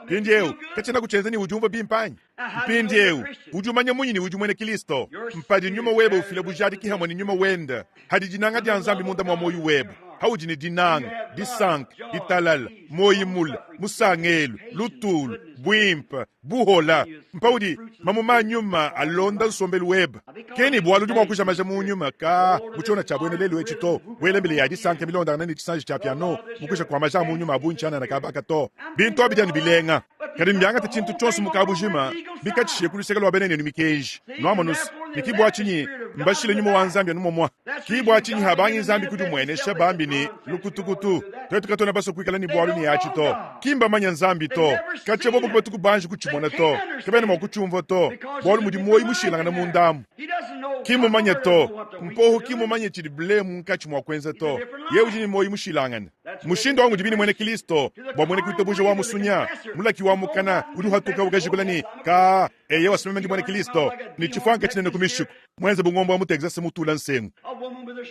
Mpindieu, katshiena kutshienza ne udi umvua bimpe anyi? Mpindieu, udi umanya munyi ne udi muena Kristo? Mpadi nyuma webe ufila bujadiki hamue ne nyuma wende, hadi dinanga dia Nzambi munda mua muoyo webe, haudi ne dinanga, disanka, ditalala, muoyo mule, musangelu, lutulu, buimpe, buhola, mpaudi mamuma a nyuma alonda nsombelu webe. Ke ne bualu udi mua kujamaja mu nyuma ka mu tshiona tshia buena lelu etshi to, wela mbila ya disanka milondangana ne tshisanji tshia piano mu kuja kua maja a mu nyuma a bungi tshianana kaba aka to. Bintu abi bianu bilenga, kadi mbiangate tshintu tshionso mu kabujima bikatshishiye ku luseke lua bena nenu mikenji. Nuamonus ne ki bua tshinyi mbashile nyuma wa Nzambi anu momua. Ki bua tshinyi habangi Nzambi kudimuenesha bambi ne lukutukutu. Tuetu katuena basue kuikala ne bualu ne atshi to. Ki mbamanye Nzambi to. Katshia bobu kabatu banji kutshimona to. Kabena mua kutshiumvua to, bualu mudi muoyo mushilangane munda amu. Ki mmumanye to. Mpohu ki mmumanye tshidi ble munkatshi mua kuenza to. Yeye udi ne muoyo mushilangane. Mushindu au ngudibi ne muena Kristo bua muena kuitabuja wa musunya, mulaki wa mukana udi uhatuka ukajikula ne ka eyewa simeme ndi muena Kristo ne tshifuanka tshinene ku mishiku muenze bu ngombo wa mu Texas mutula nsengu.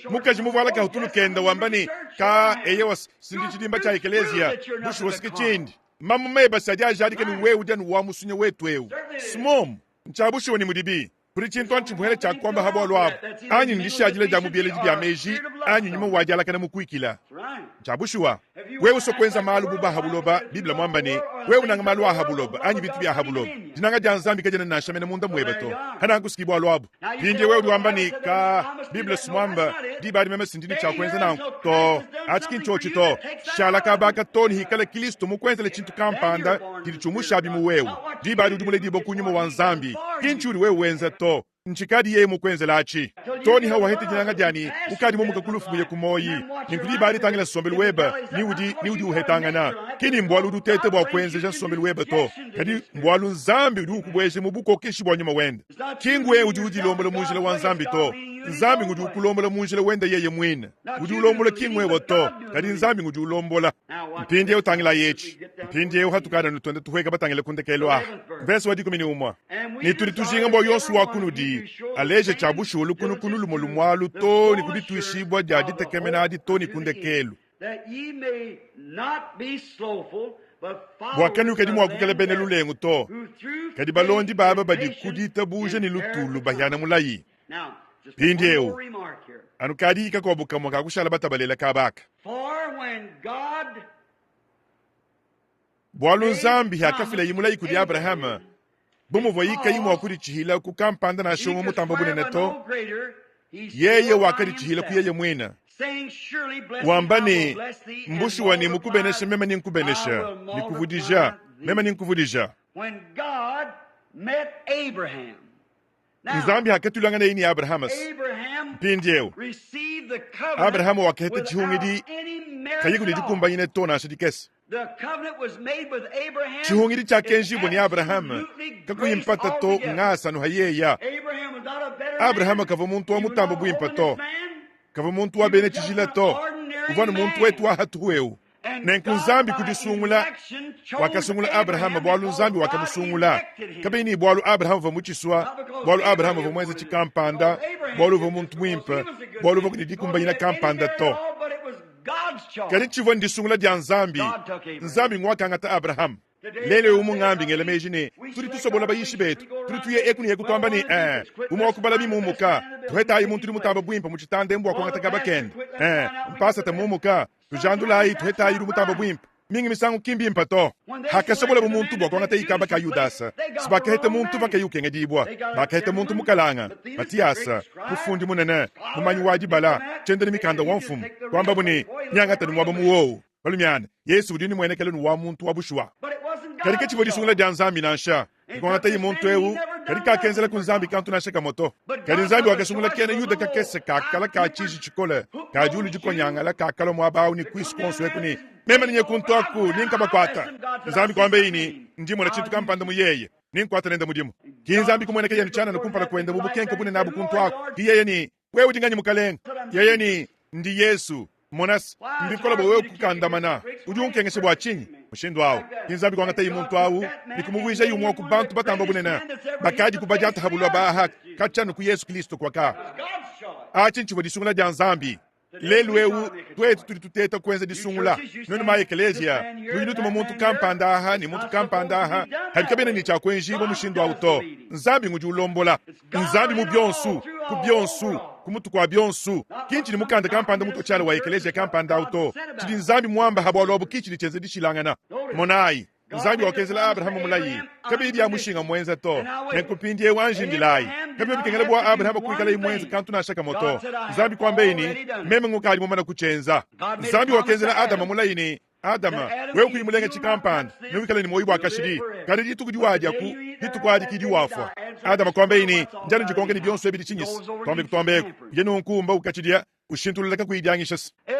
Mukaji muvuala kahutulu kenda wamba ne ka eyewa sindi tshidimba tshia ekeleziya bushuwa sike tshindi. Mamuma ebe si adi ajadika ne wewe udi anu wa musunya wetu eu. Smomu ntshia bushuwa ne mudibi kudi tshintu anyi tshimuhele tshia kuamba ha bualu abu anyi ndishadila dia mu bieledi bia meji anyi nyuma wa dialakana mukuikila. Ntshia bushuwa wewe usua kuenza malu bu ba ha buloba. Bible muamba ne wewe unanga malu a ha buloba anyi bintu bia ha buloba, dinanga dia Nzambi kadiena nansha mene munda muebe to. Hananku siki bualu abu. Mpindieu wewe udi wamba ne ka Bible si muamba diba adi meme sindi ne tshia kuenza nanku to. Atshi ki ntshiotshi to. Shala kaba aka to ne hikala Kristo mukuenzele tshintu kampanda tshidi tshiumushabi mu wewe. Diba adi udi muledibue ku nyuma wa Nzambi. Ki ntshiudi wewe wenza to, ntshikadi yeye mukuenzela atshi. To ne hawaheta dinanga dia ne ukadi mumuka ku lufu muye ku muoyi. Nenku diba adi tangila nsombelu webe ni udi ni udi uhetangana. Ki ni mbualu udi uteta bua kuenzeja nsombelu webe to, kadi mbualu Nzambi udi ukubueja mu bukokeshi bua nyuma wende. Ki nguwe udi udilombola mu njila wa Nzambi to, Nzambi ngudi ukulombola mu njila wende yeye muine. Udi ulombola ki nguewe to, kadi Nzambi ngudi ulombola. Mpindieu tangilayi etshi. Mpindieu hatukadi anu tuenda tuhueka batangile ku ndekelu aha, mvese wa 11. Ne tudi tujinga bua yonso wa kunudi aleje tshia bushuwa lukunukunu lumue lumue alu too ne ku dituishibua dia ditekemena adi too ne ku ndekelu. Bua kanuikadi mua kuikala bena lulengu to, kadi balondi ba aba badi ku ditabuja ne lutulu bahiana mulayi. Mpindieu, anu kadiyi kakuabu kamue ka kushala batabalela kaba aka. Bualu Nzambi hakafilaye mulayi kudi Abrahama, bu muvuaye kayi mua kuditshihila ku kampanda nansha umue mutamba bunene to, yeye wakaditshihila ku yeye muine, wamba ne, Mbushuwa ne mukubenesha meme ninkubenesha, ne kuvudija meme ninkuvudija. Nzambi hakatulanganaye ne Abrahama. Mpindieu Abrahama wakaheta tshihungidi kayiku ne dikumbanyine to nansha dikese. Tshihungidi tshiakenjibua ne Abrahama kakuyi mpata to ngasa anu hayeya. Abrahama kavua muntu wa mutamba buimpe to, kavua muntu wa bena tshijila to, uvua ne muntu wetu wa hatuhu eu. Nenku Nzambi ku disungula wakasungula Abrahama bualu Nzambi wakamusungula, kabiyi ne bualu Abrahama uvua mutshisua, bualu Abrahama uvua muenze tshikampanda, bualu uvua muntu muimpe, bualu uvua ne dikumbanyina kampanda to. Kadi tshivua ndisungula dia Nzambi. Nzambi nguakangata Abrahama. Lelu eu mungambi ngela meji ne, tudi tusobola bayishi betu, tudi tuya eku ne eku tuamba ne, eh, umue wa kubala bimumuka, tuhetayi muntu udi mutamba buimpe mu tshitanda embua kuangata kaba kende, eh, mpasata mumuka, tujandulayi tuhetayi udi mutamba buimpe. Mingi misangu ki mbimpe to. Hakasobolabu muntu bua kuangata ikaba ka Yudasa, si bakaheta muntu vakayi ukengedibua, bakaheta muntu mukalanga, Matiyasa, mufundi munene, mumanyi wa dibala, tshienda ne mikanda wa mfumu, kuambabu ne, Nyangata ne muaba mu wowu. Balumiana, Yesu udi nimuenekela nu wa muntu wa bushuwa. Kadi ke tshivua disungula dia Nzambi nansha. Kuangataye muntu eu, kadi kakenzela ku Nzambi kantu nansha kamue to. Kadi Nzambi wakasungula kena Yuda kakese kakala ka tshiji tshikole, ka diulu dikonyangala kakalua muaba au ne kuisu kuonso eku ne, Meme nenye kuntu aku, ninkabakuata. Nzambi kuambaye ne, Ndi mmona tshintu kampanda mu yeye, ninkuata nende mudimu. Ki Nzambi kumueneka yenu tshianana kumpala kuende mu bukenke bunene abu kuntu aku. Ki yeye ne, Wewe udi nganyi Mukalenge? Yeye ne, Ndi Yesu. Mona se, mbikole bua wewe kukandamana. Udi unkengesha bua tshinyi? Mushindu au, ki Nzambi kuangataye muntu au ne kumuvuijaye umue wa ku bantu batamba bunene bakadi kubadiata ha buloba aha katshia anu ku Yesu Kristo kuaka. Atshi ntshivua disungula dia Nzambi. Lelu eu tuetu tudi tuteta kuenza disungula. Nuenu ma ekeleziya nudi nutuma muntu kampanda aha ne muntu kampanda aha, kadi kabiena ne tshia kuenjibua mushindu au to. Nzambi ngudi ulombola. Nzambi mu bionsu, ku bionsu, ku mutu kua bionsu. Ki ntshidi mukanda kampanda mutue tshiala wa ekeleziya kampanda au to. Tshidi Nzambi muamba ha bualu abu ki tshidi tshienza dishilangana. Monayi, Nzambi wakenzela Abrahama mulayi, kabiyi bia mushinga muenza to. Nenku mpindieu anji indilayi. Kabivua bikengela bua Abrahama kuikalaye muenze kantu nansha kamue to. Nzambi kuambaye ne, Meme ngukadi mumane kutshienza. Nzambi wakenzela Adama mulayi ne, Adama, wewe kuyi mulenga tshikampanda, newikale ne muoyo bua kashidi. Kadi dituku diwadiaku, dituku adi ki diwafua. Adama kuambaye ne, Ndi anu ndikonka ne bionso ebi ditshinyisa. Tuambe kutuamba eku, ye nunku mba ukatshidia ushintulula kakuyi dianyisha.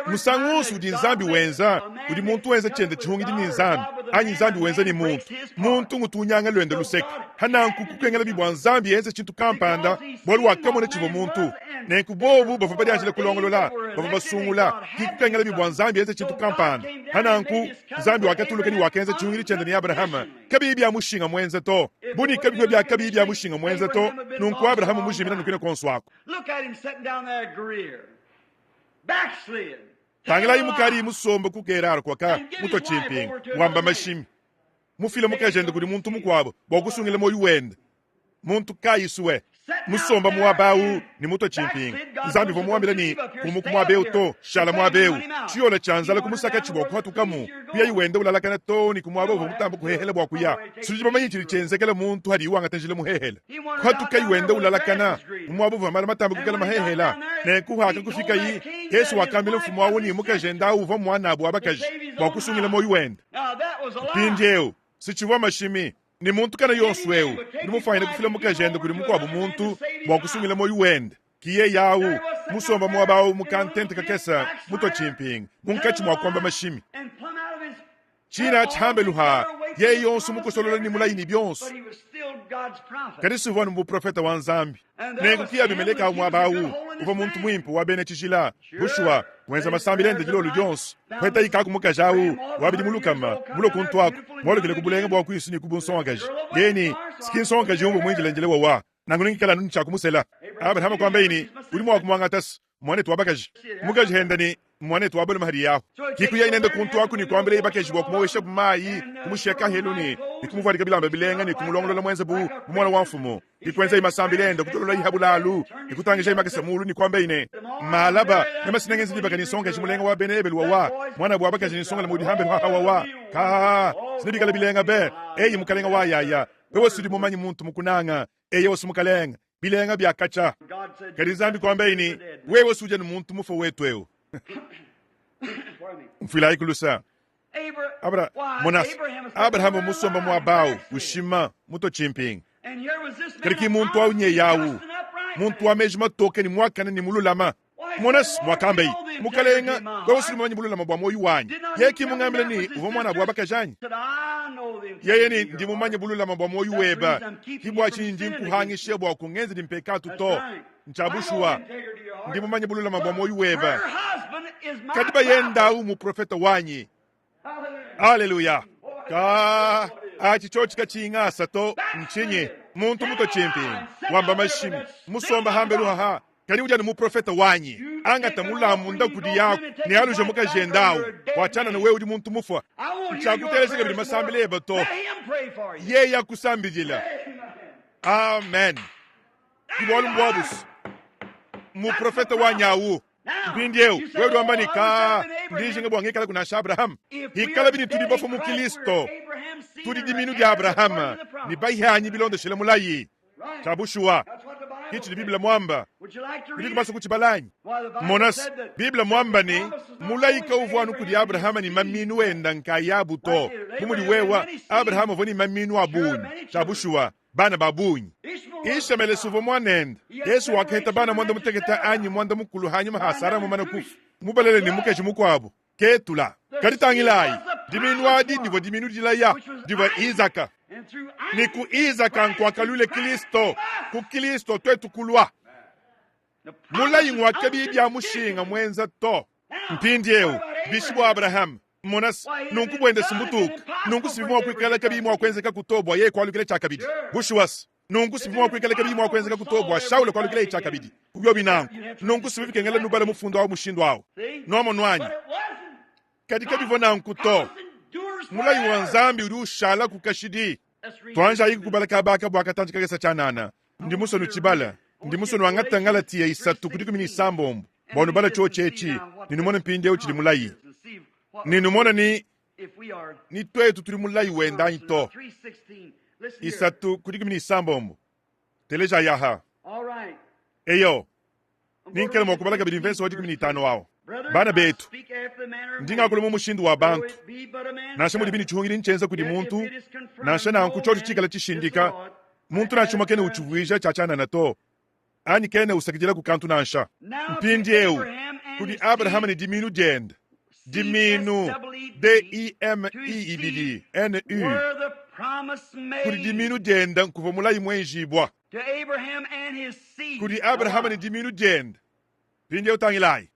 Musangu wonso udi Nzambi wenza, udi muntu wenza tshiende tshihungidi ne Nzambi, anyi Nzambi wenza ne muntu, muntu ngutu unyanga luende luseke. Hananku kukengela bua Nzambi enze tshintu kampanda, bualu wakamona tshivua muntu. Nenku bobu bavua badianjile kulongolola, bavua basungula, ki kukengela bua Nzambi enze tshintu kampanda. Hananku Nzambi wakatuluka ne wakenza tshihungidi tshiende ne Abrahama, kabiyi bia mushinga muenza to. Bu ne kabivua bia kabiyi bia mushinga muenza to, nunku Abrahama mujimina nukina kuonso aku. Tangilayi mukadi musombe ku Gerar kuaka mutua tshimpinga, wamba mashimi, mufile mukajende kudi muntu mukuabu bua kusungila muoyo wende. Muntu kayi sue musomba muaba au ne mutua tshimpinga. Nzambi uvua muambila ne, kumuku muaba eu to, shala muaba eu. Tshiyola tshia nzala kumusakatshi bua kuhatukamu, kuyayi wenda ulalakana too ne ku muaba uvua mutamba kuhehela bua kuya. Tudi bamanye tshidi tshienzekela muntu hadiye wangata njila muhehele. Kuhatukayi wenda ulalakana mu muaba uvua mala matamba kuikala mahehela. Nenku hakakufikayi, Yesu wakambila mfumu au ne mukajende au uvua muanabu wa bakaji bua kusungila muoyo wende. Mpindieu si tshivua mashimi ne muntu kana yonso eu udi mufuanyine kufila mukajende kudi mukuabu muntu bua kusungila muoyo wende. Ki yeye au musomba muaba au mu kantente kakese mutua tshimpinga munkatshi mua kuamba mashimi. Tshina tshiambelu ha yeye yonso mukosolola ne mulayi ne bionso, kadi sivua anu muprofete wa Nzambi. Nenku ki Abimeleke au muaba au uvua muntu muimpe wa bena tshijila, bushuwa wenza masambila ende dilolo dionso. Kuetayi kaku mukaji au wa bidimu lukama mulue kuntu aku, mualukile ku bulenga bua kuisu ne ku bunsongakaji. Yeye ne, Siki nsongakaji umvua muinjila njila wawa, nanku nengikale anu ne tshia kumusela. Abrahama kuambaye ne, Udi mua kumuangata, muanetu wa bakaji. Mukaji henda ne. Mmuanetu wa balume hadiye ahu. Kikuyayi nende kuntu aku ne kuambilaye bakeji bua kumuoweshabu mayi, kumushiya kahelu ne kumuvuadika bilamba bilenga ne kumulongolola muenze bu muana wa mfumu. Ne kuenzaye masambila ende, kutololayi ha bulalu ne kutangijaye makasa mulu ne kuambaye ne, Malaba, meme sina ngenza dibaka ne nsongakaji mulenga wa Bena Ebelu wawa, muanabu wa bakaji ne nsongala mudi hambelu haha wawa. Kahaha, sina bikala bilenga be! Eyi mukalenga wa yaya, wewe sudi mumanye muntu mukunanga, eyi osu mukalenga, bilenga bia katshia. Kadi Nzambi kuambaye ne, Wewe sudia ne muntu mufue wetu eu. Mfuilayi ku lusa. Abra, monas, Abrahama musomba muaba au, ushima, mutue tshimpinga. Kadi ki muntu au nyeyawu, muntu wa meji matoke ne muakane ne mululama. Monas, muakambaye, Mukalenga, wewe sudi mumanye bululama bua muoyo wanyi. Yeye ki mungambile ne uvua muanabu wa bakaji anyi? Yeye ne, ndi mumanye bululama bua muoyo webe, ki bua tshinyi ndi nkuhangisha bua kungenzedi mpekatu to. Ntshia bushuwa, ndi mumanye bululama bua muoyo webe. Kadi bayende au muprofete wanyi. Aleluya! Ka atshi tshiotshi katshiyi ngasa to, ntshinyi? Muntu mutue tshimpingu, wamba mashimi, musomba hambelu haha, kadi udi anu muprofete wanyi. Angata mulambu nda kudi yaku ne aluje mukajende au. Bua tshianana wewe udi muntu mufua. Ntshiakuteleja kabidi masambila ebe to. Yeye akusambidila. Amen. Ki bualu mbuabusu. Muprofete wanyi au. Mpindieu wewe udi wamba ne, Ka, ndi njinga bua ngikalaku nansha Abrahama. Hikalabi ne tudi bafue mu Kilisto, tudi diminu dia Abrahama ne bahianyi bilondeshile mulayi. Tshia bushuwa, ke tshidi Bible muamba. Udiku basue kutshibala anyi? Mona se, Bible muamba ne, mulayi kauvua anu kudi Abrahama ne maminu enda nkayabu to. Bu mudi wewa, Abrahama uvua ne maminu a bungi. Tshia bushuwa, bana ba bungi. Ishamele uvua muanende. Yesu wakaheta bana muanda mutekete anyi muanda mukulu hanyima ha Sara mumane kufu, mubalele ne mukaji mukuabo, Ketula. Kadi tangilayi, diminu adi divua diminu dilaya, divua Izaka. Ne ku Izaka nkuakaluile Kilisto, ku Kilisto tuetu kulua. Mulayi ngua kabiyi bia mushinga muenza to. Mpindieu, bishi bua Abrahama? Mona se, nunku buende si mbutuka. Nunku si bivua mua kuikala kabiyi mua kuenzekaku to bua yeye kualukila tshiakabidi. Bushuwa se, nunku si bivua mua kuikala kabiyi mua kuenzekaku to bua Shaula kualukilaye tshiakabidi. Bu biobi nanku, nunku si bikengela nubale mufundu au mushindu au. Nuamonu anyi? Kadi kabivua nanku to. Mulayi wa Nzambi udi ushalaku kashidi. Tuanjayi kubala kaba aka bua katantshi kakese tshianana. Ndi musue nutshibale. Ndi musue nuangate Ngalatiya isatu ku 16 bua nubale tshiotshi etshi ne numone mpindieu tshidi mulayi ne numone ni ni tuetu tudi mulayi wenda anyi to. Isatu ku 16. Telejayi aha. Eyo, Ninkele mua kubala kabidi mvese wa 15 awu. Bana betu, ndi ngakula mu mushindu wa bantu, nansha mudibi ne tshihungidi ntshienza kudi muntu, nansha nanku tshiotshi tshikale tshishindika, muntu nansha umue kena utshivuija tshia tshianana to, anyi kena usakidilaku kantu nansha. Mpindieu, kudi Abrahama ne dimiinu diende, dimiinu, D-i-m-i ibidi, N-u, kudi dimiinu diende nkuvua mulayi muenjibua. Kudi Abrahama ne dimiinu diende. Mpindieu tangilayi.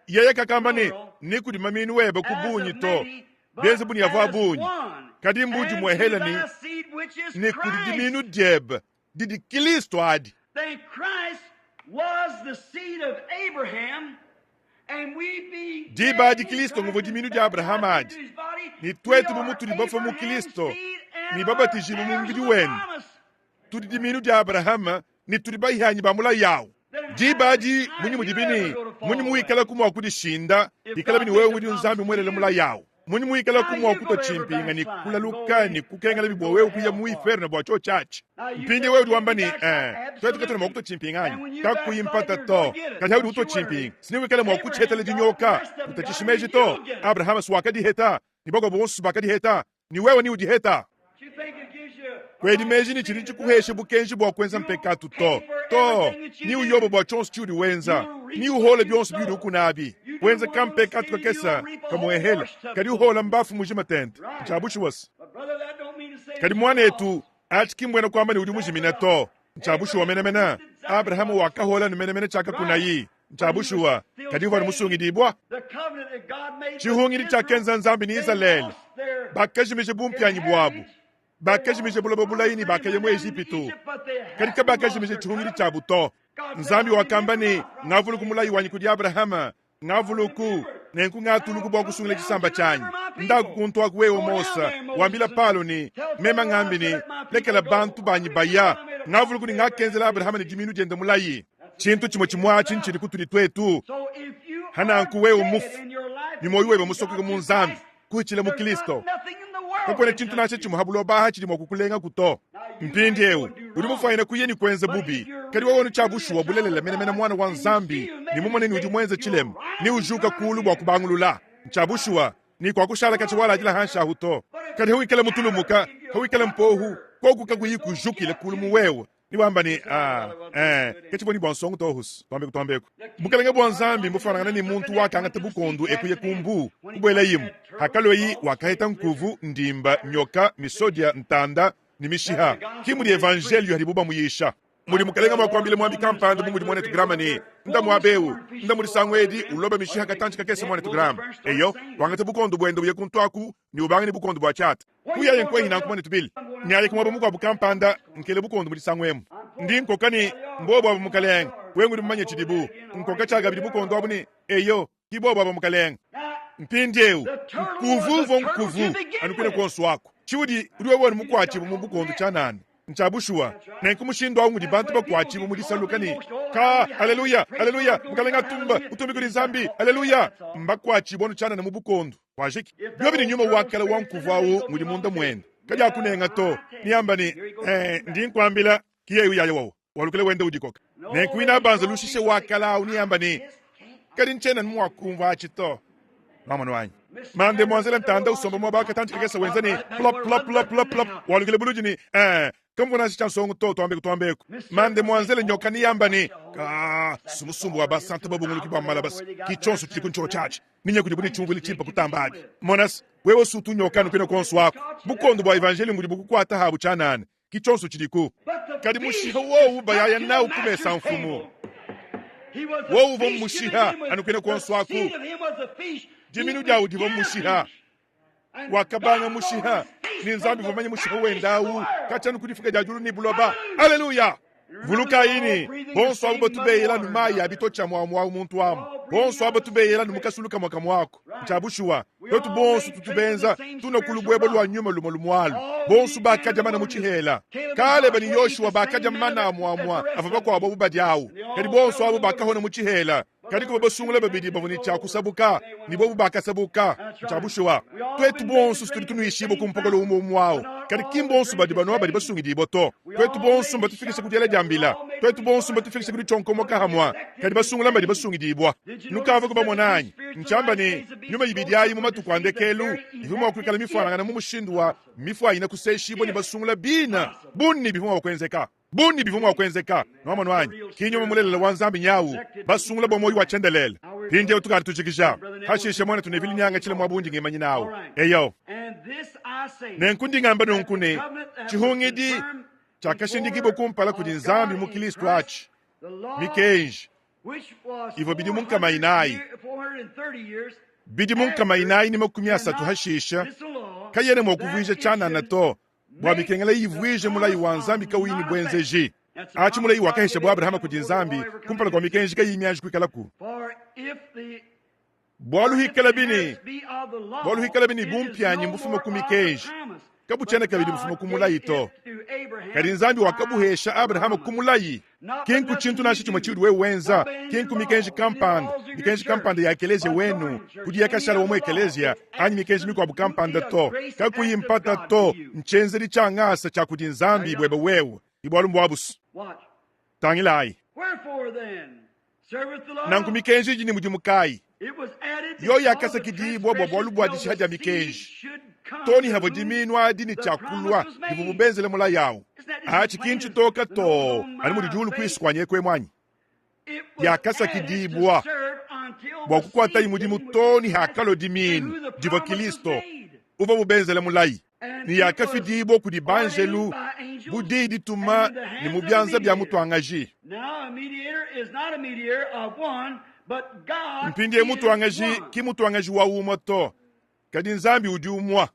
Yeye kakamba ne, ne kudi mamiinu ebe ku bungi to, bienze bu ne avua a bungi, kadi mbu dimuehela ne, ne kudi dimiinu diebe, didi Kilisto adi. Diba adi Kilisto nguvua dimiinu dia Abrahama adi, ne tuetu bu mutudi bafue mu Kilisto ne babatijibue mu mubidi wende, tudi dimiinu dia Abrahama ne tudi bahianyi ba mulayi awu. Diba adi munyi mudibi ne munyi muwikalaku mua kudishinda bikalabi ne wewe udi Nzambi muelele mulayi awu? Munyi muikalaku mua kutua tshimpinga ne kulaluka ne kukengela bua wewe kuya mu iferno bua tshiotshi atshi? Mpindieu wewe udi wamba ne, eh, tuetu katuena mua kutua tshimpinga anyi? Kakuyi mpata to. Kadi haudi utua tshimpinga, si newikale mua kutshihetela dinyoka, kutatshishi meji to. Abrahama si wakadiheta, ne bakuabo bonso bakadiheta, ne wewe neudiheta. Kuedi meji ne tshidi tshikuheshe bukenji bua kuenza mpekatu to. To, ni uyoba bua tshionso tshiudi wenza, ni uhole bionso biudi ukuna abi. Wenza kampekatu kakese kamuehela, kadi uhola mbafu mujima tente. Ntshia bushuwa se. Kadi muanetu, atshi ki mbuena kuamba ne udi mujimine to. Ntshia bushuwa menemene. Abrahama wakahola ne menemene tshiakakunayi. Ntshia bushuwa, kadi uvua musungidibua. Tshihungidi tshiakenza Nzambi ne Izalele, bakajimija bumpianyi buabu, bakajimija buloba bulayi ne bakaya mu Ejipitu, kadi kabakajimija tshihungidi tshiabu to. Nzambi wakamba ne, Ngavuluku mulayi wanyi kudi Abrahama, ngavuluku, nenku ngatuluku bua kusungila tshisamba tshianyi. Ndaku kuntu aku wewe Mose, wambila Palo ne, mema ngambi ne, lekela bantu banyi baya. Ngavuluku ne ngakenzela Abrahama ne dimiinu diende mulayi. Tshintu tshimue tshimue atshi ntshidi kutudi tuetu. Hananku wewe mufu ne muoyo webe musokoka mu Nzambi, kuhitshila mu Kristo, kakuena tshintu nansha tshimue ha buloba aha tshidi mua kukulengaku to. Mpindieu udi mufuanyine kuya ne kuenza bubi, kadi wewe tshia bushuwa bulelela menemene muana wa Nzambi ne mumone ne udi muenze tshilema, ne ujuka kulu bua kubangulula. Ntshia bushuwa ne kuakushala katshia waladila hanshi ahu to. Kadi hawikala mutulumuka, hawikala mpohu, koku kakuyi kujukila kulu mu wewe, ne wamba ne, Ah, eh, ke tshivua ne bua nsongo tohus, tuambeku tuambeku. Bukalenge bua Nzambi mbufuanangane ne muntu wakangata bukondu e kuya ku mbu, kubuelayimu. Hakalueyi, wakaheta nkuvu, ndimba, nyoka, misodia, ntanda, ne mishiha. Ki mudi evanjelio hadibu bamuyisha. Mudi Mukelenge mua kuambila muambi kampanda bu mudi muanetu Graham ne, Nda muaba eu, nda mu disangu edi, ulobe mishiha katantshi kakese muanetu Graham. Eyo, wangata bukondu buende uye kuntu aku ne ubanga ne bukondu bua tshiata. Kuyaye nkuehi nanku muanetu Bill? Nyaye ku muaba mukuabu kampanda, nkele bukondu mu disangu emu. Ndi nkoka ne, Mbobu abu Mukalenge, wewe ngudi mumanye tshidibu. Nkoka tshiakabidi bukondu abu ne, Eyo, ki bobu aba Mukalenge. Mpindieu, nkuvu uvua nkuvu anu kuine kuonso aku. Tshiudi udi wewe anu mukuatshibue mu bukondu tshianana. Ntshia bushuwa. Nenku mushindu au ngudi bantu bakuatshibue mu disaluka ne, Ka, aleluya, aleluya, Mukalenge atumba, butumbi kudi Nzambi, aleluya. Mbakuatshibue anu tshianana mu bukondu. Wajiki. Biobi ne nyuma wa kale wa nkuvu au ngudi munda muende. Kadiakunenga to. Neamba ne, Eh, ndi nkuambila, ki yeye uyaya wawa. Walukila wenda udikoka. Nenku inabanza lushishe wa kale au neamba ne, Kadi ntshiena mua kumvua atshi to. Nwamonu anyi? Mandemuanzela ntanda usomba muaba wa katantshi kakese wenza ne, plop, plop, plop, plop, plop. Walukila buludi ne, Eh, kamvua nansha tshia nsongo to, tuambeku tuambeku. Mandemuanzela nyoka neyamba ne, Ka, sumusumbu wa basanta babunguluki bua malabas, ki tshionso tshidi ku ntshio atshi. Ninye kudibu ne tshiumvuilu tshimpe kutamba abi. Monas, wewe sutu nyoka anu kuine kuonso aku. Bukondo bua evanjeliyo ngudi bukukuata habu tshianana, ki tshionso tshidiku. Kadi mushiha wowu bayaya nawu ku mesa a mfumu. Wowu uvua mmushiha anu kuine kuonso aku. Diminu diawu divua mmushiha. Wakabanga mushiha, ne Nzambi uvua mumanye mushiha wende awu katshia anu ku difuka dia diulu ne buloba. Aleluya! Vulukayi ne, bonso abo batu beyela anu mayi a bitotshi amue amue awu muntu amu. Bonso aba batu beyela anu mu kasulu kamue kamue aku. Ntshia bushuwa, tuetu bonso tutu benza tunua ku lubuebue lua nyuma lumue lumue alu. Bonso bakadia mana mu tshihela. Kaleba ne Yoshua bakadia mana amue amue avua bakuabu abu badia awu. Kadi bonso abu bakahona mu tshihela. Kadi kuvua basungula babidi bavua ne tshia kusabuka, ne bobu bakasabuka. Ntshia bushuwa, tuetu bonso tudi tunuishibua ku mpokolo umue umue au, kadi ki mbonso badi banua badi basungidibua to. Tuetu bonso mbatufikishe ku diela dia mbila, tuetu bonso mbatufikishe ku ditshionkomoka hamua, kadi basungula mbadi basungidibua. Nukavua bamona anyi? Ntshiamba ne, nyuma ibidi ayi mu matuku a ndekelu ivua mua kuikala mifuanangane mu mushindu wa mifuanyine kuseshibua ne basungula bina bunni bivua mua kuenzeka. Bungi bivua mua kuenzeka. Nwamonu anyi? Ki nyuma mulelela wa Nzambi nyawu, basungula bua muoyo wa tshiendelele. Mpindieu tukadi tujikija. Hashishe muanetu Neville neangatshile muaba undi ngimanyina awu. Eyo. Nenku ndi ngamba nunku ne, tshihungidi tshiakashindikibua kumpala kudi Nzambi mu Kilisto atshi, mikenji, ivua bidimu nkama inayi, bidimu nkama inayi ne makumi asatu hashishe, kayena mua kuvuija tshianana to, bua bikengela ivuije mulayi wa Nzambi kauyi ne buenzeji. Atshi mulayi wakaheshabu Abrahama kudi Nzambi kumpala kua mikenji kayiyi mianji kuikalaku. Bualu hikalabi ne bualu hikalabi ne bumpianyi mbufuma ku mikenji, kabutshiena kabidi bufuma ku mulayi to, kadi Nzambi wakabuhesha Abrahama ku mulayi. Ki nku tshintu nansha tshimue tshiudi wewe wenza, ki nku mikenji kampanda, mikenji kampanda ya ekeleziya wenu, kudi kashala wa mu ekeleziya, anyi mikenji mikuabu kampanda to. Kakuyi mpata to, ntshienzedi tshia ngasa tshia kudi Nzambi buebe wewe, ne bualu mbuabusu. Tangilayi. Nanku mikenji idi ne mudimu kayi? Yoyi yakasakidibua bua bualu bua dishiha dia mikenji, to ne havua dimiinu adi ne tshia kulua divuabu benzele mulayi awu. Atshi ki ntshitoka too anu mudi diulu kuisu kua nyeku emu anyi? Yakasakidibua bua kukuatayi mudimu too ne hakalua dimiinu divua Kilisto uvuabu benzele mulayi, ne yakafidibua kudi banjelu bu diyi dituma ne mu bianza bia mutuangaji. Mpindieu mutuangaji ki mutuangaji wa umue to, kadi Nzambi udi umue.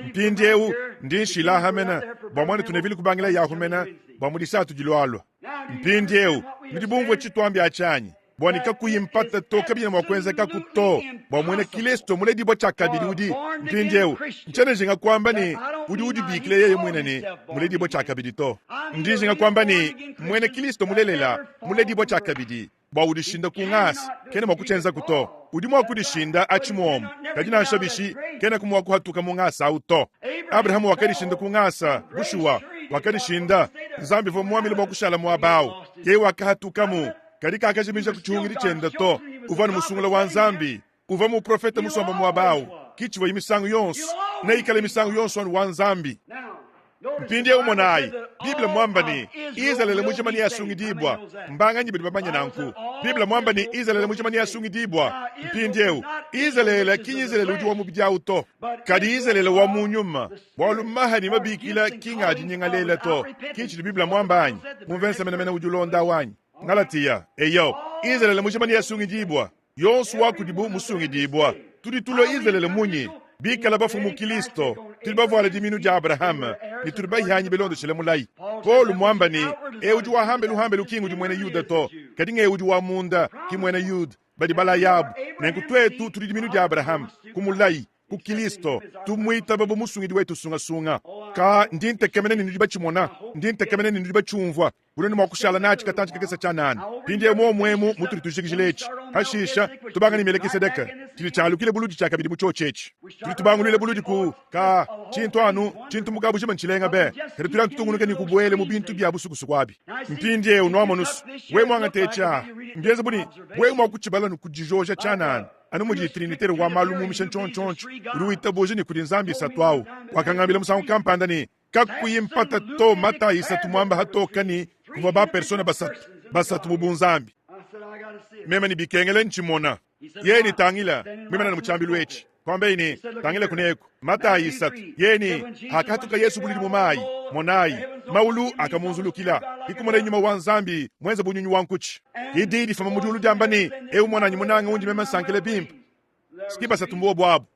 Mpindieu ndi nshila hamena bua muanetu Neville kubangila Yahumena bua mu Disatu dilualua. Mpindieu, Nudi bumvue tshituambi atshi anyi? Bua ne kakuyi mpata to, kabiena mua kuenzekaku to bua muena Kilisto muledibua tshiakabidi udi, mpindieu, ntshiena njinga kuamba ne udi udibikila yeye muine ne, muledibua tshiakabidi to. Ndi njinga kuamba ne, muena Kilisto mulelela muledibua tshiakabidi, bua udishinda ku ngasa, kena mua kutshienzaku to. Udi mua kudishinda atshi muomu, kadi nansha bishi, kenaku mua kuhatuka mu ngasa au to. Abrahama wakadishinda ku ngasa, bushuwa, wakadishinda. Nzambi uvua mumuambile bua kushala muaba au, yeye wakahatukamu, kadi kakajimija ku tshihungidi tshiende to. Uvua anu musungula wa Nzambi, uvua muprofete musomba muaba au, ki tshivuaye misangu yonso, neikale misangu yonso anu wa Nzambi. Mpindieu monayi, Bible muamba ne, Izalele mujima neasungidibua. Mbanganyi badi bamanye nanku? Bible muamba ne, Izalele mujima neasungidibua. Mpindieu, Izalele ki n'Izalele udi wa mubidi awu to, kadi Izalele wa mu nyuma, bualu maha ne mabikila ki nga dinyingalela to. Ki tshidi Bible muamba anyi? Mu mvese menemene udi ulonda awu anyi? Ngalatiya. Eyo, Izalele mujima neasungidibua. Yonso wa kudibu musungidibua. Tudi tulua Izalele munyi? Bikala bafue mu Kilisto, tudi bavuale diminu dia Abrahama ne tudi bahianyi bilondeshile mulayi. Paulo muamba ne, Eu udi wa hambelu hambelu ki ngudi muena Yuda to, kadi ngeu udi wa munda, ki muena Yuda, badi balayabu. Nenku tuetu tudi diminu dia Abrahama ku mulayi. ku Kilisto, tumuitaba bu Musungidi wetu sungasunga. Ka ndi ntekemena ne nudi batshimona, ndi ntekemena ne nudi batshiumvua. Bunene mua kushala natshi katantshi kakese tshianana. Mpindieu muomu emu mutudi tujikijila etshi, pashisha tubanga ne Melekisedeke, tshidi tshialukile buludi tshiakabidi mu tshiotshi etshi. Tudi tubanguluila buludi ku ka tshintu anu tshintu mu kabujima ntshilenga be, kadi tudi anu tutungunuka ne kubuela mu bintu bia busukusuku abi. Mpindieu nuamonusu, wewe muangate etshi aha, mbienze bu ne wewe mua kutshibala ne kudijoja tshianana. Anu mudi Trinitaire wa malu mumisha ntshiontshiontshio udi witabuja ne kudi Nzambi isatu au, wakangambila musangu kampanda ne, kakuyi mpata to Matayi isatu muamba hatoka ne kuvua ba persona basatu basatu mu bunzambi. Meme ne bikengela ntshimona. Yeye ne tangila, muimana mu tshiambilu etshi. Kuambaye ne, tangila kuneku. Matayi isatu. Yeye ne, hakatuka Yesu buludi mu mayi, monayi, maulu akamunzulukila, ikumona nyuma wa Nzambi muenze bu nyunyu wa nkutshi. Idi difuma mu diulu diamba ne, Eu muananyi munanga undi meme nsankila bimpe. Ski basatu mbuobu abu,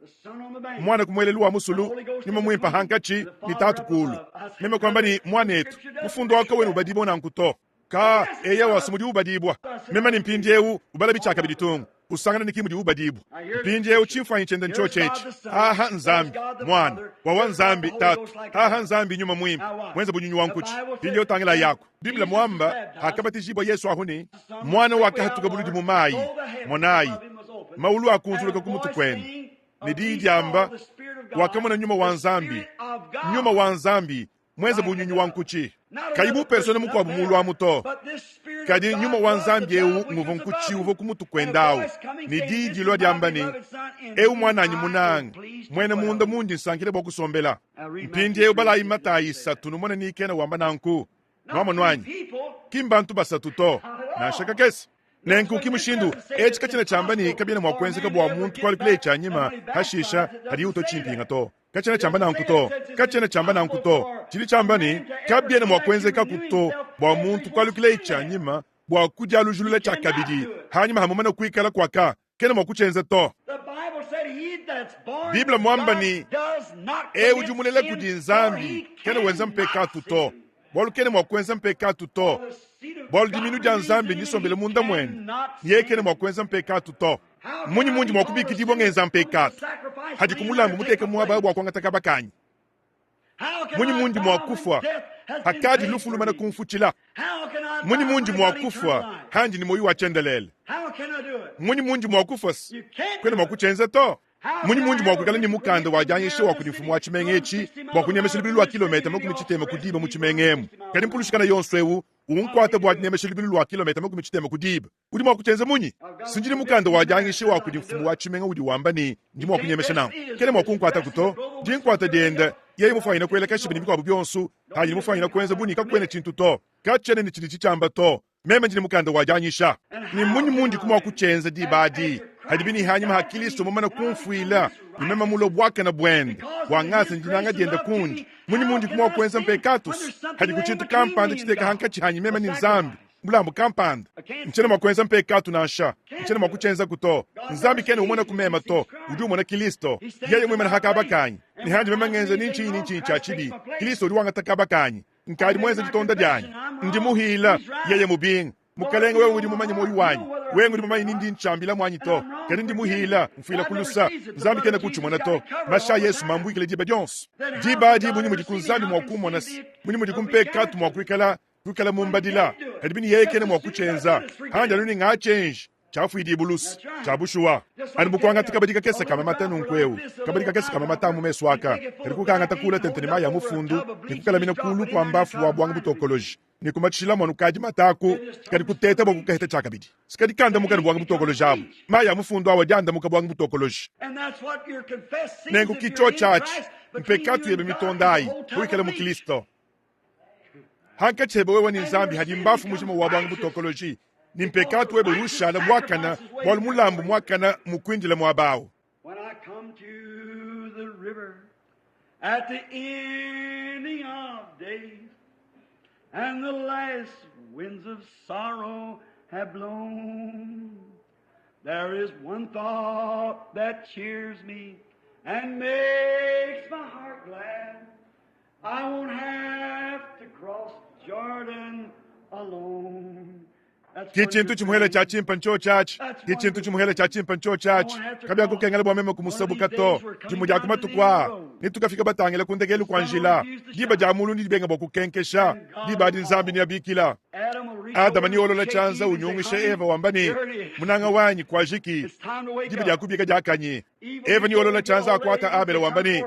muana ku muelelu wa musulu, nyuma muimpe hankatshi, ne tatu kulu. Meme kuamba ne, muanetu, mufundu wa kawena ubadibua nanku to. Ka, eya wasu mudi ubadibua. Meme ne mpindieu ubala bitshiakabidi tungu, usangana ne ki mudi ubadibua. Mpindieu tshimfuanyi tshiende ntshiotshi etshi. Aha Nzambi, Muana, wawa Nzambi, Tatu. Aha Nzambi, Nyuma Muimpe, muenze bu nyunyu wa nkutshi. Mpindieu tangila yaku. Bible muamba hakabatijibua Yesu ahu ne, Muana wakahatuka buludi mu mayi, monayi, maulu akunzuluka ku mutu kuende, ne diyi diamba, wakamona Nyuma wa Nzambi, Nyuma wa Nzambi, muenze bu nyunyu wa nkutshi, kayi bu persona mukuabu mulu amu to. Kadi nyuma wa Nzambi eu nguvua nkutshi uvua ku mutu kuende au, ne diyi dilua diamba ne, Eu muananyi munanga, muena munda mundi nsankila bua kusombela. Mpindieu balayi Matayi isatu numone ni kena wamba nanku. Nuamonu anyi? Ki mbantu basatu to, nansha kakese. Nenku ki mushindu etshi katshiena tshiamba ne kabiena mua kuenzeka bua muntu kualukila etshi anyima hashisha hadiye utua tshimpinga to. Katshiena tshiamba nanku to. Katshiena tshiamba nanku to. Tshidi tshiamba ne kabiena mua kuenzekaku to bua muntu kualukila etshi anyima bua kudialujulula tshiakabidi hanyima ha mumane kuikala kuaka kena mua kutshienza to. Bible muamba ne, eu udi mulela kudi Nzambi kena wenza mpekatu to, bualu kena mua kuenza mpekatu to, bualu diminu dia Nzambi ndisombele munda muende, yeye kena mua kuenza mpekatu to. Mmunyi mundi mua kubikidibua ngenza mpekatu hadiku mulambu muteka muaba bua kuangata kaba kanyi? Munyi mundi mua kufua hakadi lufu lumana kumfutshila? Munyi mundi mua kufua handi ne muoyo wa tshiendelele? Munyi mundi mua kufua? Kuena mua kutshienza to. Munyi mundi mua kuikala ne mukanda wa dianyisha wa kudi mfumu wa tshimenga etshi bua kunyemesha lubilu lua kilometa 60 ku diba mu tshimenga emu, kadi mpulushikana yonso eu unkuata bua dinemesha lubilu lua kilometa 60 ku diba? Udi mua kutshienza munyi? Si ndi ne mukanda wa dianyisha wa kudi mfumu wa tshimenga udi wamba ne, ndi mua kunyemesha nanku. Kena mua kunkuataku to. Dinkuata diende, yeye mufuanyine kuela kashibi ne bikuabu bionso, anyi mufuanyine kuenza bu ne kakuena tshintu to. Katshiena ne tshidi tshitshiamba to. Meme ndi ne mukanda wa dianyisha. Ne mmunyi mundi mua kutshienza diba adi? Hadibi ne hanyima ha Kilisto mumane kumfuila, ne meme mulue buakane buende, bua ngasa ne dinanga diende kundi, munyi mundi mua kuenza mpekatu? Hadiku tshintu kampanda tshiteka hankatshi hanyi meme ne Nzambi, mulambu kampanda. Ntshiena mua kuenza mpekatu nansha, ntshiena mua kutshienzaku to. Nzambi kena umona ku meme to, udi umona Kilisto. Yeye muimane ha kaba kanyi, ne handi meme ngenza ni ntshinyi ni ntshinyi tshia tshibi, Kilisto udi wangata kaba kanyi. Nkadi muenze ditonda dianyi, ndi muhila, yeye mubinga. Mukalenge, wewe udi mumanye muoyo wanyi. Wewe udi mumanye ni ndi ntshiambilamu anyi to. Kadi ndi muhila, mfuila ku lusa. Nzambi kena kutshimona to. Mashi a Yesu mambuikile diba dionso. Diba adi munyi mudi ku Nzambi mua kumona se, munyi mudi ku mpekatu mua kuikala kuikala mumbadila? Kadi bini yeye kena mua kutshienza. Handi anu ne ngatshienji. Tshiafuidibu luse. Tshia bushuwa. Anu bu kuangata kabadi kakese ka mamata nunku eu, kabadi kakese ka mamata a mu mesu aka, kadi kukangata kuula tente ne mayi a mufundu ne kukalamina kuulu kua mbafu wa buanga butokoloji ne kumatshishilamu anu kadi mata aku, kadi kuteta bua kukaheta tshiakabidi. Sikadi kandamuka ne buanga butokoloji abu. Mayi a mufundu awu adi andamuka buanga butokoloji. Nenku ki tshiotshi atshi, mpekatu yebe mitonda ayi, wikale mu Kilisto. Hankatshi hebe wewe ne Nzambi hadi mbafu mujima wa buanga butokoloji, ne mpekatu webe udi ushala buakana, bualu mulambu muakana mukuindile muaba awu. When I come to the river at the ending of days, and the last winds of sorrow have blown, there is one thought that cheers me and makes my heart glad. I won't have to cross Jordan alone. Ki tshintu tshimuhela tshia tshimpa ntshiotshi atshi. Ki tshintu tshimuhela tshia tshimpa ntshiotshi atshi. Kabiakukengela bua meme kumusabuka to. Dimue dia ku matuku aa, netukafika batangile ku ndekelu kua njila. Diba dia mulu ndidibenga bua kukenkesha. Diba adi Nzambi neabikila. Adama neolola tshianza unyungisha Eva wamba ne, Munanga wanyi, kuajiki. Diba dia kubika diakanyi. Eva neolola tshianza akuata Abele wamba ne,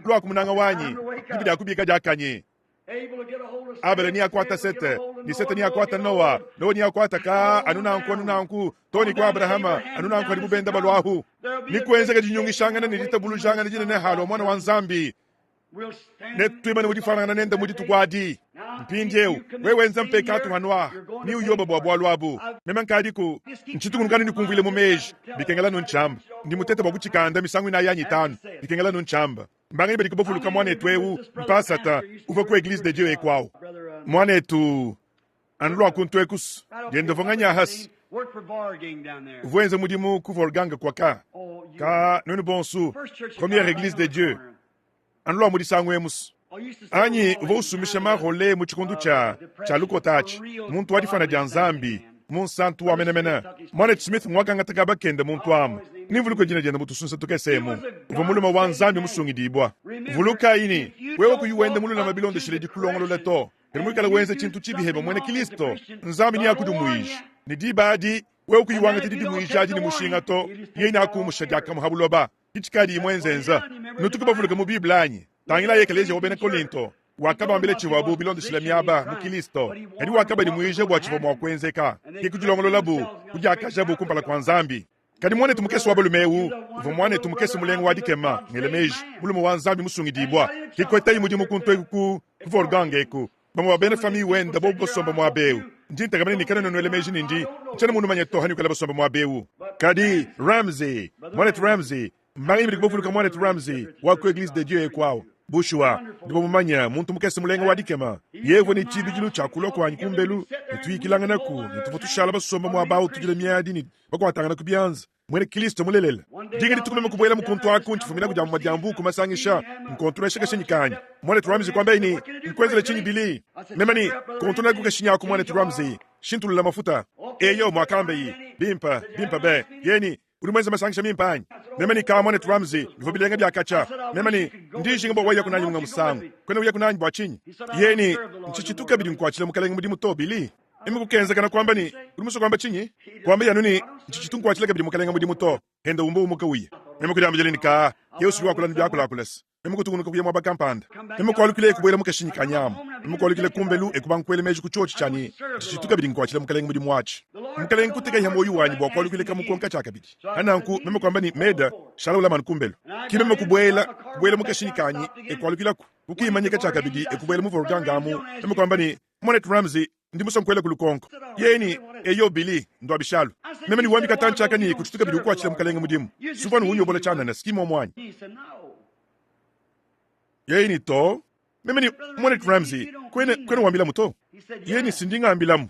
Luaku munanga wanyi, diba dia kubika diakanyi. Abele neakuata Sete, ne Sete neakuata Noa, Noa neakuata ka anu nanku anu nanku too ne ku Abrahama, anu nanku hadibu benda baluahu. Nekuenzeke dinyungishangana ne ditabulujangana dinene halua Muana wa Nzambi. Netuimane mu difuanangana nende mu dituku adi. Mpindieu wewe wenza mpekatu hanuaha, ne uyoba bua bualu abu. Meme nkadiku ntshitungunuka ne kumvuila mu meji, bikengela nu ntshiamba. Ndi mutete bua kutshikanda misangu inayi anyi itanu, bikengela nu ntshiamba. Mbanganyi badi bavuluka muanetu eu mpasata uvua ku Eglise de Dieu eku au? Muanetu anu lua kuntu ekus diende uvua nganyi ahas uvua wenza mudimu ku Volgang kua ka ka nuenu bonsu Première Eglise de Dieu anu lua mu disangu emus anyi uvua usumisha marole mu tshikondo tshia tshia lukota atshi muntu wa difana dia Nzambi Munsantu wa menemene. Muanetu Smith ngwakangata kaba kende muntu amu. Nimvuluke dina diende mu tusunsa tukese emu. Uvua mulume wa Nzambi musungidibua. Vulukayi ne, wewe kuyi wenda mululame bilondeshile dikulongolola to, kadi muikale wenza tshintu tshibi hebe muena Kilisto, Nzambi neakudimuije. Ne diba adi, wewe kuyi wangata didimuija adi ne mushinga to, yeye neakumusha diakamue ha buloba. Ki tshikadiyi muenzenza. Nutuku bavuluke mu Bible anyi? Tangilayi ekeleziya wa bena Kolinto. Wakabambila tshivuabu bilondeshile miaba mu Kristo, kadi wakabadimuija bua tshivua mua kuenzeka. Ke kudilongololabu, kudiakajabu kumpala kua Nzambi. Kadi muanetu mukese wa balume eu uvua muanetu mukese mulenga wa dikema, ngela meji, mulume wa Nzambi musungidibua. Ke kuetaye mudimu kuntu eku ku Wolfgang eku. Bamue ba bena famiye wende bobu basomba muaba eu. Ndi ntekemena ne kanuena nuela meji ne ndi ntshiena munumanye to hanuikala basomba muaba eu. Kadi Ramsey, muanetu Ramsey, Mbanganyi badi bavuluka muanetu Ramsey wa ku Eglise de Dieu eku au? Bushuwa, ndi mumanye muntu mukese mulenga wa dikema. Yeye uvua ne tshibidilu tshia kulua kuanyi kumbelu ne tuyikilanganaku, ne tuvua tushala basomba muaba au tudila miadi ne bakuatangana ku bianza. Muena Kristo mulelela. Dinga dituku meme kubuela mu kuntu aku ntshifumina ku dia mumue dia mbuku masangisha, nkontolesha kashinyi kanyi. Muanetu Ramsey kuambaye ne, Nkuenzele tshinyi Billy? Meme ne, Kontolaku kashinyi aku muanetu Ramsey. Shintulula mafuta. Eyo, muakambaye. Bimpe, bimpe be. Yeye ne, Udi muenze masangisha mimpe anyi? Meme ne ka muanetu Ramsey, bivua bilenga bia katshia. Meme ne, ndi njinga bua weyaku nanyi munga musangu. Kuena uyaku nanyi bua tshinyi? Yeye ne, ntshitshitu kabidi nkuatshila mukalenge mudimu to, Billy. Meme kukenzakana kuamba ne, udi musue kuamba tshinyi? Kuamba anu ne, ntshitshitu nkuatshila kabidi mukalenge mudimu to. Enda umba umuka uye. Meme kudiambila ne, ka, yeye usudi wakula ne biakulakula se. Meme kutungunuka kuya muaba kampanda. Meme kualukila e kubuela mu kashinyi ka nyama. Meme kualukila kumbelu e kubanga kuela meji ku tshiotshi tshia ne, Tshitu kabidi nkuatshila mukalenge mudimu atshi. Mukalenge kutekaye muoyo wanyi bua kualukila kamukonka tshiakabidi. Pa nanku meme kuamba ne, Meda, shala ulama anu kumbelu. Ke meme kubuela, kubuela mu kashinyi kanyi e kualukilaku, kukiimanyika tshiakabidi e kubuela mu Wolfgang amu. Meme kuamba ne, Muanetu Ramsey, ndi musue nkuelaku lukonko. Yeye ne, Eyo, Billy, ndua bishalu. Meme ne wambi katantshi aka ne kutshitu kabidi ukuatshila mukalenge mudimu. Suvua anu unyobola tshianana, si ki muomu anyi? Yeye ne, To. Meme ne, Muanetu Ramsey, kuena, kuena wambilamu to. Yeye ne, Si ndi ngambilamu.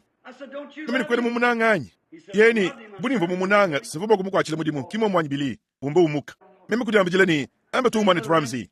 Meme ne, Kuena mumunange anyi? Yeye ne, Bu ne mvua mumunange, simvua mua kumukuatshila mudimu, ki muomu anyi, Billy? Umba umuka. Meme kudiambidila ne, Amba tuu, Mwanetu Ramsey.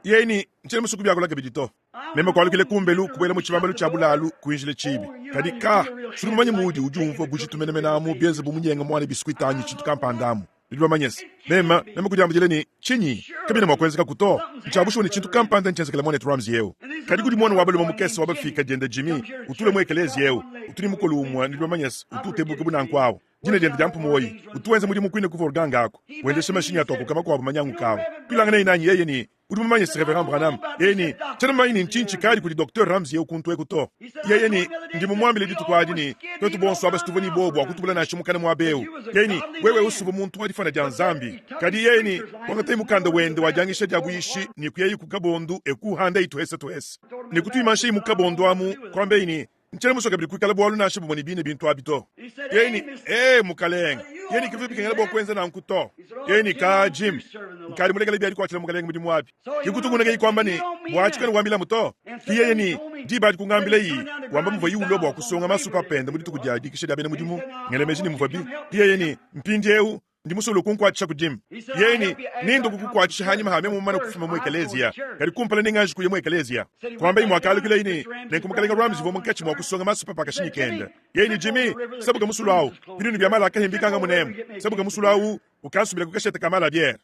Yeye ne, Ncyena muswe kubyakula kabidi to. Meme kwalukila kumbelu, kubwela mu cibambalu cya bulaalu, kwinjila ciibi. Kadi, kaa, sudi mumanye muudi udyumvwa bujitu menemene amu, byenze bu munyenga mwana biskwita anyi cintu kampanda amu. Nudi bamanye's. Meme, meme kudyambidila ne, Cinyi? Kabyena mwa kwenzekaku to. Ncya bushuwa ne cintu kampanda ncyenzekele Mwanetu Ramsey ewu. Kadi kudi mwana wa balume mukese wa bafiika dyende Jimmy, utu ulwa mu ekeleeziya ewu. Utu ne mukolu umwe, nudi bamanye's, utu utebuka bu nanku awu. Dina diende dia Mpumoyi. Utu wenza mudimu kuine ku Vorgang aku, wendesha mashinyi atu akoka makuabu manyanguka awu. Tuilanganayi nanyi yeye ne, Udi mumanye se, Reverend Branham? Yeye ne, Tshiena mumanye ne ntshinyi tshikadi kudi Docteur Ramsey eu kuntu eku to. Yeye ne, Ndi mumuambile dituku adi ne, tuetu bonso aba situvua ne buowa bua kutubula nansha mukana muaba eu. Yeye ne, Wewe usuvua muntu wa difana dia Nzambi. Kadi yeye ne, kuangataye mukanda wende wa diangisha dia buyishi ne kuyayi ku kabondu e kuuhandayi tuhese tuhese ne kutuimanshayi mu kabondu amu, kuambeyi ne, Ntshiena musue kabidi kuikala bualu nansha bumue ne bine bintu abi to. Yeye ne, Ee, mukalenge. Yeye ne, Kivua bikengela bua kuenza nanku to. Yeye ne, Kaa, Jim, nkadi mulekele bia dikuatshila mukalenge mudimu abi. Ke kutungunukaye kuamba ne, Bua atshi kuena wambilamu to. Ke yeye ne, Diba adi kungambilayi, wamba muvuaye ulua bua kusonga masupa pende mu dituku dia dikisha dia bena mudimu. Ngela meji ne muvuabi. Ke yeye ne, Mpindieu, Ndi musue ulue kunkuatshishaku, Jim. Yeye ne, Nendue kukukuatshisha hanyima ha meme mumane kufuma mu ekeleziya, kadi kumpala nenganji kuya mu ekeleziya. Kuambayi muakalukilayi ne, Nenku Mukalenge Ramsey uvua munkatshi mua kusonga masupa pa kashinyi kende. Yeye ne, Jimmy, sabuka musulu au, binunu bia mala akahimbikanga munemu. Sabuka musulu au, ukansubilaku kashete ka mala a biere.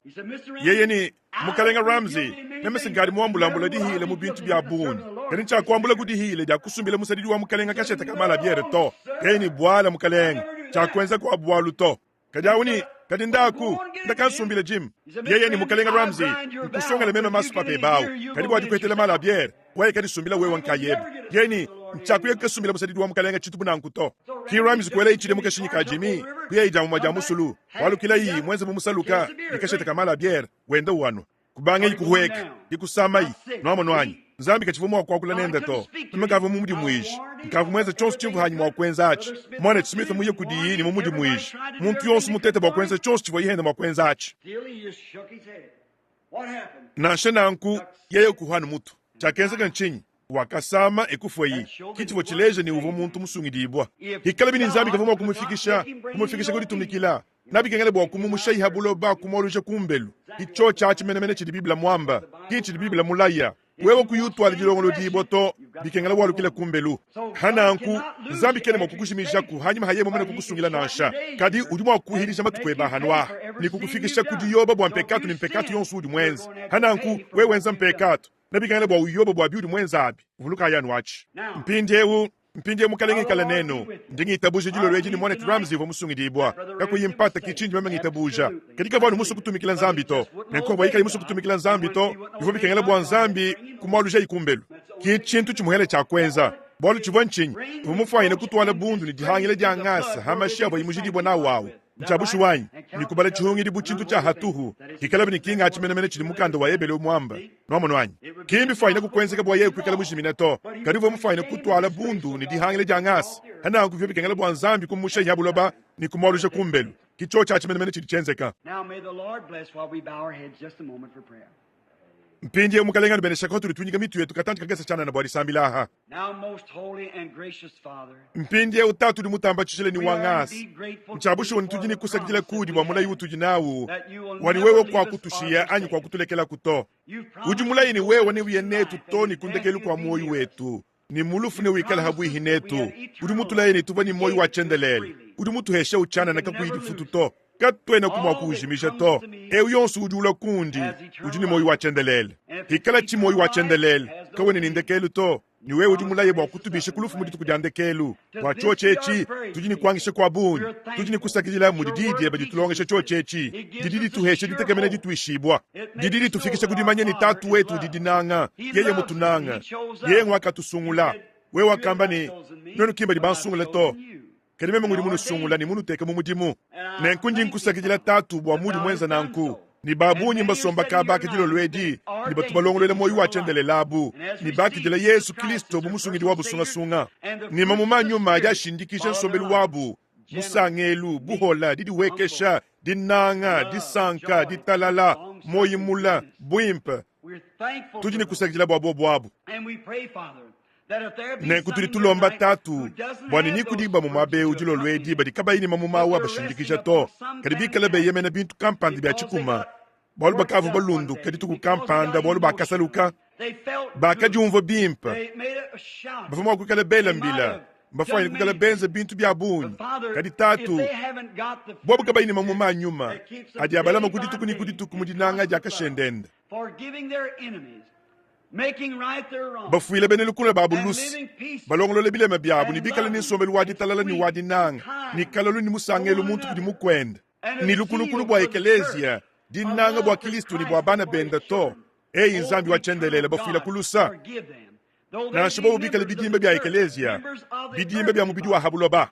Yeye ne, Mukalenge Ramsey, meme se nkadi muambulambula dihile mu bintu bia bungi, kadi ntshiakuambulaku dihile dia kusumbila musadidi wa mukalenge kashete ka mala a biere to. Yeye ne, Buala, mukalenge, tshiakuenza kua bualu to. Kadi awu ni, kadi ndaku, ndakansumbila Jim. Yeye ni Mukalenga Ramsey, nkusongele meme masupa pebe awu. Kadi bua dikuetela mala a biere, waye kadisumbila wewe nkayebe. Yeye ni, ntshiakuya kukasumbila musadidi wa Mukalenga tshintu bu nanku to. Ki Ramsey kuelayi tshile mu kashinyi ka Jimmy, kuyayi dia mumue dia musulu, kualukilayi muenze bu musaluka ne kashete ka mala a biere, wenda uanua. Kubangayi kuhueka, ke kusamayi. Nuamonu anyi? Nzambi katshivua mua kuakula nende to. Meme nkavua mumudimuije. Nkavua muenze tshionso tshimvua hanyi mua kuenza atshi. Muanetu Smith muye kudiyi ne mumudimuije. Muntu yonso mutete bua kuenza tshionso tshivuaye hende mua kuenza atshi. Nansha nanku, yeye kuhua ne mutu. Tshiakenzeka ntshinyi? Wakasama e kufuaye. Ke tshivua tshileja ne, uvua muntu musungidibua. Hikalabi ne Nzambi kavua mua kumufikisha, kumufikisha ku ditumikila, Nabikengela bua kumumusha ha buloba, kumualuja ku mbelu. Ki tshiotshi atshi menemene tshidi Bible muamba, ki tshidi Bible mulaya. Wewe kuyi utuala dilongolodibua to, bikengela walukila ku mbelu. Ha nanku, Nzambi kena mua kukujimijaku hanyima ha yeye mumane kukusungila nansha. Kadi udi mua kuhilija matuku ebe a hanu aha ne kukufikisha ku diyoba bua mpekatu ne mpekatu yonso uudi muenze. Ha nanku, wewe wenza mpekatu, Nebikengele bua uyobe bua biudi muenze abi. Vulukayi anu atshi. Mpindiewu, mpindiewu Mukalenge ikale nenu. Ndi ngitabuja dilolo edi ne Muanetu Ramsey uvua musungidibua. Kakuyi mpata ki tshindi meme ngitabuja. Kadi kavua anu musue kutumikila Nzambi to. Nenku pavuaye kayi musue kutumikila Nzambi to, bivua bikengela bua Nzambi kumualujayi kumbelu. Ki tshintu tshimuhele tshia kuenza. Bualu tshivua ntshinyi? Uvua mufuanyine kutuala bundu ne dihangila dia ngasa ha mashi avuaye mujidibue nawu awu. Ntshia bushuwa anyi? Ne kubala tshihungidi bu tshintu tshia hatuhu, hikalabi ne ki ngatshi menemene tshidi mukanda wa Ebelu muambe. Nuamonu anyi? Ki mbifuanyine kukuenzeka bua yeye kuikala mujimine to, kadi uvua mufuanyine kutuala bundu ne dihangila dia ngasa. Hananku bivua bikengela bua Nzambi kumusha ha buloba ne kumualuja ku mbelu. Ki tshiotshi atshi menemene tshidi tshienzeka. Mpindieu Mukalenge anubeneshaka patudi tuinyika mitu yetu katantshi kakese tshianana bua disambila aha. Mpindieu Tatu udi mutamba tshijila ne wa ngasa, ntshia bushuwa ne tudi ne kusakidila kudi bua mulayi utudi nawu wa ne wewe kuakutushiya anyi kuakutulekelaku to. Udi mulaye ne wewe neuye netu to ne ku ndekelu kua muoyo wetu, ne mu lufu newikale habuihi netu. Udi mutulaye ne tuvua ne muoyo wa tshiendelele. Udi mutuheshewu tshianana kakuyi difutu to. Katuenaku mua kuwujimija to. Eu yonso udi ulua kundi udi ne muoyo wa tshiendelele. Hikalatshi muoyo wa tshiendelele kawena ne ndekelu to, ne wewe udi mulaye bua kutubisha ku lufu mu dituku dia ndekelu. Bua tshiotshi etshi tudi ne kuangisha kua bungi, tudi ne kusakidila mudi diyi diebe ditulongesha tshiotshi etshi. Didi dituhesha ditekemena dituishibua. Didi ditufikisha ku dimanya ne Tatu wetu udi dinanga, yeye mutunanga, yeye nguakatusungula. Wewe wakamba ne, Nuenu ki mbadi bansungule to, Kadi meme ngudi munusungula ne munuteke mu mudimu. Nenku ndi nkusakidila Tatu bua muudi muenza nanku. Ne ba bungi mbasomba kaba aka dilolo edi ne batu balongoluela muoyo wa tshiendelele abu, ne bakidila Yezu Kristo bu Musungidi wabu sungasunga. Ne mamuma a nyuma adi ashindikija nsombelu wabu, musangelu, buhola, didihuekesha, dinanga, disanka, ditalala, muoyo mula, buimpe. Tudi ne kusakidila bua buobu abu. Nenku tudi tulomba Tatu bua ne ni kudi bamue muaba eu dilolo edi badi kabayi ne mamuma au abashindikija to, kadi bikale beyemena bintu kampanda bia tshikuma. Bualu bakavua balunduka dituku kampanda bualu bakasaluka, bakadiumvua bimpe. Bavua mua kuikala bela mbila, mbafuanyine kuikala benza bintu bia bungi. Kadi Tatu, bobu kabayi ne mamuma a nyuma adi abalama ku dituku ne ku dituku mu dinanga dia kashendende, bafuile bena lukuna babu luse, balongolole bilema biabu ne bikale ne nsombelu wa ditalala ne wa dinanga ne kalolu ne musangelu muntu kudi mukuende, ne lukunukunu bua ekeleziya, dinanga bua Kristo ne bua bana bende to. Eyi Nzambi wa tshiendelele, bafuila ku lusa, nansha bobu bikale bidimba bia ekeleziya, bidimba bia mubidi wa ha buloba.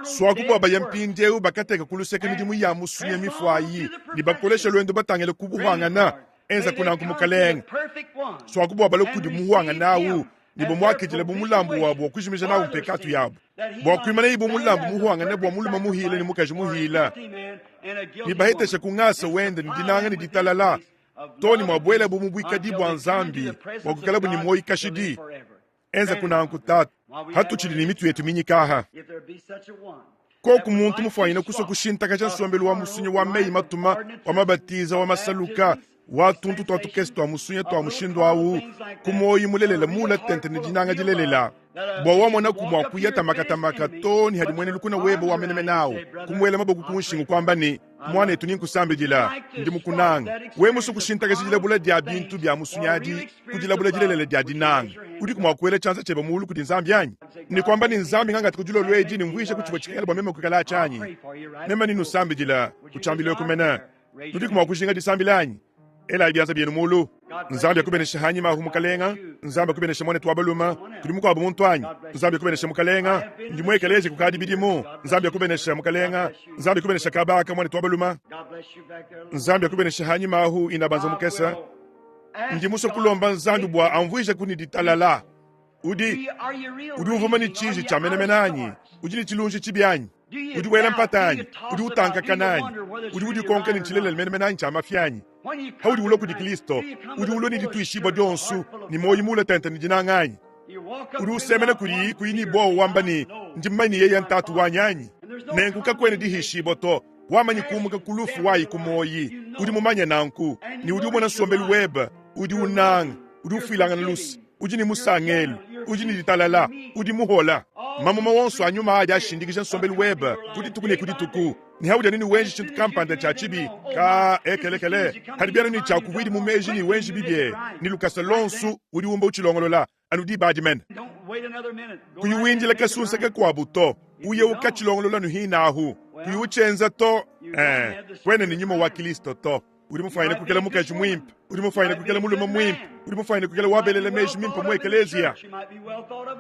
Suaku bua baya mpindieu bakateka ku luseke midimu ya musunya mifuayi ne bakolesha luendu batangile ku buhuangana. Enza kunanku Mukalenge. Suaku bua balue kudi muhuangana au ne bamuakidile bu mulambu wabu wa kujimija nawu mpekatu yabu, bua kuimanayi bu mulambu muhuangane bua mulume muhile ne mukaji muhile, ne baheteshe ku ngasa wende ne dinanga ne ditalala, too ne muabuelabu mu buikadi bua Nzambi bua kuikalabu ne muoyo kashidi. Enza kunanku Tatu, hatutshidi ne mitu yetu minyika aha. Koku muntu mufuanyine kusua kushintakaja nsombelu wa musunya wa meyi matuma, wa mabatiza, wa masaluka, wa tuntu tua tukese tua musunya tua mushindu au, ku muoyo mulelela muula tente ne dinanga dilelela, bua wamonaku mua kuya tamakatamaka too ne hadi muena lukuna webe wa menemene au kumuela maboko ku nshingu kuamba ne, Muanetu, ni nkusambidila, ndi mukunange. Wewe musue kushintakaja dilabula dia bintu bia musunyi adi ku dilabula dilelela dia dinanga, udiku mua kuela tshianza tshiebe muulu kudi Nzambi anyi? Ne kuamba ne, Nzambi, ngangate ku dilolo edi ne mvuije ku tshivua tshikengela bua meme kuikala atshi anyi? Meme ni nusambidila, ku tshiambilu eku mene. Nudiku mua kujinga disambila anyi? Elayi bianza bienu mulu. Nzambi akubeneshe hanyima ahu mukalenga. Nzambi akubeneshe muanetu wa balume. Kudi mukuabu muntu anyi? Nzambi akubeneshe mukalenga. Ndi mu ekeleziya kukadi bidimu. Nzambi akubeneshe mukalenga. Nzambi akubeneshe kaba aka muanetu wa balume. Nzambi akubeneshe hanyima ahu inabanza mukese. Ndi musue kulomba Nzambi bua amvuijeku ne ditalala. Udi udi uvuma ne tshiji tshia menemene anyi? Udi ne tshilunji tshibi anyi? Udi wela mpata anyi? Udi utankakana anyi? Udi udikonka ne ntshilelela menemene anyi tshia mafi anyi? Paudi ulua kudi Kristo, udi ulua ne dituishibua dionso ne muoyo muule tente ne dinanga anyi? Udi usemena kudiyi kuyi ne buowa wamba ne, Ndi mumanye ne yeye ntatu wanyi anyi? Nenku kakuena dihishibua to. Wamanyi kumuka ku lufu wayi ku muoyi. Udi mumanye nanku, ne udi umona nsombelu webe, udi unanga, udi ufuilangana luse, udi ne musangelu, udi ne ditalala, udi muhola. Mamuma wonso a nyuma adi ashindikija nsombelu webe ku dituku ne ku dituku. Ne haudi anu ne wenji tshintu kampanda tshia tshibi, ka ekelekele, hadi bianu ne tshia kuvuidi mu meji ne wenji bibie ne lukasa lonso, udi umba utshilongolola anu diba adi mene. Kuyi windila kasunsa kakuabu to, uye ukatshilongolola anu hinahu. Kuyi utshienza to, eh, kuena ne nyuma wa Kilisto to. Udi mufuanyine kuikala mukaji muimpe, udi mufuanyine kuikala mulume muimpe, udi mufuanyine kuikala wabelela meji mimpe mu ekeleziya,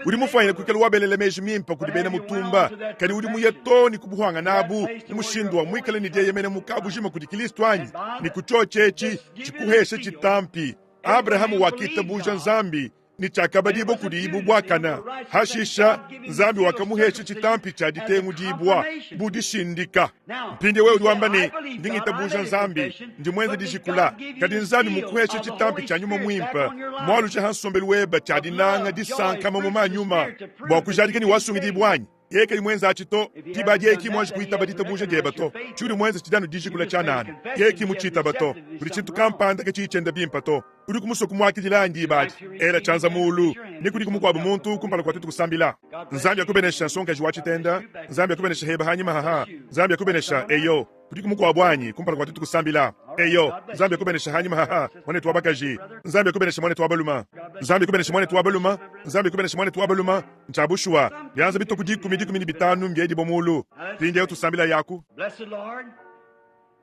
udi mufuanyine kuikala wabelela meji mimpe kudi bena mutumba, kadi udi muye too ne ku buhuangana abu mu mushindu wa muikale ne dieyemena mu kabujima kudi Kristo anyi? Ne ku tshiotshi etshi tshikuheshe tshitampi. Abrahama wakitabuja Nzambi ne tshiakabadibua kudiyi bu buakana. Hashisha Nzambi wakamuhesha tshitampi tshia ditengudibua bu dishindika. Mpindieu wewe udi wamba ne, Ndi ngitabuja Nzambi, ndi muenze dijikula. Kadi Nzambi mukuheshe tshitampi tshia Nyuma Muimpe, mualuja ha nsombelu webe tshia dinanga, disanka, mamuma a Nyuma, bua kujadika ne wasungidibua anyi? Yeye kayi muenze atshi to, diba adi yeye ki muanji kuitaba ditabuja diebe to. Tshiudi muenze tshidi anu dijikula tshianana. Yeye ki mutshitaba to. Kudi tshintu kampanda katshiyi tshienda bimpe to. Udiku musue kumuakidila anyi diba adi? Ela tshianza muulu. Ne kudiku mukuabu muntu kumpala kua tuetu kusambila? Nzambi akubenesha, nsongakaji wa tshitenda. Nzambi akubenesha heba hanyima haha. Nzambi akubenesha. Eyo. Kudiku mukuabu anyi kumpala kua tuetu kusambila? Eyo, Nzambi akubenesha hanyima haha, muanetu wa bakaji. Nzambi akubenesha muanetu wa baluma. Nzambi akubenesha muanetu wa baluma. Nzambi akubenesha muanetu wa baluma. Ntshia bushuwa, bianza bitue ku 10, 15 mbiedibua muulu. Mpindieu tusambila yaku.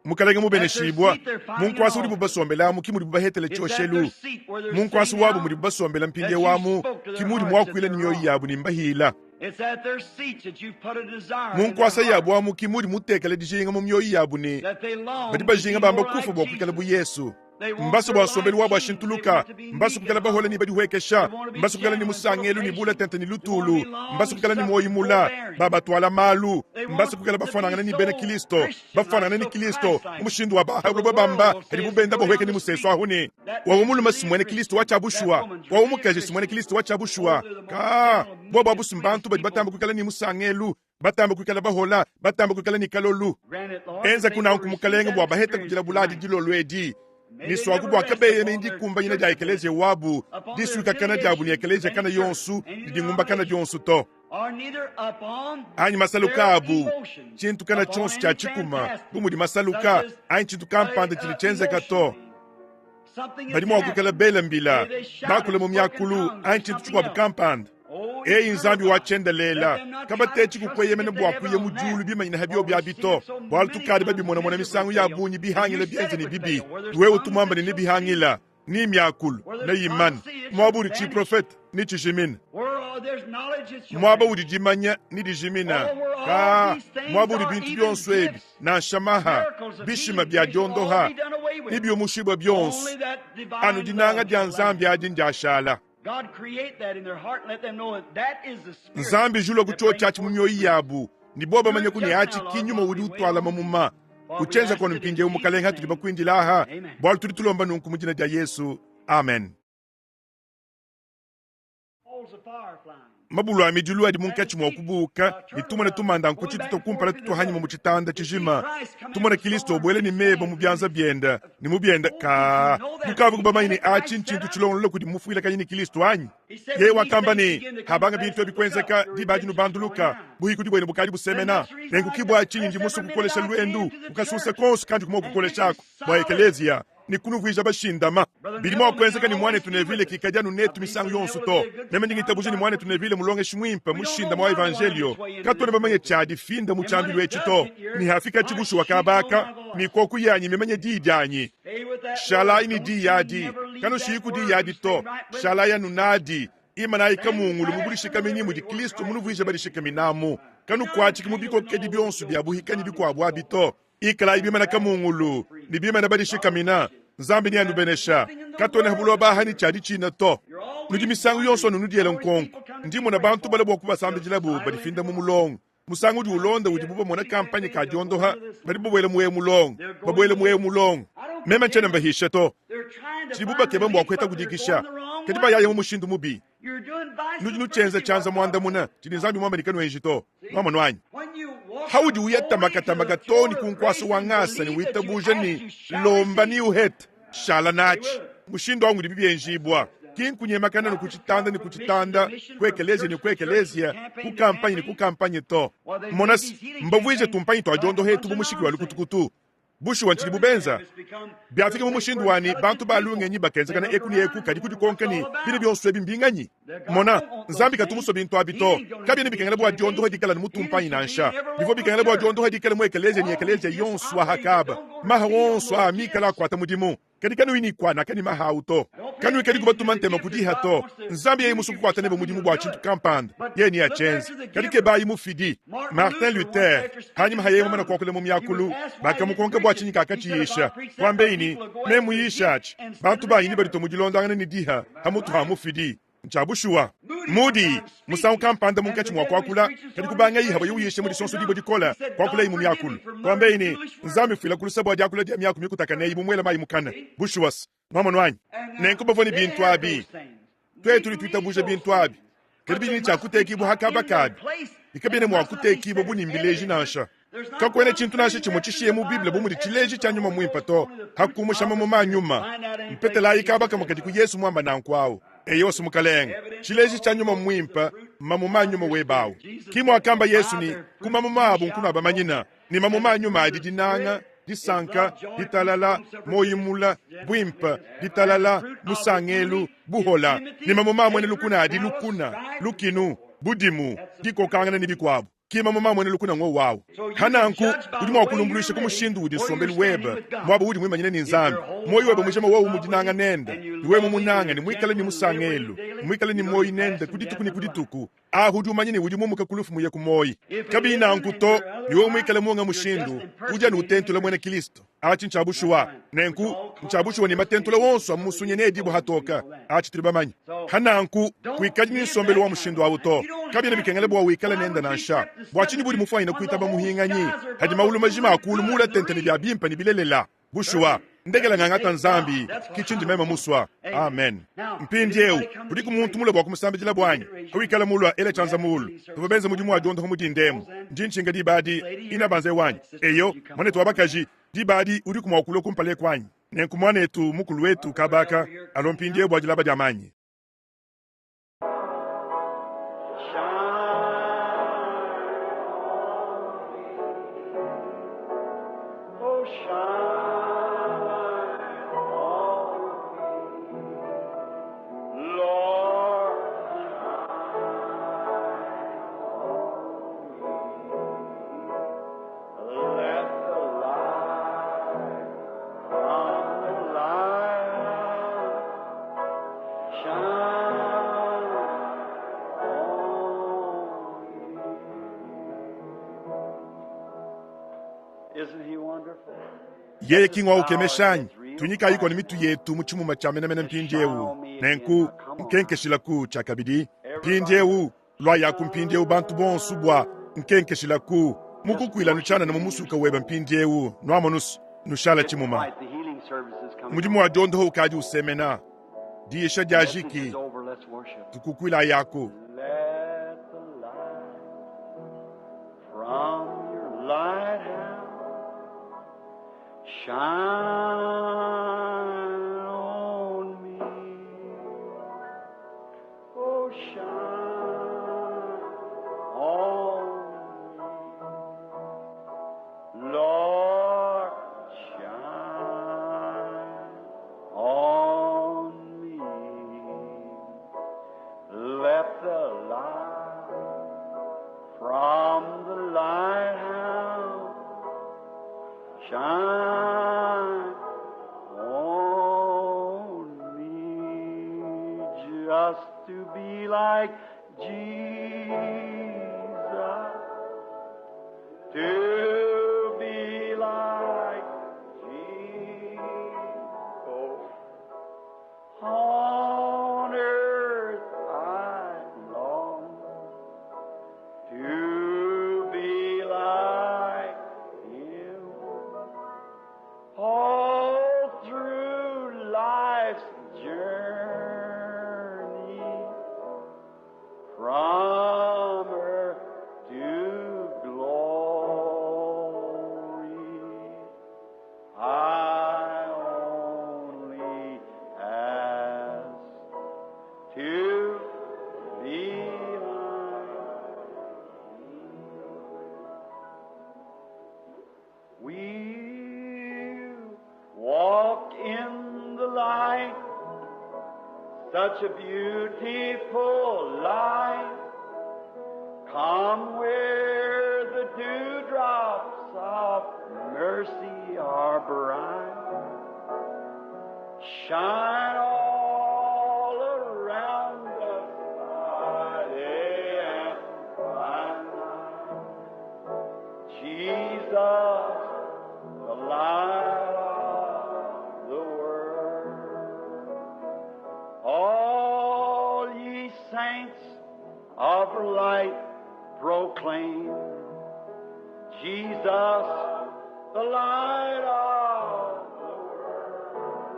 Mukalenge mubeneshibua, mu nkuasa udibu basombela amu ki mudibu bahetela tshioshelu. Mu nkuasa wabu mudibu basombela mpindieu amu ki mudi muakuila ne mioyo yabu ne mbahila. Mu nkuasa yabu amu ki mudi mutekela dijinga mu mioyo yabu ne badi bajinga bamba kufua bua kuikala bu Yesu. Mbasue bua nsombelu wabu ashintuluka, mbasue kuikala bahola ne badihuekesha, mbasue kuikala ne musangelu ne bula tente ne lutulu, mbasue kuikala ne muoyo mula, babatuala malu, mbasue kuikala bafuanangana ne bena Kristo, bafuanangana ne Kristo mu mushindu wa bahabuloba bamba hadibu benda bahueka ne musesu ahu ne wawu mulume si muena Kristo wa tshia bushuwa, wawu mukaji si muena Kristo wa tshia bushuwa. Ka bobu abu si mbantu badi batamba kuikala ne musangelu. Batambe kuikala bahola, batambe kuikala ne kalolu. Enzaku nanku, Mukalenge, bua bahete kudilabula adi dilolo edi, ne suaku bua kabeyemenyi dikumbanyina dia ekeleziya wabu, disuikakana diabu ne ekeleziya kana yonso ne dingumbakana dionso to, anyi masaluka abu, tshintu kana tshionso tshia tshikuma bu mudi masaluka anyi tshintu kampanda tshidi tshienzeka to. Badi mua kuikala bela mbila, bakula mu miakulu anyi tshintu tshikuabu kampanda. Eyi Nzambi wa tshiendelela, kabatetshi kukueyemena bua kuya mu diulu bimanyine ha biobi abi to, bualu tukadi babimonamona misangu ya bungi bihangila bienze ne bibi. Wewe utu muamba ne nebihangila ni miakulu neyimane, muaba udi tshiprofete netshijimine, muaba udi dimanya nedijimina, ka muaba udi bintu bionso ebi nansha maha, bishima bia diondoha ne biumushibua bionso, anu dinanga dia Nzambi adi ndiashala. Nzambi julua ku tshiotshi atshi mu mioyo yabu, ne bobo bamanya ku ne atshi ki nyuma udi utuala mamuma. Utshienza kono mpindieu, Mukalenge, hatudi bakuindila aha, bualu tudi tulomba nunku mu dina dia Yesu. Amen. Mabulu a midilu adi munkatshi mua kubuuka, ne tumona tumanda nkutshi tutua kumpala tutua hanyima mu tshitanda tshijima. Tumona Kilisto ubuela ne meba mu bianza biende ne mu biende. Kaa, nukavua bamanye ne atshi ntshintu tshilongolola kudi mufuilakanyi ne Kilisto anyi? Yeye wakamba ne, Habanga bintu ebi kuenzeka, diba adi nubanduluka, buhikudi buenu bukadi busemena. Nenku ki bua tshinyi ndi musue kukolesha luendu ku kasunsa konso kandi mua kukoleshaku bua ekeleziya ne kunuvuija bashindama. Bidi mua kuenzeka ne muanetu Neville kikadi anu netu misangu yonso to. Meme ndi ngitabuja ne muanetu Neville mulongeshi muimpe mushindama wa evanjelio. Katuena bamanye tshiadifinda mu tshiambilu etshi to, ne hafikatshi bushuwa kaba aka, mikoko yanyi mimanye diyi dianyi. Shalayi ne diyi adi, kanushiyiku diyi adi to, shalayi anu nadi. Imanayi kamungulu mu budishikaminyi mudi Kristo munuvuije badishikaminamu. Kanukuatshiki mu bikokedi bionso bia buhikanyi bikuabu abi to. Ikalayi bimana kamungulu ne bimana badishikamina. Nzambi neanubenesha. Katuena ha buloba aha ne tshia ditshina to. Nudi misangu yonso anu nudiela nkonko. Ndi mmona bantu bale bua kubasambidilabu badifinda mu mulongo. Musangu udi ulonda udibu bamona kampanye ka diondoha, badi babuela mu eu mulongo, babuela mu eu mulongo. Meme ntshiena mbahisha to. Tshidibu bakeba mbua kuheta kudikisha, kadi bayaya mu mushindu mubi. Nudi nutshienza tshianza muandamuna tshidi Nzambi muambe ne kanuenji to. Nuamonu anyi? Haudi uya tamakatamaka too ne ku nkuasa wa ngasa ne witabuja ne lomba ne uhete, shala natshi. Mushindu au ngudibi bienjibua, ki nkunyemakana ne ku tshitanda ne ku tshitanda, ku ekeleziya ne ku ekeleziya, ku kampanye ne ku kampanye to. Mona se, mbavuije tumpanyi tua diondoha etu bu mushiki wa lukutukutu. Bushuwa ntshidibu benza. Biafika mu mushindu wa ne, bantu ba lungenyi bakenzakana eku ne eku kadi kudikonka ne, bine bionso ebi mbinganyi? Mona, Nzambi katu musue bintu abi to. Kabiena bikengela bua diondoha dikala ne mutumpanyi nansha. Bivua bikengela bua diondoha dikale mu ekeleziya ne ekeleziya yonso wa Hakaba. Maha onso aa mikale akuata mudimu. Kadi kanuyi ne kuanaka ne maha au to. Kanuikadi kubatuma ntema ku diha to. Nzambi yeye musue kukuata nebe mudimu bua tshintu kampanda, yeye neatshienze. Kadi kebayi mufidi. Martin Luther, hanyima ha yeye mumane kuakula mu miakulu, bakamukonka bua tshinyi kakatshiyisha. Kuambeyi ne, Nemuyishatshi, bantu banyi nebaditua mu dilondangana ne diha hamutu ha mufidi. Ntshia bushuwa. Moody, musangu kampanda munkatshi mua kuakula, kadi kubangayi havuaye uyisha mu disonso dibue dikole, kuakulayi mu miakulu. Kuambeyi ne, Nzambi mfuila ku luse bua diakula dia miaku mikutakane eyi mumuele mayi mukana. Bushuwa-s. Nwamonu anyi? Nenku bavua ne bintu abi. Tuetu tudi tuitabuja bintu abi. Kadi bidi ne tshia kutekibua ha kaba kabi, ne kabiena mua kutekibua bu ne mbileji nansha. Kakuena tshintu nansha tshimue tshishiye mu Bible bu mudi tshileji tshia nyuma muimpe to, pa kumusha mamuma a nyuma. Mpetelayi kaba kamue kadi ku Yesu muamba nanku au. Eyowa Mukalenge, tshileji tshia nyuma muimpe mmamuma a nyuma webe au. Ki muakamba Yesu ne, ku mamuma abu nkunuabamanyina, ne mamuma a nyuma adi dinanga, disanka, ditalala, muoyo mula, buimpe, ditalala, musangelu, buhola, ne mamuma a muena lukuna adi lukuna, lukinu, budimu, dikokangana ne bikuabu. Ki mamuma a muena lukuna ngowu au. Pa nanku, udi mua kulumbuluisha ku mushindu udi nsombelu webe, muaba uudi muimanyine ne Nzambi, muoyo webe mujima wowu mu dinanga nende, ne wewe mumunange ne muikale ne musangelu, muikale ne muoyo nende ku dituku ne ku dituku. Ahu udi umanya ne udi mumuke ku lufu muye ku muoyo. Kabiyi nanku to, ne wewe muikale munga mushindu, udi anu utentula muena Kristo. Atshi ntshia bushuwa. Nenku, ntshia bushuwa ne matentula onso a mu musunyi needibue hatoke. Atshi tudi bamanye. Pa nanku, kuikadi ne nsombelu wa mushindu au to. Kabiena bikengela bua wikale nende nansha. Bua tshinyi budi mufuanyine kuitaba muhinganyi? Hadi maulu majima a kulu muula tente ne bia bimpe ne bilelela. Bushuwa. Ndekela ngangata Nzambi, ki tshindi meme musua. Amen. Mpindiewu, kudiku muntu mulue bua kumusambidila buanyi? Pawikala mulua, ela tshianza mulu. Tuvua benze mudimu wa diondopa mu dinda emu. Ndi ntshinka diba adi, inabanza wanyi. Eyo, muanetu wa bakaji, diba adi udiku mua kulua kumpala eku anyi? Nenku muanetu, mukulu wetu kaba aka, alua mpindiewu bua dilaba dia manyi. Yeye ki ngwa ukemesha anyi? Tunyikayi ne mitu yetu mu tshimuma tshia menemene mpindieu. Nenku nkenkeshilaku tshiakabidi mpindieu. Luayaku mpindieu bantu bonso bua nkenkeshilaku mukukuila tshianana mu musuka webe mpindieu. Nuamonus nushala tshimuma. Mudimu wa diondoha ukadi usemena. Diyisha diajiki tukukuilayaku. Let the light from your lighthouse shine on me. Oh, shine on me. Lord, shine on me. Let the light from the lighthouse shine on me, just to be like Jesus, to be like Jesus. On earth I long to be like Him all through life's journey from earth to glory. I only ask to be like We walk in the light, such a beautiful light. Come where the dewdrops of mercy are bright. Shine all around us by day and by night. Jesus, the light of the world. All ye saints of light proclaim Jesus, the light of the world.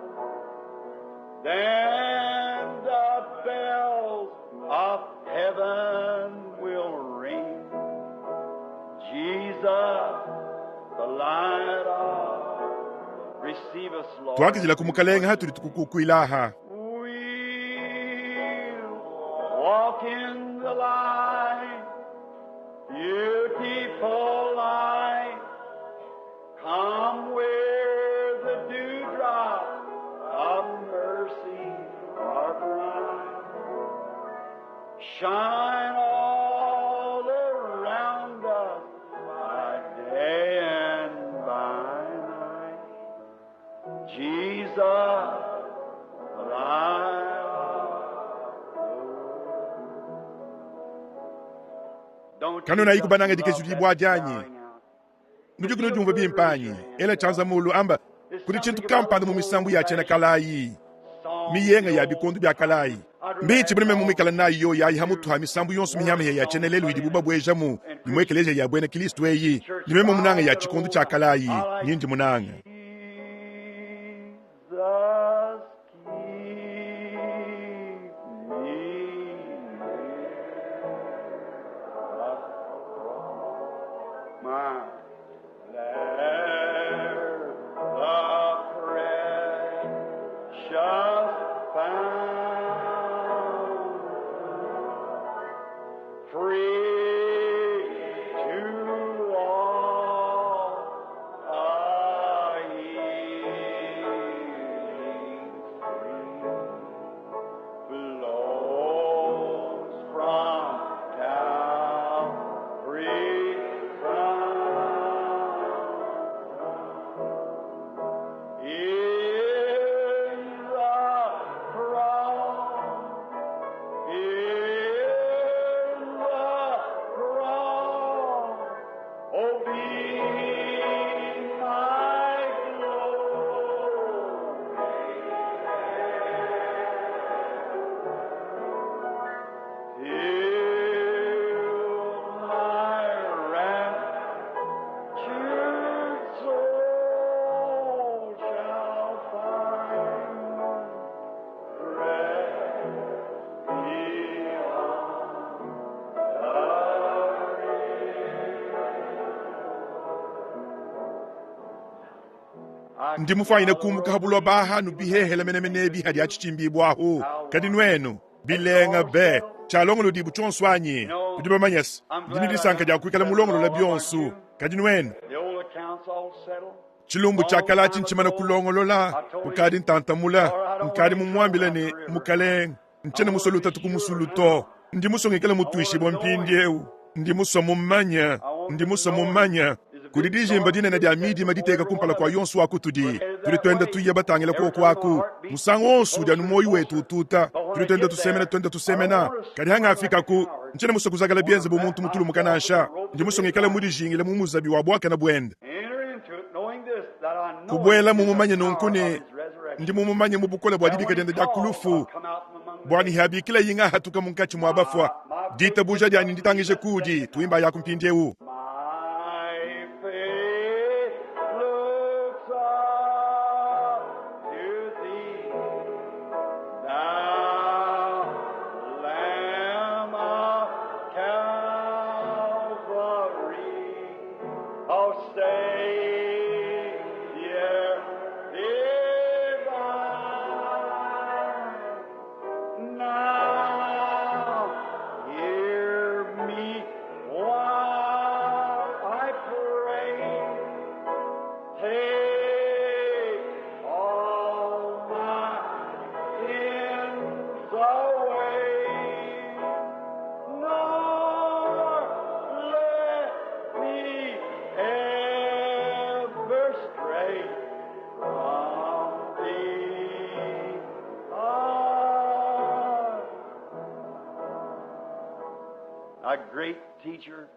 Then the bells of heaven will ring. Jesus, the light of receive us, Lord. Tuakidila ku mukalenga hatudi tukukukuilaha. We walk in the light, beautiful light. Come where the dewdrops of mercy are bright. Shine all around us by day and by night. Jesus, the light of the world. Don't you Kanuna just ikubananga love dikejudibwa that dianyi. bowing out? Nudi kuno bimpe anyi? Ela tshianza mulu amba kudi tshintu kampanda mu misambu ya tshiena kalayi. Miyenga ya bikondu bia kalayi. Mbitshi bune meme muikala nayi yo yayi hamutu ha misambu yonso minyama ya tshiena lelu idibu babwejamu ni mu ekeleziya ya buena Kristu eyi. Ni meme munanga ya tshikondu tshia kalayi, nyindi munanga. Precious fountain, free to all a healing stream flows from Calvary's crown. In the cross, in the cross, oh, be my glory. Till my raptured soul shall find rest beyond the grave. Ndi mufwanyine kumuka ha buloba hanu bihehela menemene biha dia tshitshimbibwahu. Kadi nwenu bilenga be tshialongolodibu tshionso anyi? Nudi bamanye se, ndi ne disanka dia kuikala mulongolola bionso. Kadi nwenu? The old accounts all settled. Tshilumbu tshia kala atshi ntshimana kulongolola, ukadi ntantamula, nkadi mumuambile ne, Mukalenge, ntshiena musue lutatu ku musulu to. Ndi musue ngikale mutuishibue mpindieu. Ndi musue mumanye. Ndi musue mumanye. Kudi dijimba dinene dia midima diteka kumpala kua yonso wa kutudi. Tudi tuenda tuya batangile kuoku aku. Musangu wonso udi anu muoyo wetu ututa, tudi tuenda tusemena, tuenda tusemena. Kadi hangafikaku, ntshiena musue kuzakala bienze bu muntu mutulumuka nansha. Ndi musue ngikale mudijingile mu muzabi wa buakane buende. Enter into it knowing this, that I know Kubuela him in the mumumanye nunku power ne, of his resurrection. ndi mumumanye mu bukole bua That dibika when he diende dia ku calls, I'll lufu, come out from among the bua dead. nihabikila yinga hatuka munkatshi mua bafua. Ditabuja dianyi nditangije kudi, tuimba yaku mpindieu. My faith looks up to thee, thou Lamb of Calvary, O Savior divine. Now hear me while I pray. Take all my sins away. Nor let me ever stray from thee. Ah. A great teacher,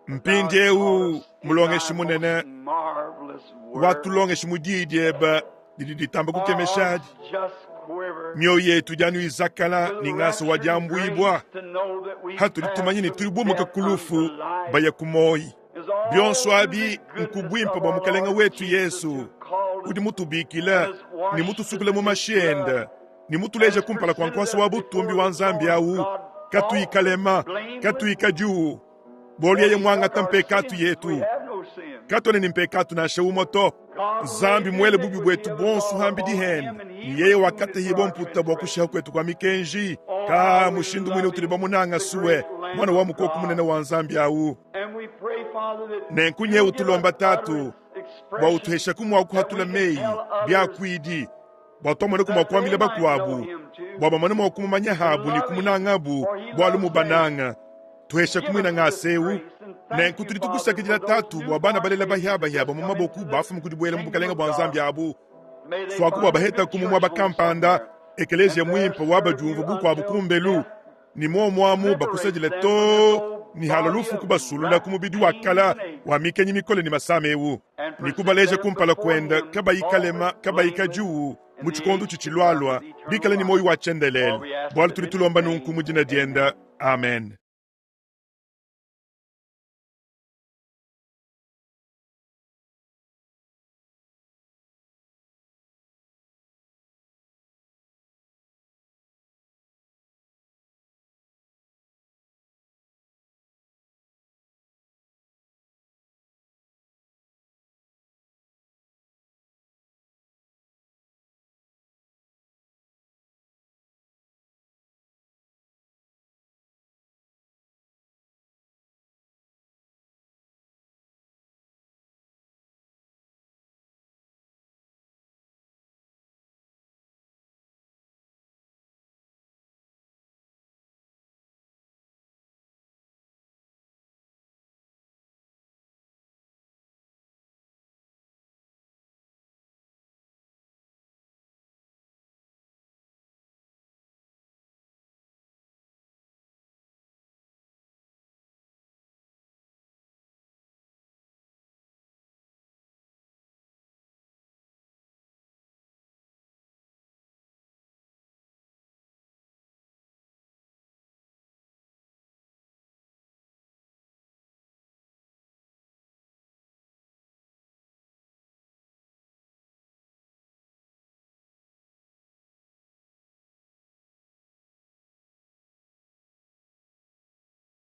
Mpindieu mulongeshi munene marvelous word. watulongeshi mu diyi diebe didi ditamba Our kukemeshadi. hearts just quiver Mioyo yetu idi anu izakala with ne ngasa wa raptured diambuibua. grace to know that we Hatudi pass tumanye ne from tudi bumuka death ku lufu unto life baya ku moyi. is all Bionso through abi the goodness nkubuimpa of bua our Mukalenge Lord wetu Jesus Yesu who called udi us mutubikile and has ne washed us mutusukule mu in his mashi blood ende ne and mutuleje has kumpala kua presented nkuasa us wa before butumbi wa the Nzambi throne of awu God katuyi faultless, kalema blameless, katuyi kadiu bualu for yeye he took muangata our mpekatu sins. We yetu have no sin. katone ne mpekatu nansha umue to. God Nzambi laid the muele bubi iniquity buetu of us buonso all hambi upon him, dihende and he ne yeye was wounded for wakatahibua our mputa bua kushiha transgressions. kuetu kua mikenji. Oh, Ka how we mushindu muine love utudi him, bamunanga the suwe great Lamb mwana wa of mukoko God. munene wa Nzambi awu. And we pray, Father, that Nenku nye you'll give us utulomba tatu utterance, bua expression, utuhesha kumua that we kuhatula can meyi tell others biakuidi bua tuamone kumua that they kuambila might know bakuabu him too, bua bamone mua kumumanya to habu ne love him, kumunangabu for he bualu loves them. mubananga. Tuhesha Give kumwina us this ngasa eu. grace and thank Nenku you, tudi Father, for tukusakidila those tatu bua bana newborn balela babies that bahiabahiaba just mu come maboku into the bafuma kudibuela mu kingdom bukalenge of bua Nzambi God. abu. May they Suaku bua find a baheta good ku muaba church home kampanda somewhere ekeleziya and there muimpe wa serve you badiumvu bukuabu until kumbelu death ne muomuamu liberates bakusadile them to from this old ne hala body lufu of kubasulula ku rack, mubidi wa pains, kala and aches, wa mikenyi mikole ne masama eu and ne present kubaleja them kumpala before kuenda him kabayi kalema blameless, kabayi blameless, kajiwu in mu the tshikondo age to come tshitshilualua with eternal bikale ne life. muoyo wa For tshiendelele we ask bualu it tudi in his tulomba nunku name. mu dina Amen. dienda amen.